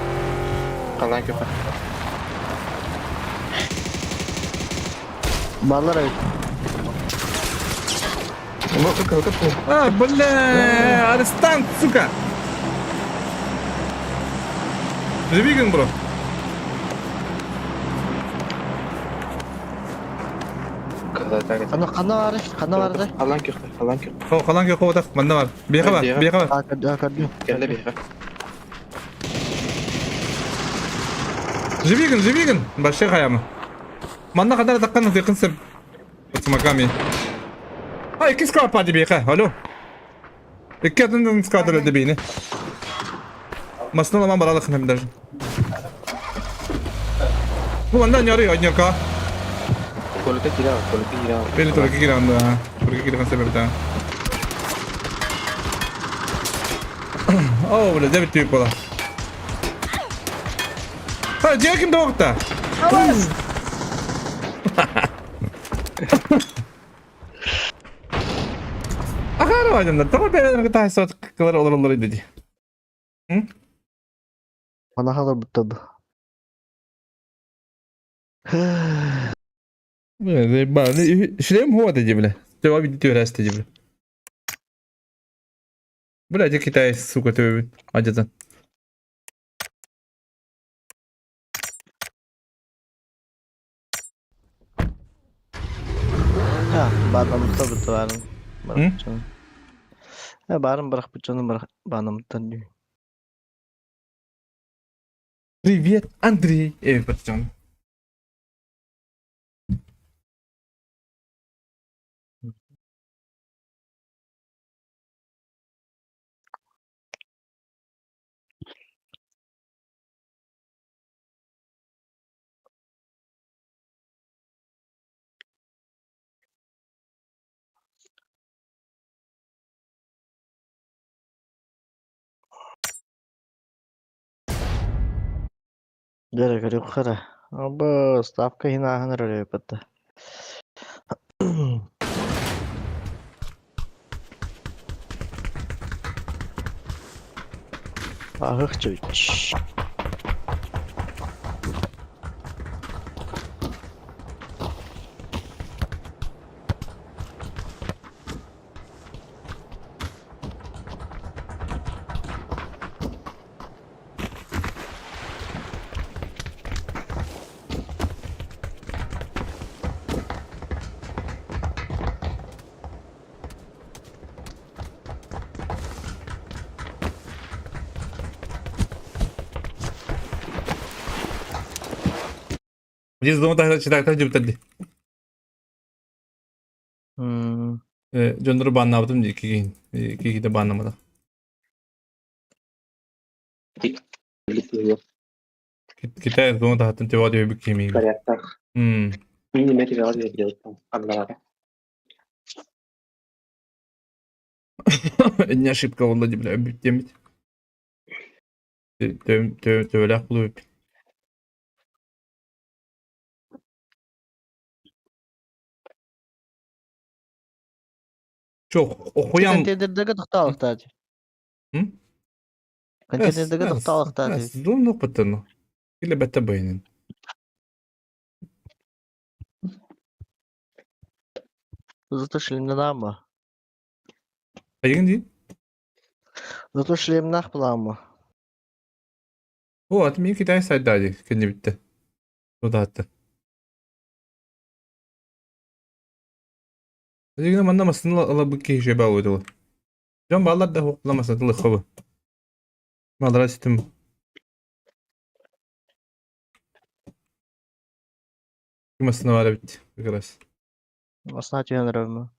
Қалан көпі. Баллар эбит. А, бля, арестант, сука. Живи, бро. Ана ханна бар, ханна бар да. Қалан көпі, қалан көпі. Хо, қалан көпі отақ, манда бар. Беға бар, беға бар. А, көрдүм. Кәлі беға. Живигин, живигин. Баши хаямы. Манна қадар таққан тықын сып. Смаками. А, икки склад пади беға, алло. Икки атын склад өлді бейні. Масына ламан баралық даже. Бұл анда няры, однерка. Көлүкэ киирэ, көлүкэ киирэ. Били только киирэн да. Только киирэн себепте. О, бля, дебит түйүк бола. Ха, дьиэ ким тоҕукта? Ахара бадымдар, тоҕо бэйэлэргэ таһайсыбат кылар олороллор иди. Манаха олорбуттар бу. Шлем хуа дии бля. Төбө види түөрээсте дии бля. Бля, дьэ Китай, сука, төбөбүт. Адьатан. Баанамыттар бутта баарын. Бырахпыт Баарын бырахпыт дьону баанамыттар дии. Привет, Андрей. Эй, пацан. Дьэ көрүөххэ эрэ. Бу ставка иһин ааһан эрэр эбиппит да. Аһых чүч. Здесь дома так читак так дии. Дьоннору бааннаабытым дии киһи киһитэ бааннамата. Китай зона таһыттан төбө түһүбүт кимиин. Порядок. Мин неме делать там. Одновато. Не ошибка болла дии бля бүттемит. Төбөлөөх булуп. Чох, охуям. Контейнердеге тохтоолуктаа дии. Контейнердеге тохтоолуктаа дии. Дум ноппаттан. Или бетте бэйнин. Зато шлемнанама. Айгын дии? Зато шлемнах буламма. О, аты мин Китай сайда дии кэннибитте. Тутаатта. Дигинэ манна массыына ылабыт киһи үчүгэй баҕайы Дьон бааллар да ламассыына ылыахха Малара ситим. Массыына баар эбит как раз. Массыына түһэн эрэр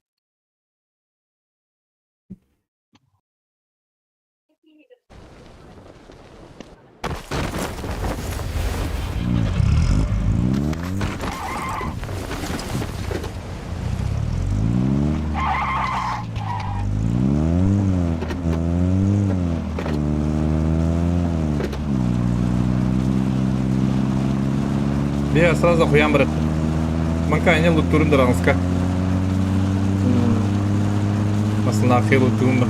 Я сразу хуям брат. Манка не луттурун дараңызка. Масына хил луттурун да.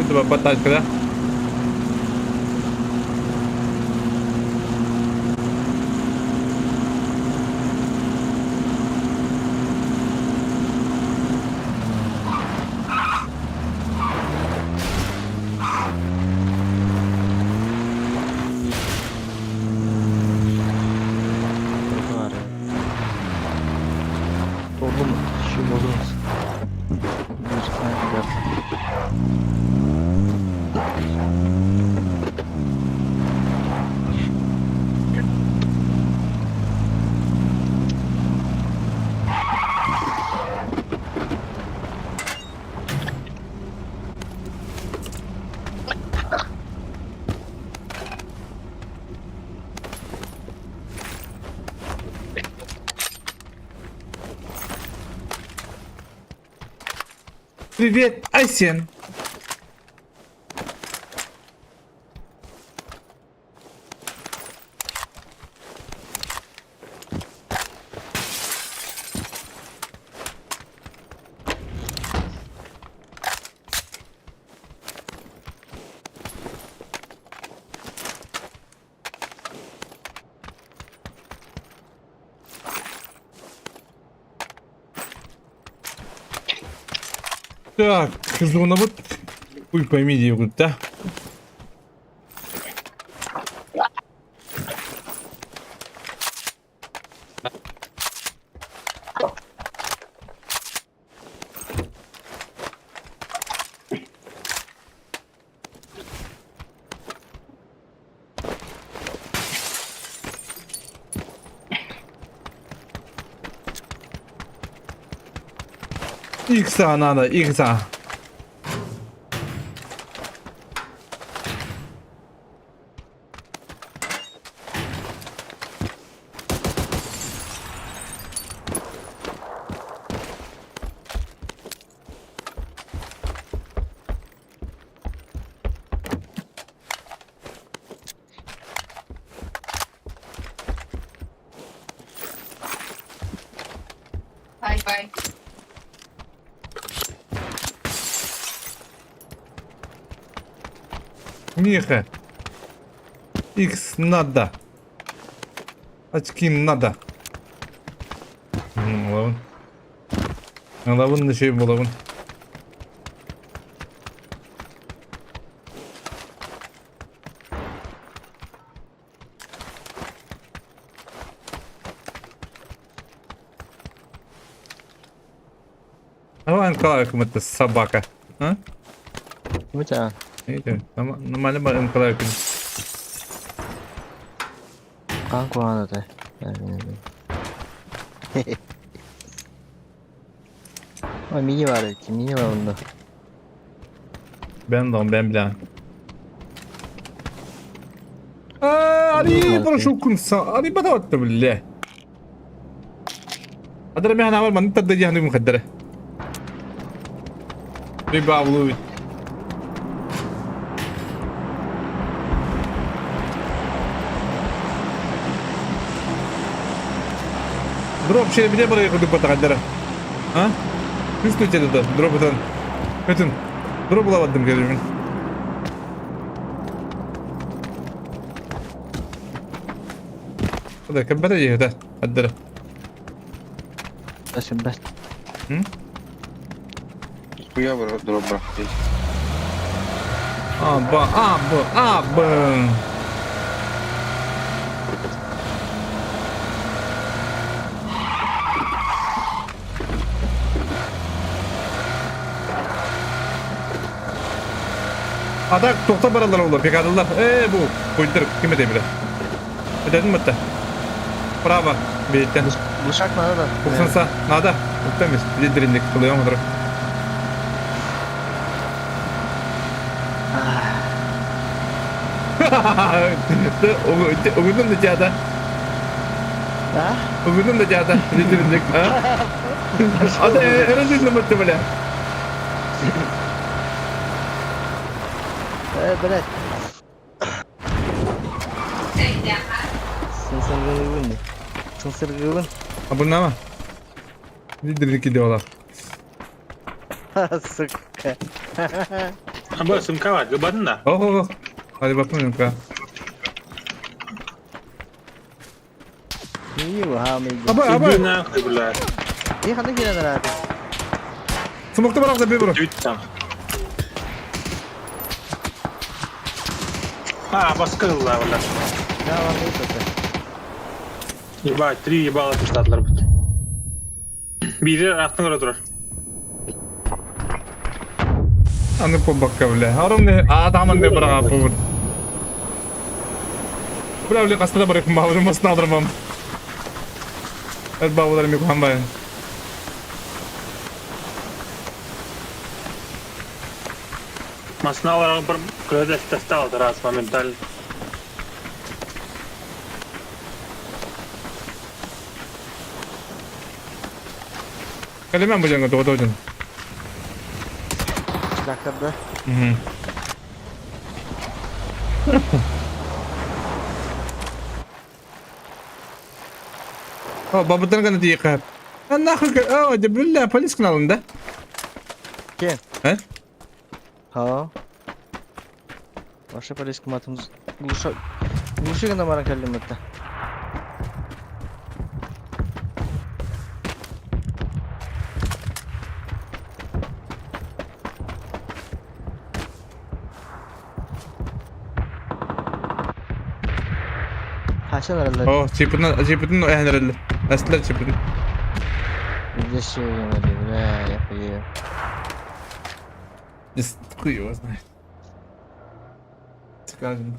Это баталька, да? Doldu mu? Şu bozulmaz. Привет, Айсен. Так, зонабыт. Уй, пойми, диэбит да. Икса надо, икса. Bye bye. Миха. Икс надо. Очки надо. Ылабын. Ылабын да шөй булабын. Давай, Николаевка, это собака. А? Мытя. Видите, нормально бар Николаевка. Хаан куһаҕан этэ. Ой, мини бар эбит, мини бар онно. Ben de ben bilen. Ари прошу кунса, ари батаватта билле. Адара мен амар манны тадда яхны мухаддара. Рибавлу. Дроп шере биле бара кудук батагаддара. А? Чувствуете это? Дроп это. Это. Дроп лаваддым келемин. هذا كبر هذا هدره. Бэс бэс. Хуя дроп брахтеть. Аба, аба, аба. А так тоқта баралар олар, пекадылар. Э, бу, қойдыр, кім ете біле. Өтетін бітті. Право, бейттен. Глушак надо да. Тоқсанса, надо. Өттеміз, лидеріндік, қылыйым отырып. Угунун да жада. А? Угунун да жада. Лидеріндік, а? Ата, өрөзүн бітті біле. Э, блядь. Сыңсыргыбын. Сыңсыргыбын. А бұл нама? Лидердики деп алар. Сука. Бу сымка бар, гыбадын да. Ох, ох, ох. Hadi bakayım ka. Аба, аба. Үдүнә кыйбылар. И ханды кирәдер аты. Смокты барак да бер. Үттем. А, баскылла бля. Да, вам это. Ебать, три ебала пиштатлар бит. Бири артын көрө турар. Аны по бакка бля. Арым не, адамын не барак бу. Бля, бля, кастада барак маврым басын алдырмам. Әр бабалар ми кухамбай. Масыналар бір көрөдө тастал раз моментально. Калеман бу жаңа тоғытожын. Рюкзактарда. Угу. О, бабыттан гана тиийиэххэ. А нахуй, о, дьэ бля, полис каналын да? Ким? Э? Ха. Ваша полис кыматым глуша глуши гына баран кэллим этэ. Хасан аралар. О, чипытын, чипытын эһэн эрэллэр. Эстилэр чипытын. Здесь бля, я хуею. Хуй его знает. Скажем.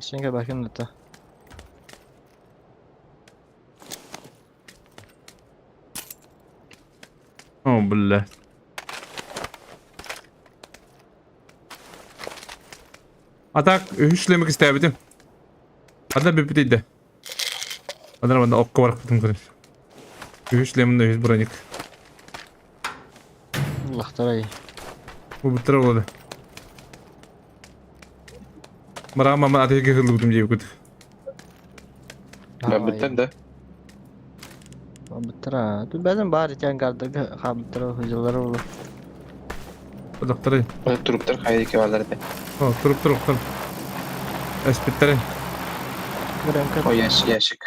Сенька бахин это. О, блядь. А так, үһүс шлемик истээбитим. Ада бүппүт Адар манна окко барахпытын көрүн. Үһүс шлемин үһүс броник. Лахтарай. Бу буттара буолла. Мараам мама атыга кыһыллыбытым диэбиккит. Бабыттар да. Бабыттара. Тут бәзен бар итен кардыгы хабыттара хыжылары болу. Доктор. Туруптар хайа диэки бааллар этэ. О, туруп туруптар. Эспиттэрин. О, ящик, ящик.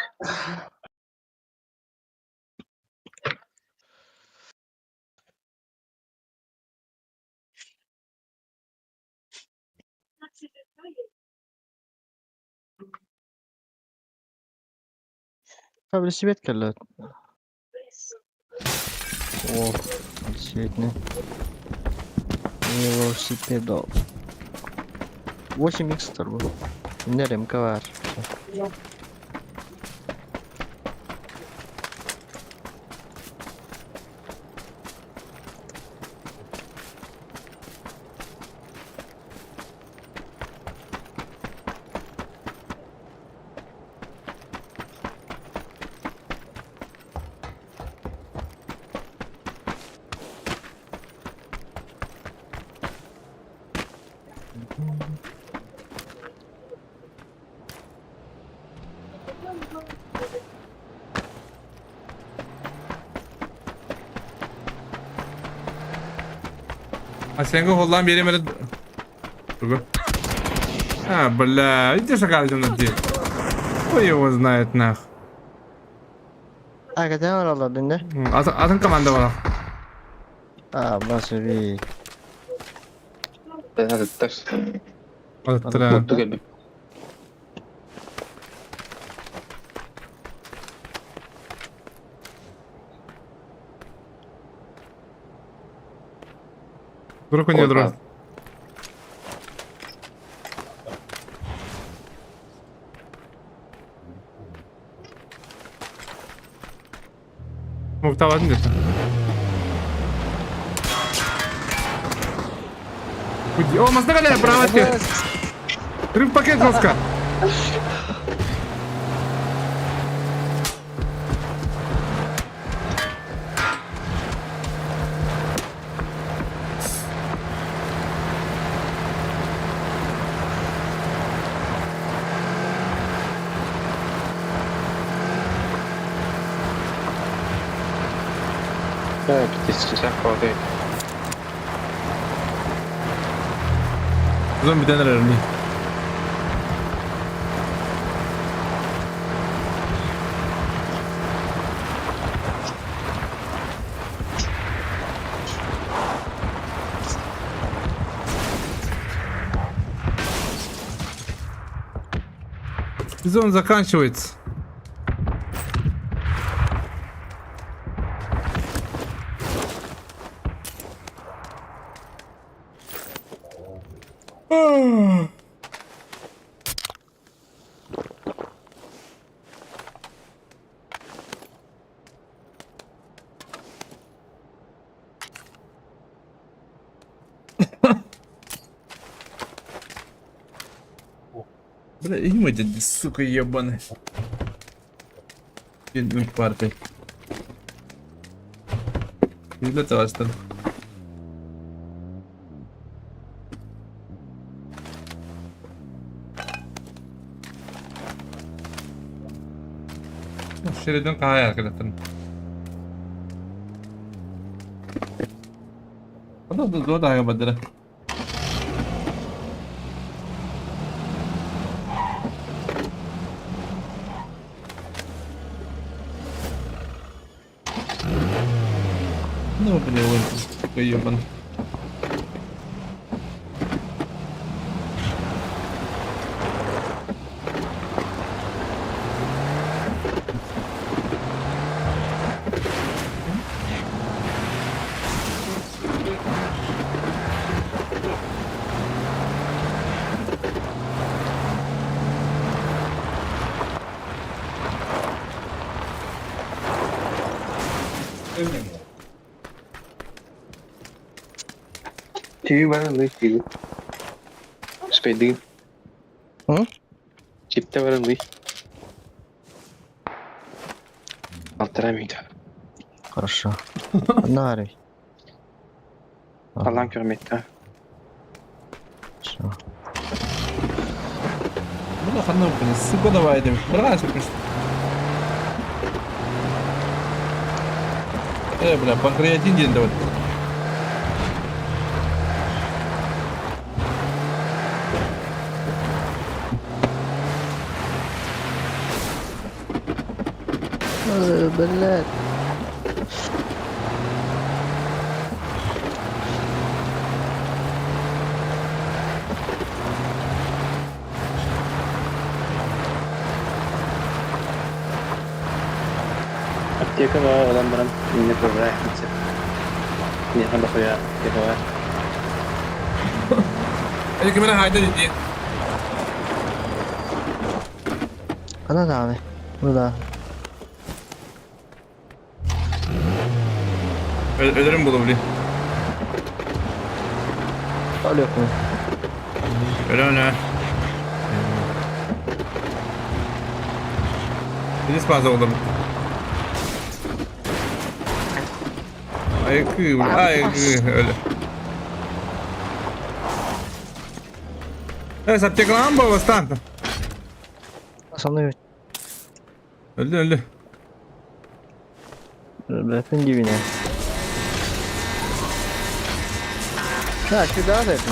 Велосипед кэллэ. О, велосипедный. Велосипедо. 8 х турбо. Не ремка бар. А сенге холлаан биэриэм эрэ Тугу? А, бля, иди шакалдьын дии. Хуй его знает нах. А, кэтэн бараллар динде? Атын, атын команда бар. А, басыби. Атыттар. Атыттар. Отту кэлбит. Вдруг у нее дрон. Муктаватын где-то. О, мастагаля, право Рыв пакет жестко. Да, 50 хватает. Зомби бүтэн эрэр. Сезон заканчивается. Бля, и сука, ебаный. Парты. Для там. Şeridin kahaya arkadaşlar. O da zor da badara. Ну, бля, вон, сука, ебан. TV var mı? TV. Спайды. М? Чипте бар mı? Алтыра миңде. Хорошо. Одна Аллаң көрмекті. Хорошо. Бля, хана, блин, сука, давай, деп. Брась, бля, панкреатин день давай. Блядь. Аптека бар, olan баран не проверяется. Не, надо хуя, аптека бар. Hadi kamera hayda dedi. Ана даҕаны. Бу да. Ölürüm bunu bile. Өлүөхпүн. Öyle öyle. Deniz fazla olur. Ay ay öyle. Evet, аптекалан буоластаан. Сонно Öldü öldü. Өлбөппүн диибин. Да, сюда да это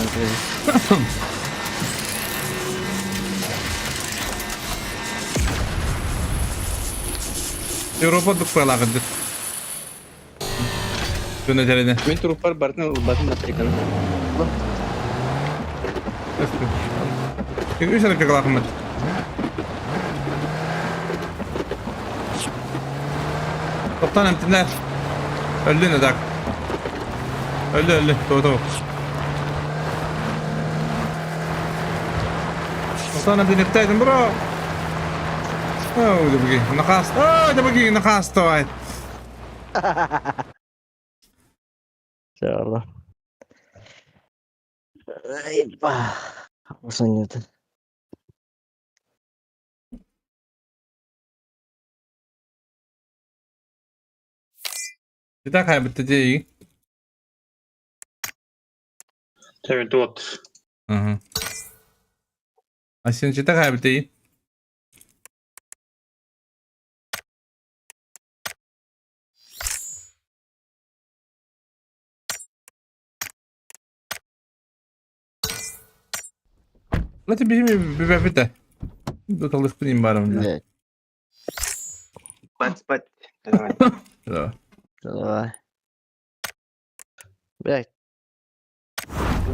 Европа дукпалаагыды. Жөнөтөрүнө. Мен труппар бартын батын аптеканы. Үч аптекалаахмыт. Топтан эмтинер. Öldü ne dak. Öldü öldü. Doğru doğru. Топтан эмтин эптайдым бро. Оо, дебги. Накас. Оо, дебги накас той. Чарла. Айба. Осонньута. Bir daha kaybetti diye. Evet, вот. Hı. Aslında cidden kaybetti. Лати биһими бүбэпитэ. Доталыспын им барым. Блядь. Спать, спать. Давай. Да. Давай. Блядь.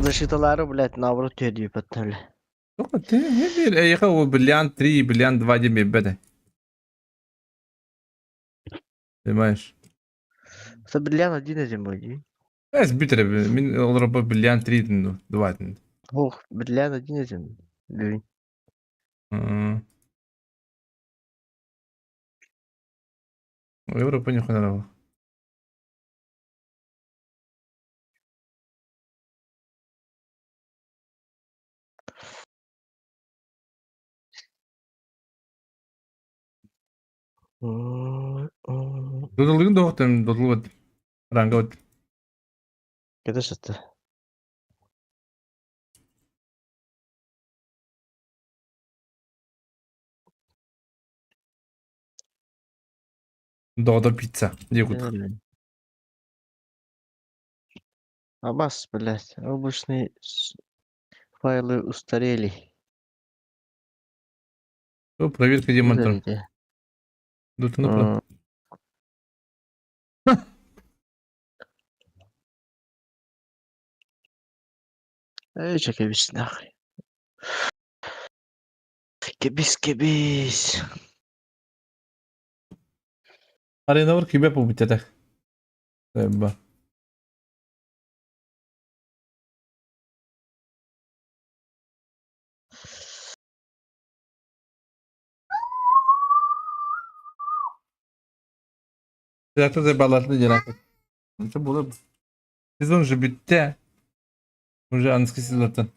Защиталары, блядь, наоборот түһэрдии бля. Тоҕо ты бир эйиэхэ ол бриллиант 3, бриллиант 2 диэн биэрбэтэ. Понимаешь? Это бриллиант один один был, дии. Эс бүтэр мин олоробо бриллиант 3 дин 2 дин. Ох, бриллиант один один. Блин. Европа не хонорова. Додулугун доһуттан додулубат. Рангабат. Кэдэ сытта. Додо пицца. Диэкут. Абас, блядь, облачные файлы устарели. Проверка демонтра. Удалите. Дотуну Эй, кэбис нахуй. Кэбис, кэбис. Аренавар кибе побутетах. Ба. Zaten балларны делать. Это было. Сезон же битте. Уже анский сезонтан.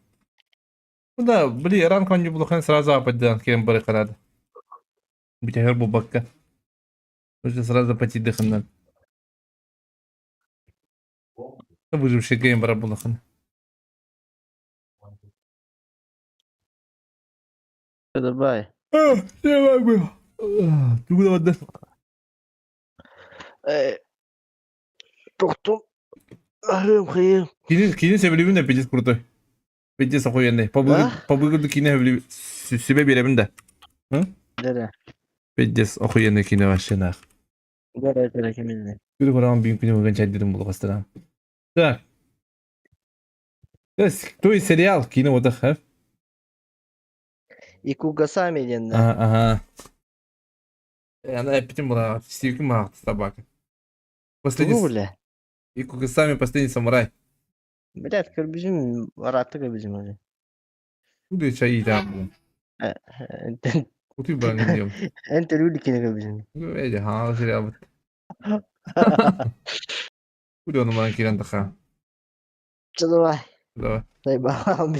Ну да, били ранг он не было сразу ападдан кем бары карады. Битәһер бу бакка. Уже сразу пойти дыханнан. Выживший гейм бара булахан. Давай. Давай был. Тугуда вадда. Тохтум. Ахым хыйым. Кини кини себелибин да пиздец крутой. Пиздец охуенный. По выгоду кини себе беребин да. Дere. Пиздец охуенный кини вообще нах. Дere дere киминне. Күрү көрөм бин күнү өгөн чайдырым булып астырам. Так. То есть сериал кино вот так, Икугасами диэн. Ага, ага. Она эпитим была, стивкин была собака. Последний... Бля. Икугасами последний самурай. Блядь, көрбүзүм, аратты көрбүзүм уже. Куда чай там? Кутуй баран дем. Интервью кине көрбүзүм. Эди, ха, сериал. Куда он баран кирен таха? Давай. Давай. Дай балам.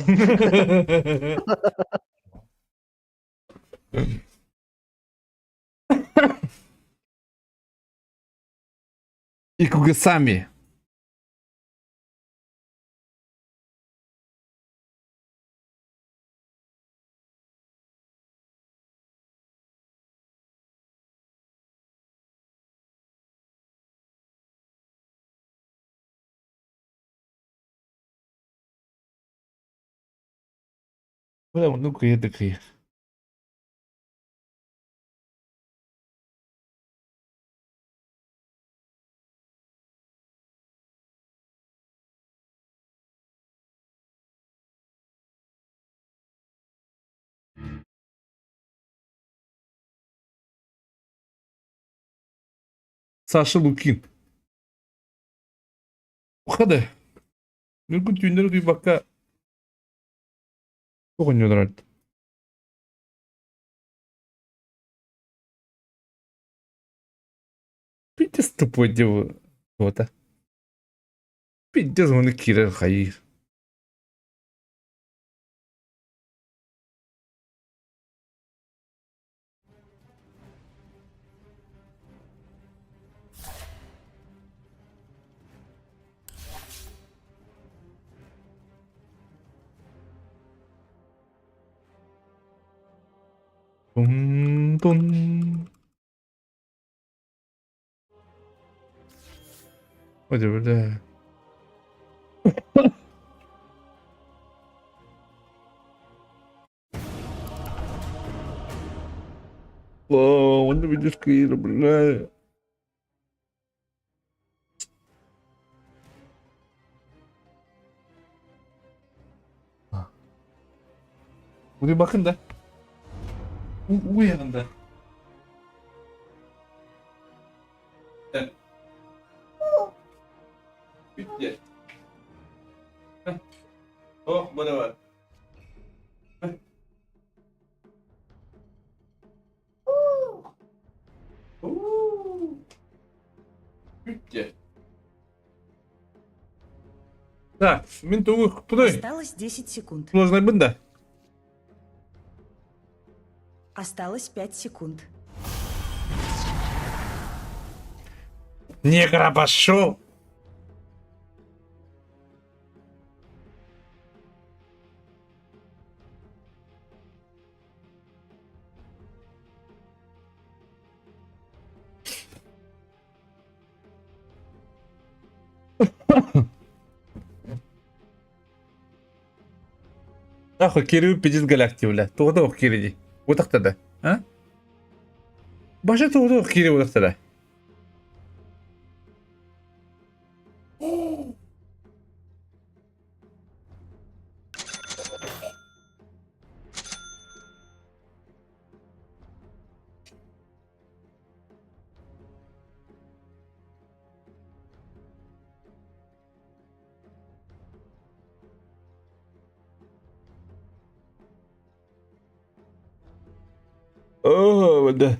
Икугасами. Бля, ну-ка я такие. Саша Лукин. Ухады. Мүмкін түйіндер құйбаққа оғыннёдыр Пиздец тупой дело. Вот, а. Пиздец, он и Кира Хаир. Тун-тун. Ой, бля. Онно видишь киирэ бля. Bir bakın da. Uyanın da. Evet. Bitti. Heh. Oh bu ne var? Heh. Oo. Bitti. Так, мин тугу куппутуй? Осталось 10 секунд. Сложнайбын да. Осталось 5 секунд. Негра пошел! Нахуй Кирилл пиздец галактик, бля. Тугуда ох Кирилл. Утахтада. А? Баша тугуда ох Кирилл утахтада. Оо, да.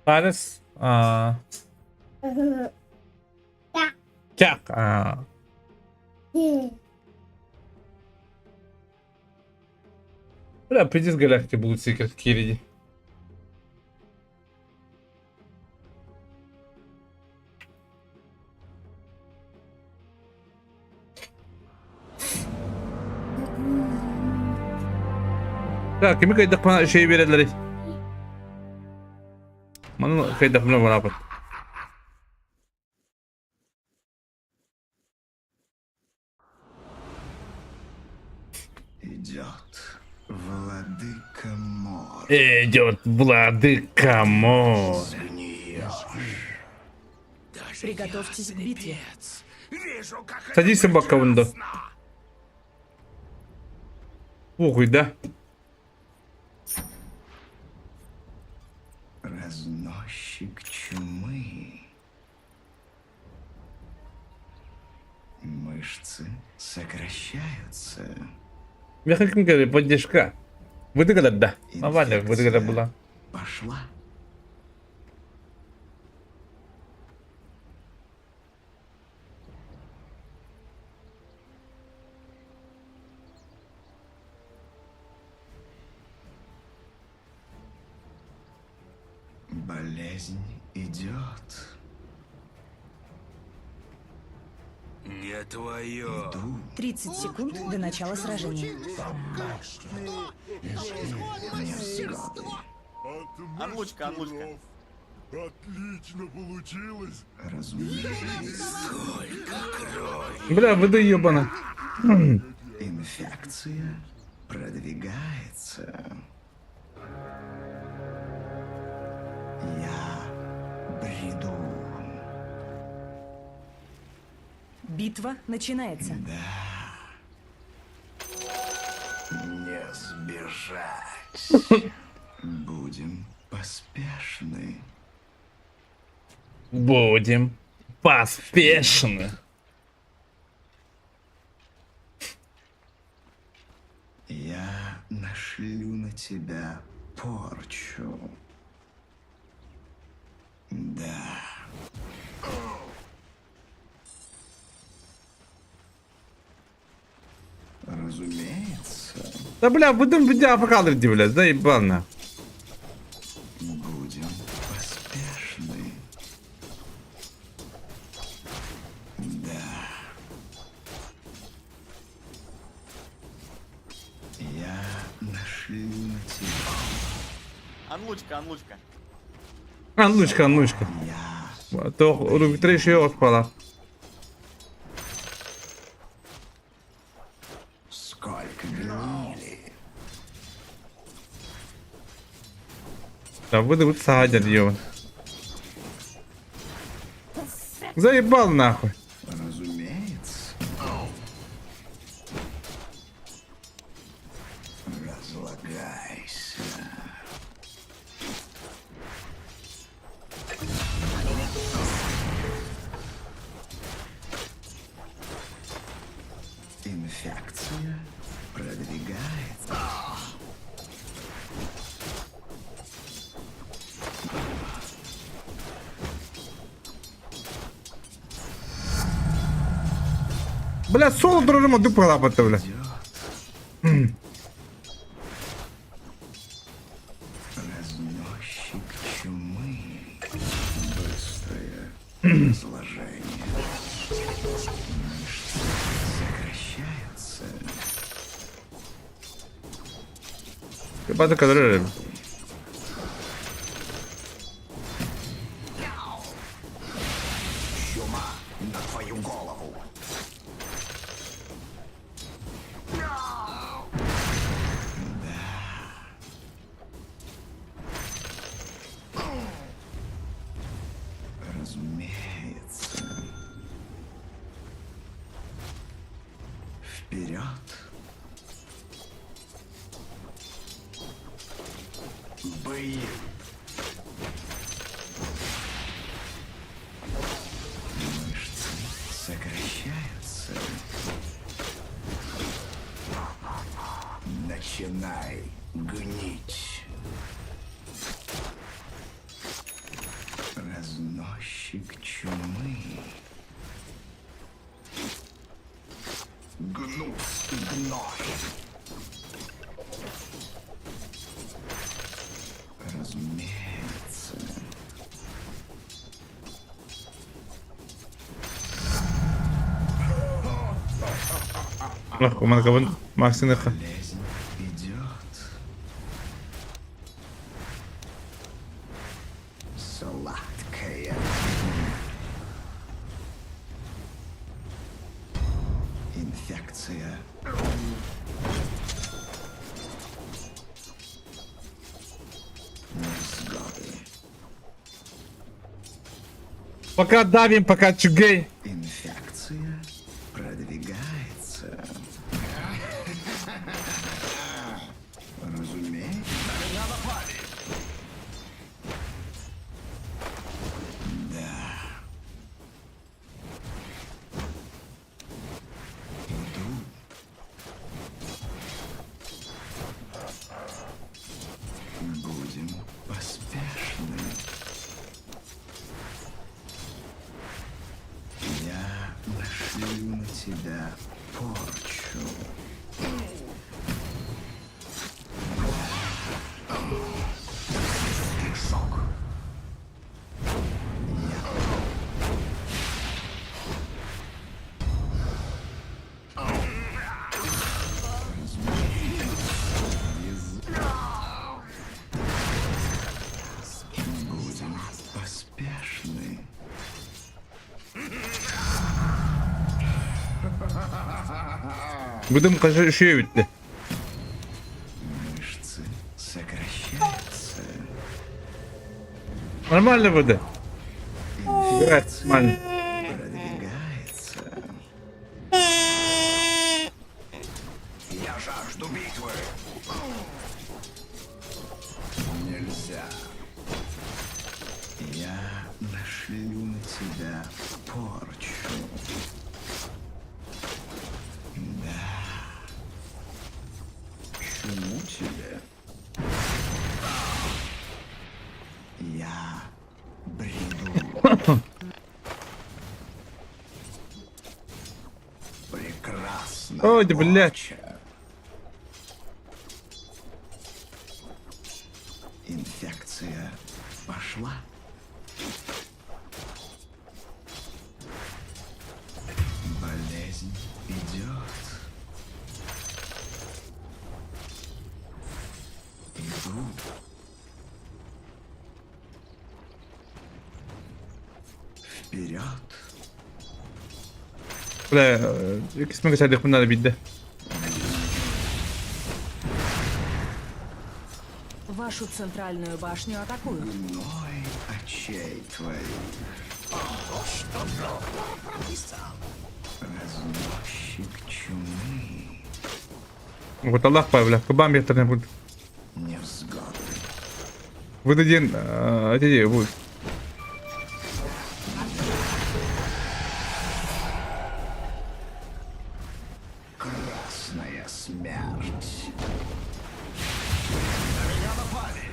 Парис. Аа. Чак. Аа. Бля, пиздец галактики будут секрет Кириди. Так, кими кайдахпына шей биэрэллэрий? Маны кайдахпына барапыт. Идет владыка мор. Идет владыка мор. Приготовьтесь к битве. Садись, собака, вон да. Похуй, да? Разносчик чумы. Мышцы сокращаются. Мягко говоря, поддержка. Выдыгала, да. Нормально, выдыгала Инфекция была. Пошла. Болезнь идет. Не твое. Иду. 30 секунд до начала сражения. Невзгоды. Анлучка, анлучка. Разумеется. Бля, выдай ебана. Инфекция продвигается. Я бреду. Битва начинается. Не сбежать. Будем поспешны. Будем поспешны. Я нашлю на тебя порчу. Да. Разумеется, Да бля, выдам бля, апокалипси, бля, заебано. будем поспешны. Да. Я нашлю на тебя. Анлучка, анлучка. Анлучка, анлучка. Тох, рубитрейш ее отпала. Сколько гнили. Давыдовы садят, ёбан. Заебал нахуй. Разумеется. Разлагайся. Инфекция продвигается. Бля, соло дружимо дупа лапати, бля. Разносчик чумы. Быстрое разложение. Мышцы сокращаются. Бата kadar öyle. Чума на твою голову. Да. Разумеется. Вперед. Бой. Мышцы сокращаются. Начинай гнить. Разносчик чумы. Гнус и гной. Разумеется. Нахуй, манка Максиныха. Болезнь идет. Сладкая. Инфекция. Невзгоды. Пока давим, пока чугей. Инфекция продвигается. Разумеется. Да. Иду. Будем поспешны. Я нашлю на тебя порчу. Шок. Я Будем поспешны. Будем кажа üşüyor bitti. Мышцы сокращаются. Нормально буде. Играть нормально. Продвигается. Я жажду битвы. Нельзя. Я нашлю на тебя порчу. Да. Чему тебе? Я бреду. Прекрасно. Ой, да блядь. Инфекция пошла. Болезнь идет. Иду. Вперед. Бля, ikisini kaçardık bunlar bitti. Ваш Вашу центральную башню атакуют. Гной очей твоих. Разносчик чумы. Куталлаах бля, кыбаан биэттэринэ будет. Невзгоды. Выдадин, эти будет. Красная смерть. На меня напали.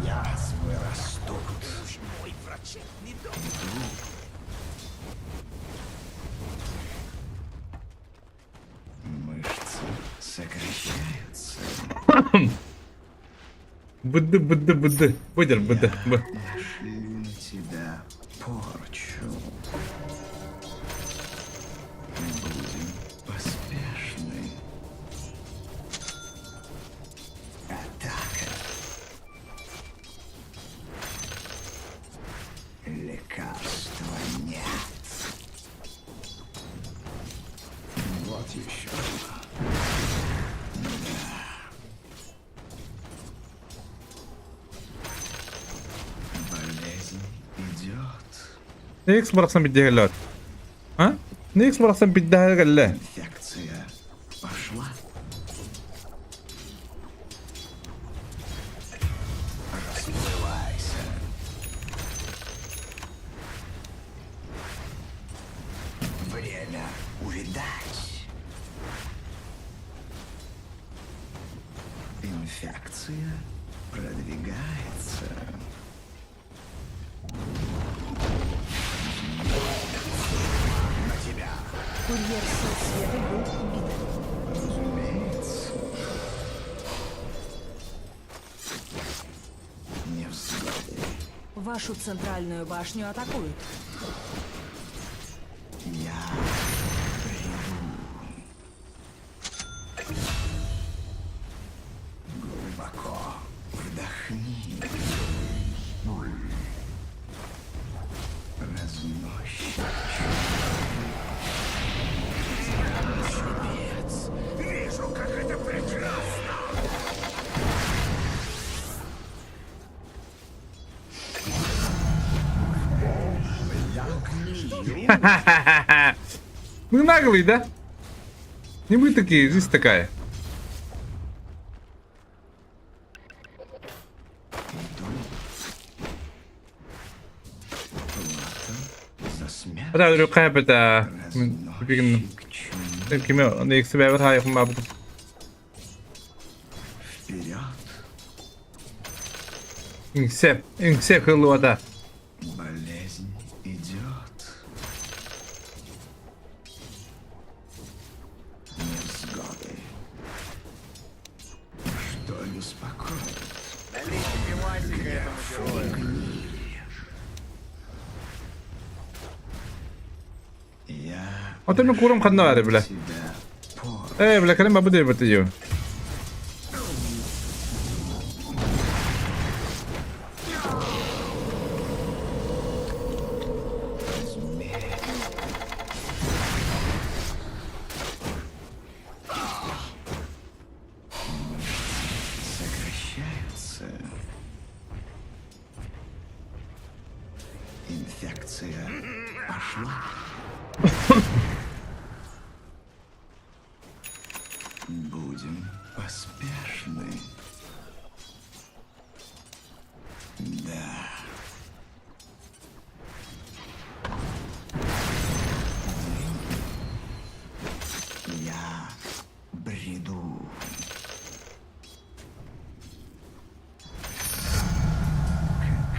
Язвы растут. Мышцы сокращаются. Быды, быды, быды. Выдер, быды, б. Нашлю на тебя порчу. Будем поспешны. Атака. Лекарства нет. Вот еще. Да. Болезнь идет. Никс барахсан биддиһэллэр. А? Никс барахсан биддиһэллэр. Инфекция пошла. Расплывайся. Время увидать. Инфекция продвигается. На тебя. Курьер сил света был убит. Разумеется. Невзгоды. Вашу центральную башню атакуют. Я приду. Глубоко вдохни. Разносчик. Шипец. Вижу, как это прекрасно. Мы наглые, да? Не мы такие, жизнь такая. Плата за смерть. Хата Разносчик чумы. Кими Никси бэбэр хайхум бабы. Вперед. Инксеп, инксеп хыллуата. Болезнь идет. Невзгоды. Что беспокоит? Налейте пивасика этому герою. Я Ото мен курум ханна баар бля. тебя пор. Э, бля, кэлэн бабы диэбит дии. Сокращаются. Инфекция пошла. Будем поспешны. Да. Деньги. Я бреду.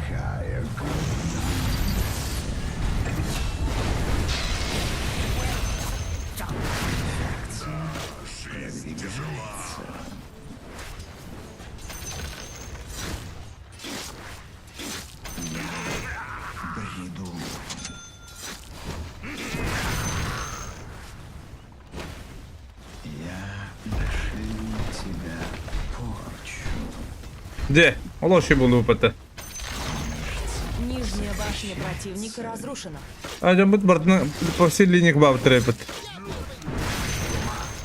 Какая Инфекция продвигается. Я бреду. Я нашлю на тебя порчу. Дьэ, олох булуу бата. Нижняя башня противника разрушена. А дьоммут бардына по всей линии бабы трепет.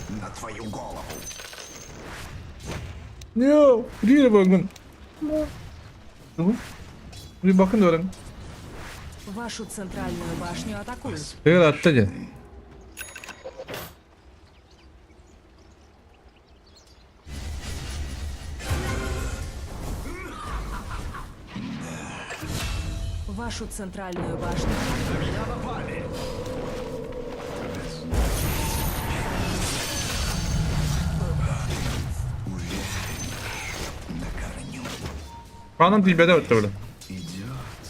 На твою голову. Yo, bir bakın. Bir bakın diyorum. Вашу центральную башню атакуют. Тыгыр атта дьэ. Вашу центральную башню атакуют. На корню Ханым тиийбэтэ өттө били. идет.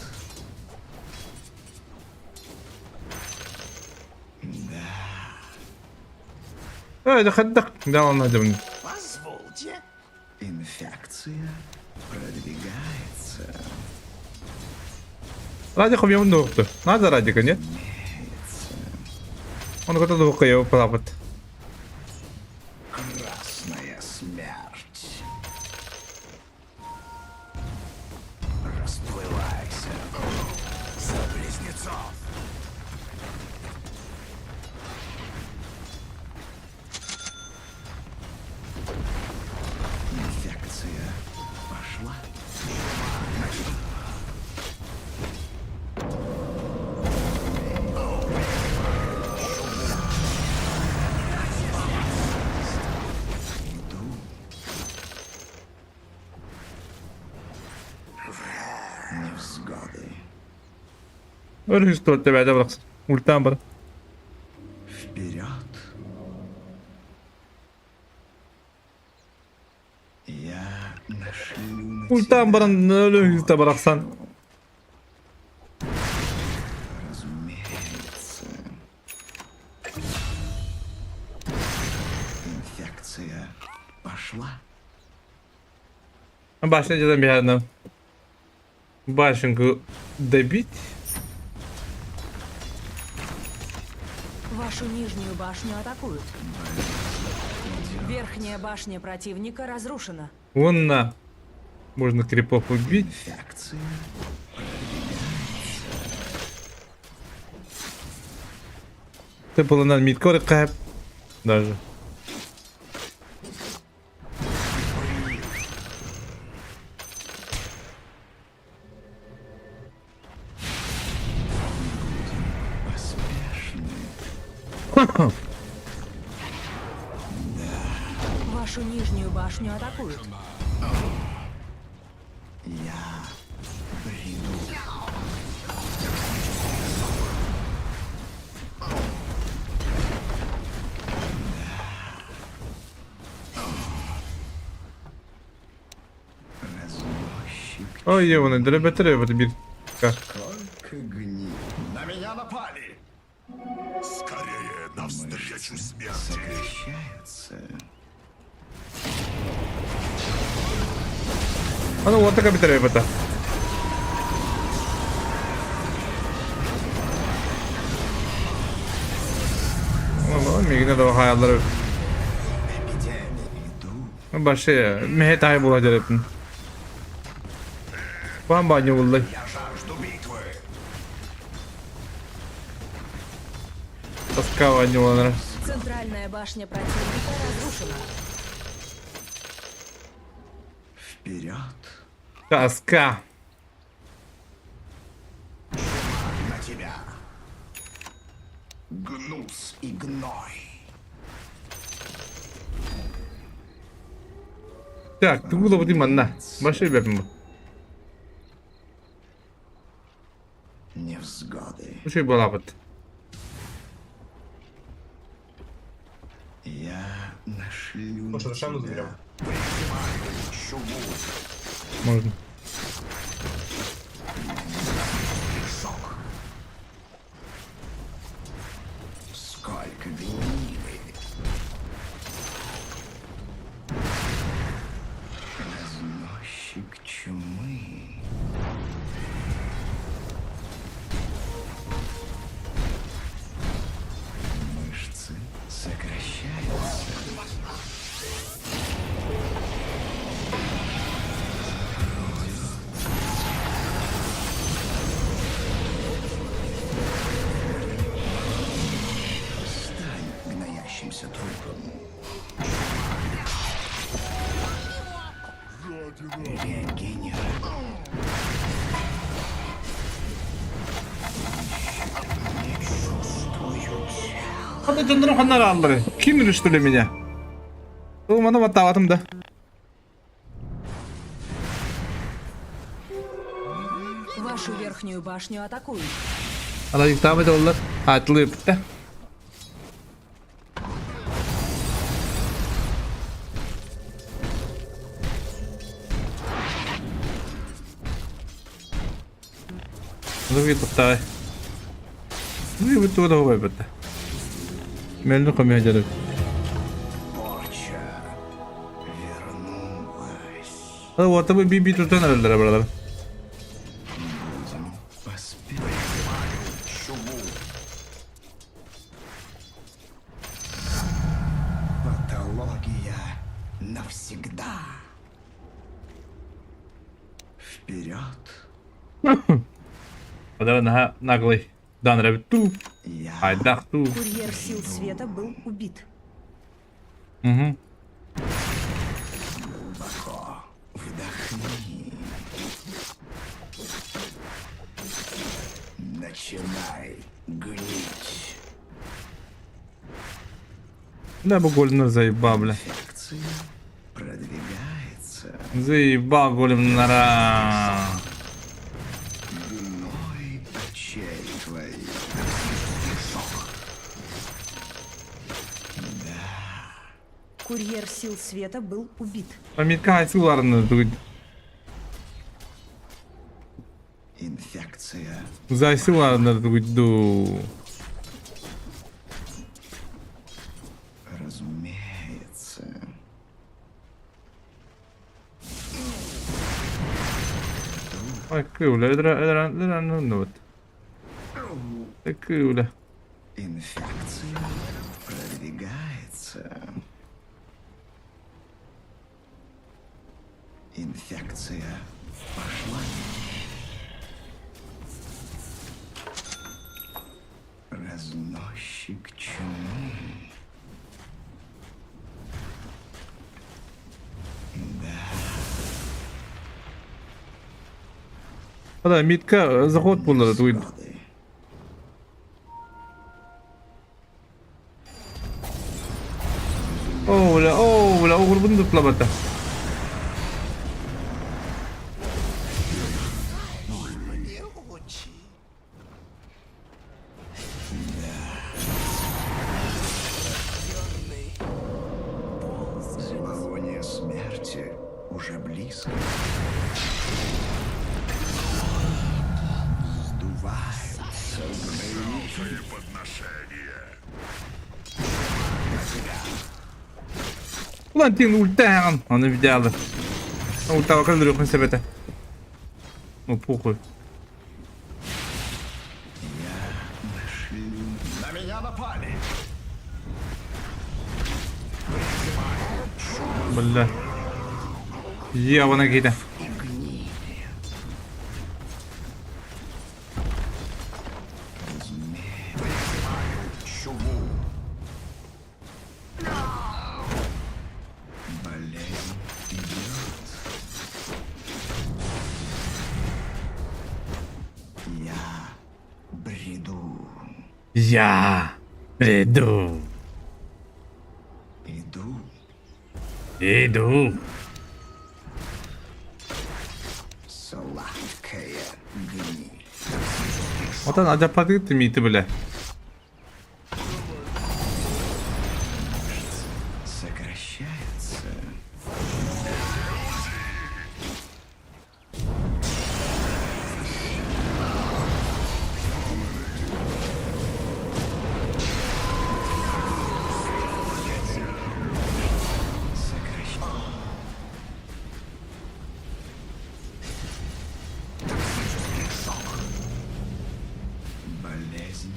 Ээ, дьэ хайдах даҕаны дьабын. Позвольте. Инфекция продвигается. Радик хомьямын дуохту. Надо Радика, нет? Он кото дуохка его палапыт. Красная смерть. Расплывайся. За близнецов. Инфекция пошла. Иду. Невзгоды. Өрүс туотта бэйдэ барахсан. Ультаан бар. Вперед. Я нашлю на Ультаан тебя, баран өлүһүстэ барахсан. разумеется. Инфекция пошла. Башня где-то мягно. Башенку добить. Вашу нижнюю башню атакуют. Верхняя башня противника разрушена. Вон на. Можно крипов убить. Инфекция Ты была на мидкоре кэп. Даже. поспешны. Вашу нижнюю башню атакуют. Я бреду. Разносчик Ой, ебаный, дробятыры вот бир. Сколько гни... На меня напали! Скорее навстречу смерти. Сокращаются. А ну вот такая битая это. Мигне да хаяллары. Эпидемия. Иду. Башы мехет ай була жерепин. Бан баню булды. Я жажду битвы! Тоска баню булды. Центральная башня противника разрушена. Вперед. Тоска. На тебя. Гнус и гной. Так, тугула бу манна. Башы бепин бу. Невзгоды. Бу була бут. Я нашлю на Ну что, Рошану тебя заберем? Можно. Сколько гнили. Разносчик чумы. Мышцы сокращаются. Стань гноящимся трупом. Регенера. Не чувствую тела. Хата дьоннорум ханна арааллары? Кинули что ли меня? Ол маны баттаабатым да. Вашу верхнюю башню атакуют. Алайыктаабыт оллар. Атлыпта. Луги туттаҕай. Луги тугу да убайбыта. Мэлни хомуйа дьарык. Порча вернулась. Уотабы би-би тутан эрэллэрэ баралар. Будем поспешно. Чуму. Патология навсегда. Вперед! Адара наһаа наглый. Дан эрэбит туу. Я Айдах туу. Курьер сил света был убит. Угу. глубоко вдохни. Начинай гнить. Да, бу големнар заебал, бля. Инфекция продвигается. Заебал големнара. Гной очей твоих. Курьер сил света был убит. Амитка сыларны тугут. Инфекция Зайсыларны тугут ду. Разумеется. Ой, кыуля, эдра, вот. Кыуля. Инфекция продвигается. Инфекция пошла. Разносчик чумы. Да. Да, митка заход булды тугут. Годы. О, бля, о, бля, оҕурбун тутлабата. Зловоние смерти уже близко. Сдуваются гнойники. Подношение. Ulan тин ультаҕын. Ону видеалы. Ультаҕа кэллэр себете. Ну похуй. На меня напали. Бля. Ебана киһитэ. Чуму. Болезнь идет. Я бреду. Я приду. Иду. Иду. Сладкая гниль. Отан адапаты миты бля. Сокращается. Сокращ... Болезнь.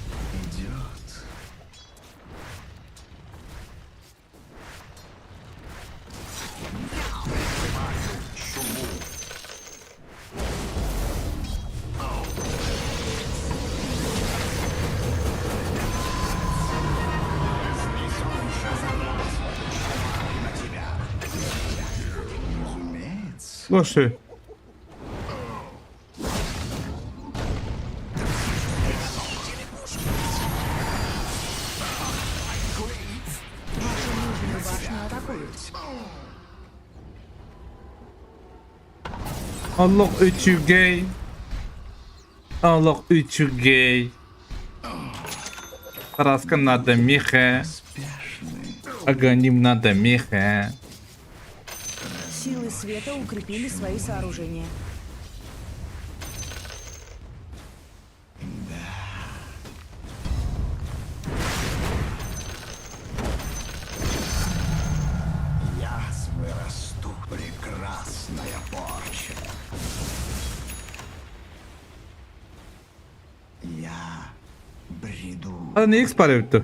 Слушай. Вашу нижнюю башню атакуют. Олох үчүгэй. Олох үчүгэй. Краска надо миэхэ. Аганим надо миэхэ. Силы света укрепили свои сооружения. Я вырасту. Прекрасная порча. Я бреду. А не X пара эбит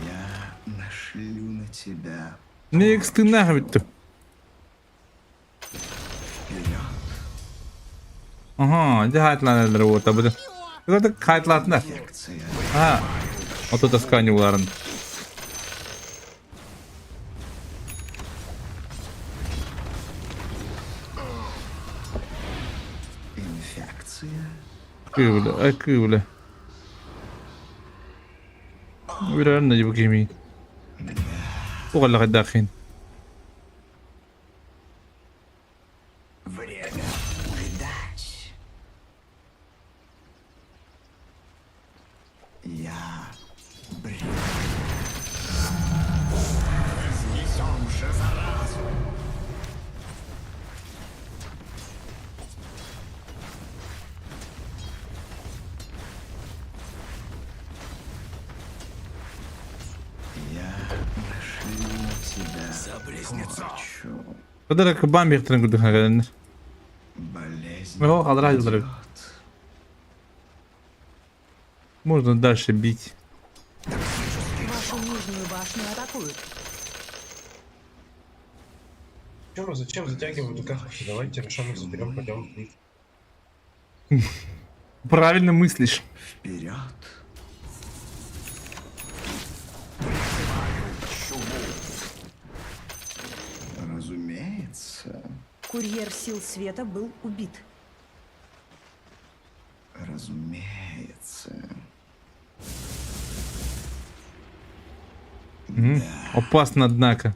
Я нашлю на тебя Не X тыыннаах эбит вперед. Аха, дьэ хаайтлаан эрэллэр уота бу. Это хаайтлаатынар. Инфекция. Аха. Ото таскаани уларын. Инфекция. Кыыбыла, ай кыыбыла. Үөрэн да бу кими. Туох хайдааххин. Время увидать. Я бреду. Разнесем же заразу. Я нашлю на тебя За близнецов. порчу. Кыдара кыбаан биэхтэрин курдук кэлэннэр. Болезнь О, алра дьыллар. идет. Можно дальше бить. Вашу нижнюю башню атакуют. Чё, зачем затягивать ДК? Давайте Рошана заберем, пойдем в мид. Правильно мыслишь. Вперед. Разумеется. Курьер сил света был убит. Разумеется. Опасно, однако.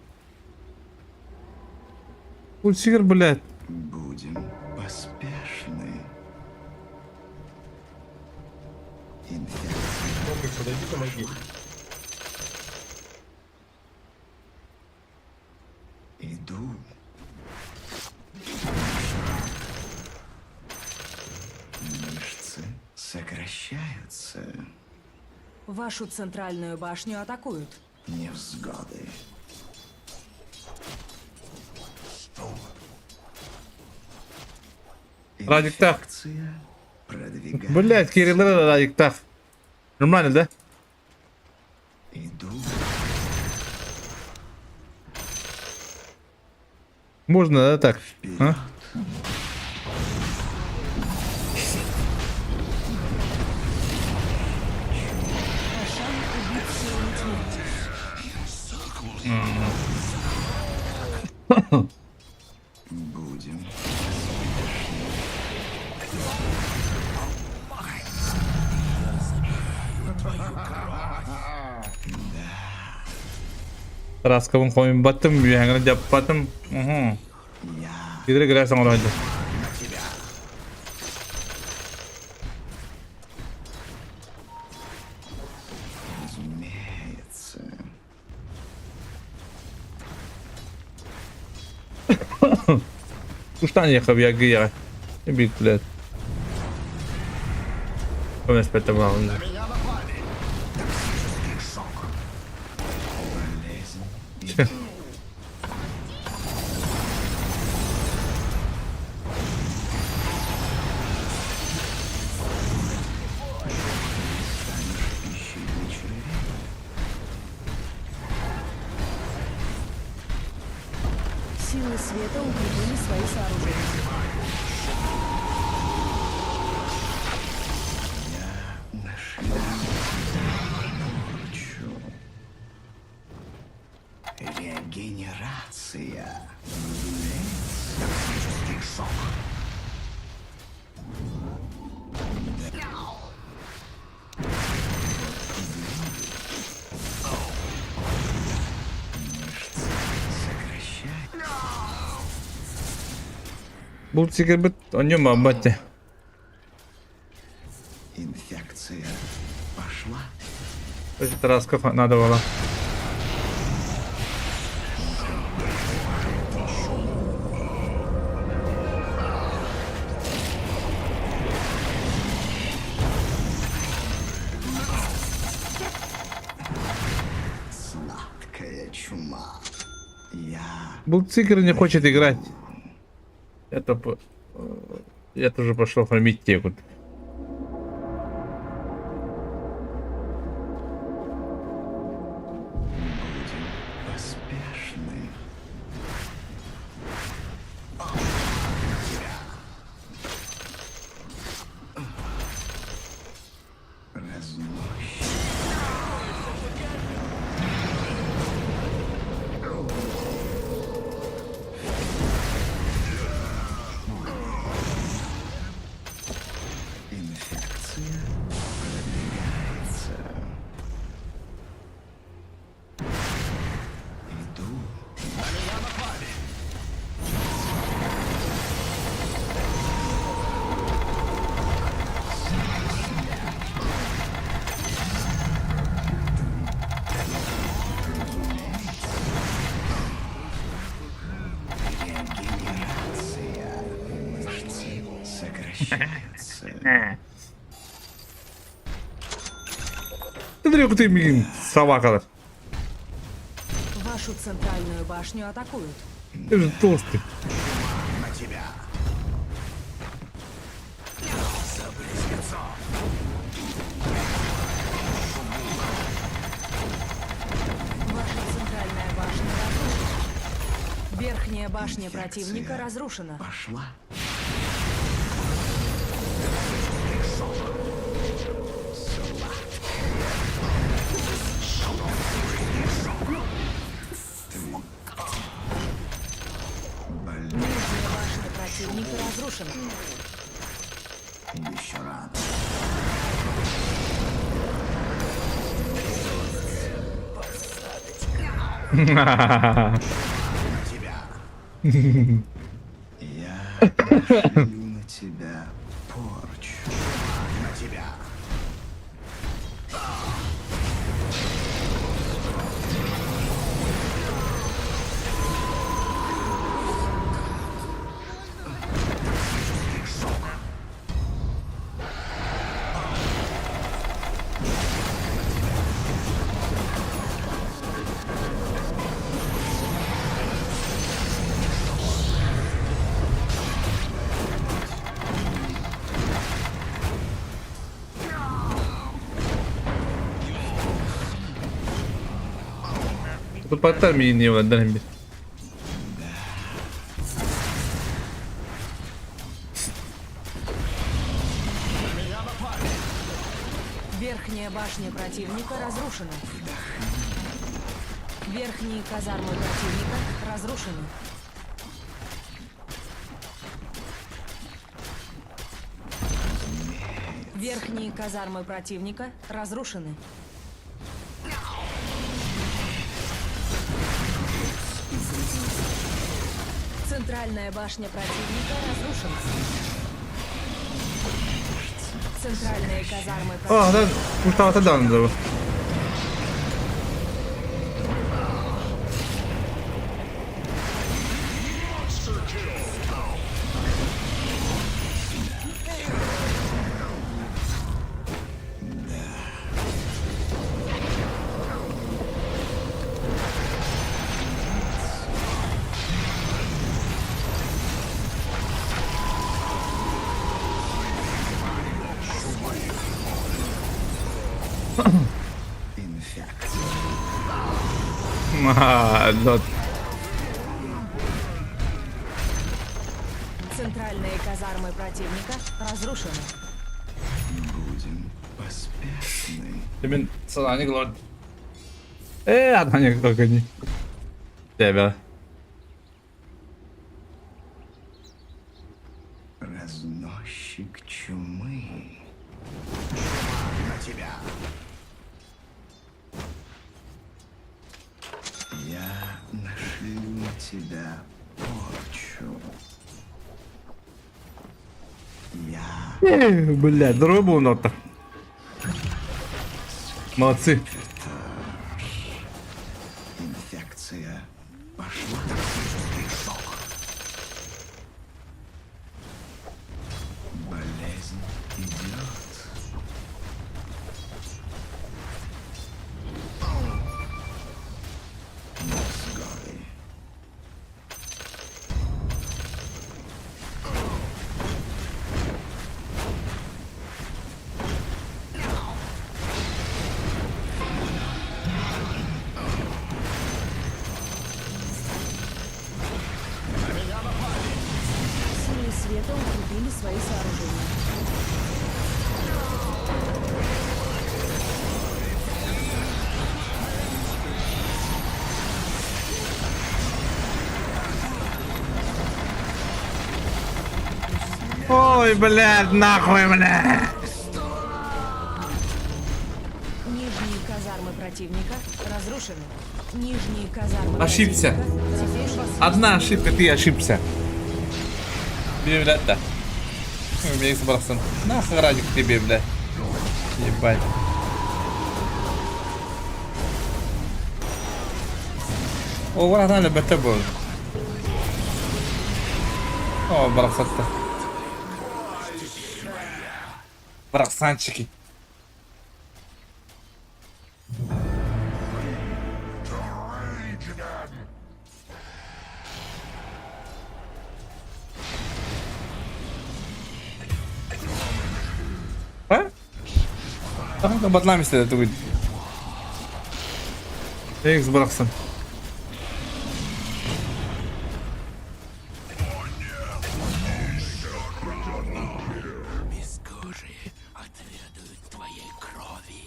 Пульсир, блядь. Будем поспешны. Инфекция. Бобик, подойди, помоги. Иду. Мышцы сокращаются. Вашу центральную башню атакуют. Невзгоды. Радиктах. Инфекция продвигается. Блядь, Кирилл Радиктах. Нормально, да? Иду. Можно, да, так? А? Рошан убит силами тьмы. Будем. Раскабын хомин баттым, үйәңін жаппатым. Угу. Я Кидре кирәсең орайды. тебя. Разумеется. Куштан ехав я гия. Бит, блядь. Көмеспетте буламын. На меня напали. Токсический шок. Болезнь идет. Станешь пищей для червей. Силы света укрепили свои сооружения. Нашлю порчу. Регенерация. Булт сикэрбит онньон бааммат дьэ. Инфекция пошла. Тараска надо было. Сладкая чума. Я Булт-сикер не хочет играть. Это... Я тоже пошел фармить те вот. Будем поспешны. Разносчик. Инфекция продвигается. Иду. Регенерация. Мышцы сокращаются. Ты блин, собака. Вашу центральную башню атакуют. Ты же толстый. На тебя. За близнецов. Ваша центральная башня разрушена. Верхняя башня противника разрушена. Пошла. Больной Нижняя башня противника разрушена. еще рано. На тебя. Я нашлю на тебя порчу. На тебя. Тут потом не ладно. Верхняя башня противника разрушена. Верхние казармы противника разрушены. Верхние казармы противника разрушены. Центральная башня противника разрушена. Центральные казармы А, противника да, уж там да. Инфекция. А, да. Центральные казармы противника разрушены. Будем поспешны. Мен санааны глор. Э, аданы кокони. Тебя. Разносчик чумы. На тебя. Я нашлю на тебя порчу. Бля, здорово был нота. Молодцы. Инфекция пошла. Токсический шок. Болезнь идет. Изгой. Силы света укрепили свои сооружения. Ой, блядь, нахуй, блядь. Нижние казармы противника разрушены. Нижние казармы Ошибся. противника разрушены. Одна ошибка, ты ошибся. Бери, блядь, да. Ой, Меня барахсан. Нахуй радик тебе, блядь. Ебать. О, варахнали бетебол. О, барахсатта. Барахсанчики. А? Там батлами стоят, тугуй. Экс барахсан. Мискужи отведают твоей крови.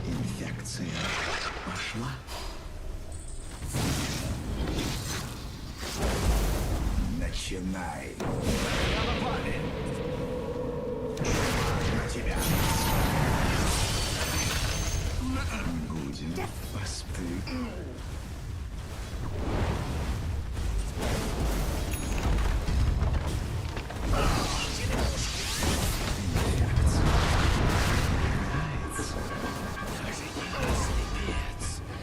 Инфекция пошла. Начинай. Напали. На тебя. Будем поспы.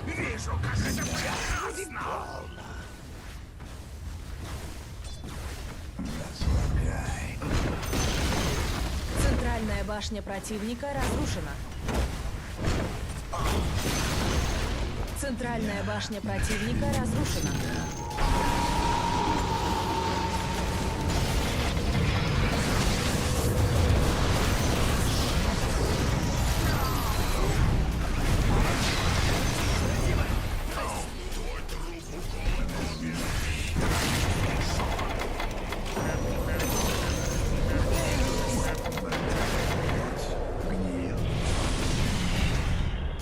Вижу, как это прекрасно. Разлагай. Центральная башня противника разрушена. Центральная башня противника разрушена. Гниет.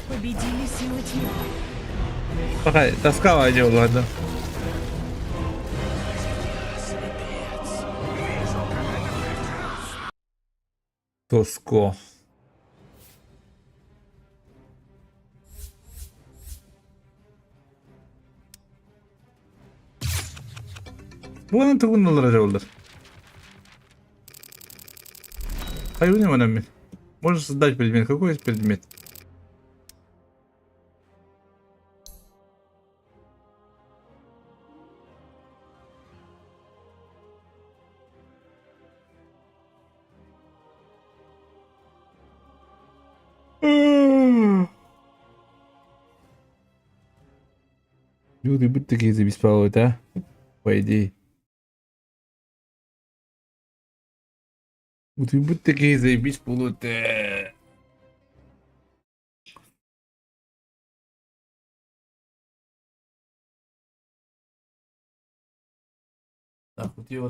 Победили силы тьмы. Пока тоска войдет, ладно. Тоско. Бугунан тугун олар Хайуни манаммин. Можешь создать предмет. Какой есть предмет? Люди будут такие забеспалывать, а? По идее. Вот и будут такие заебись будут. Так, вот его.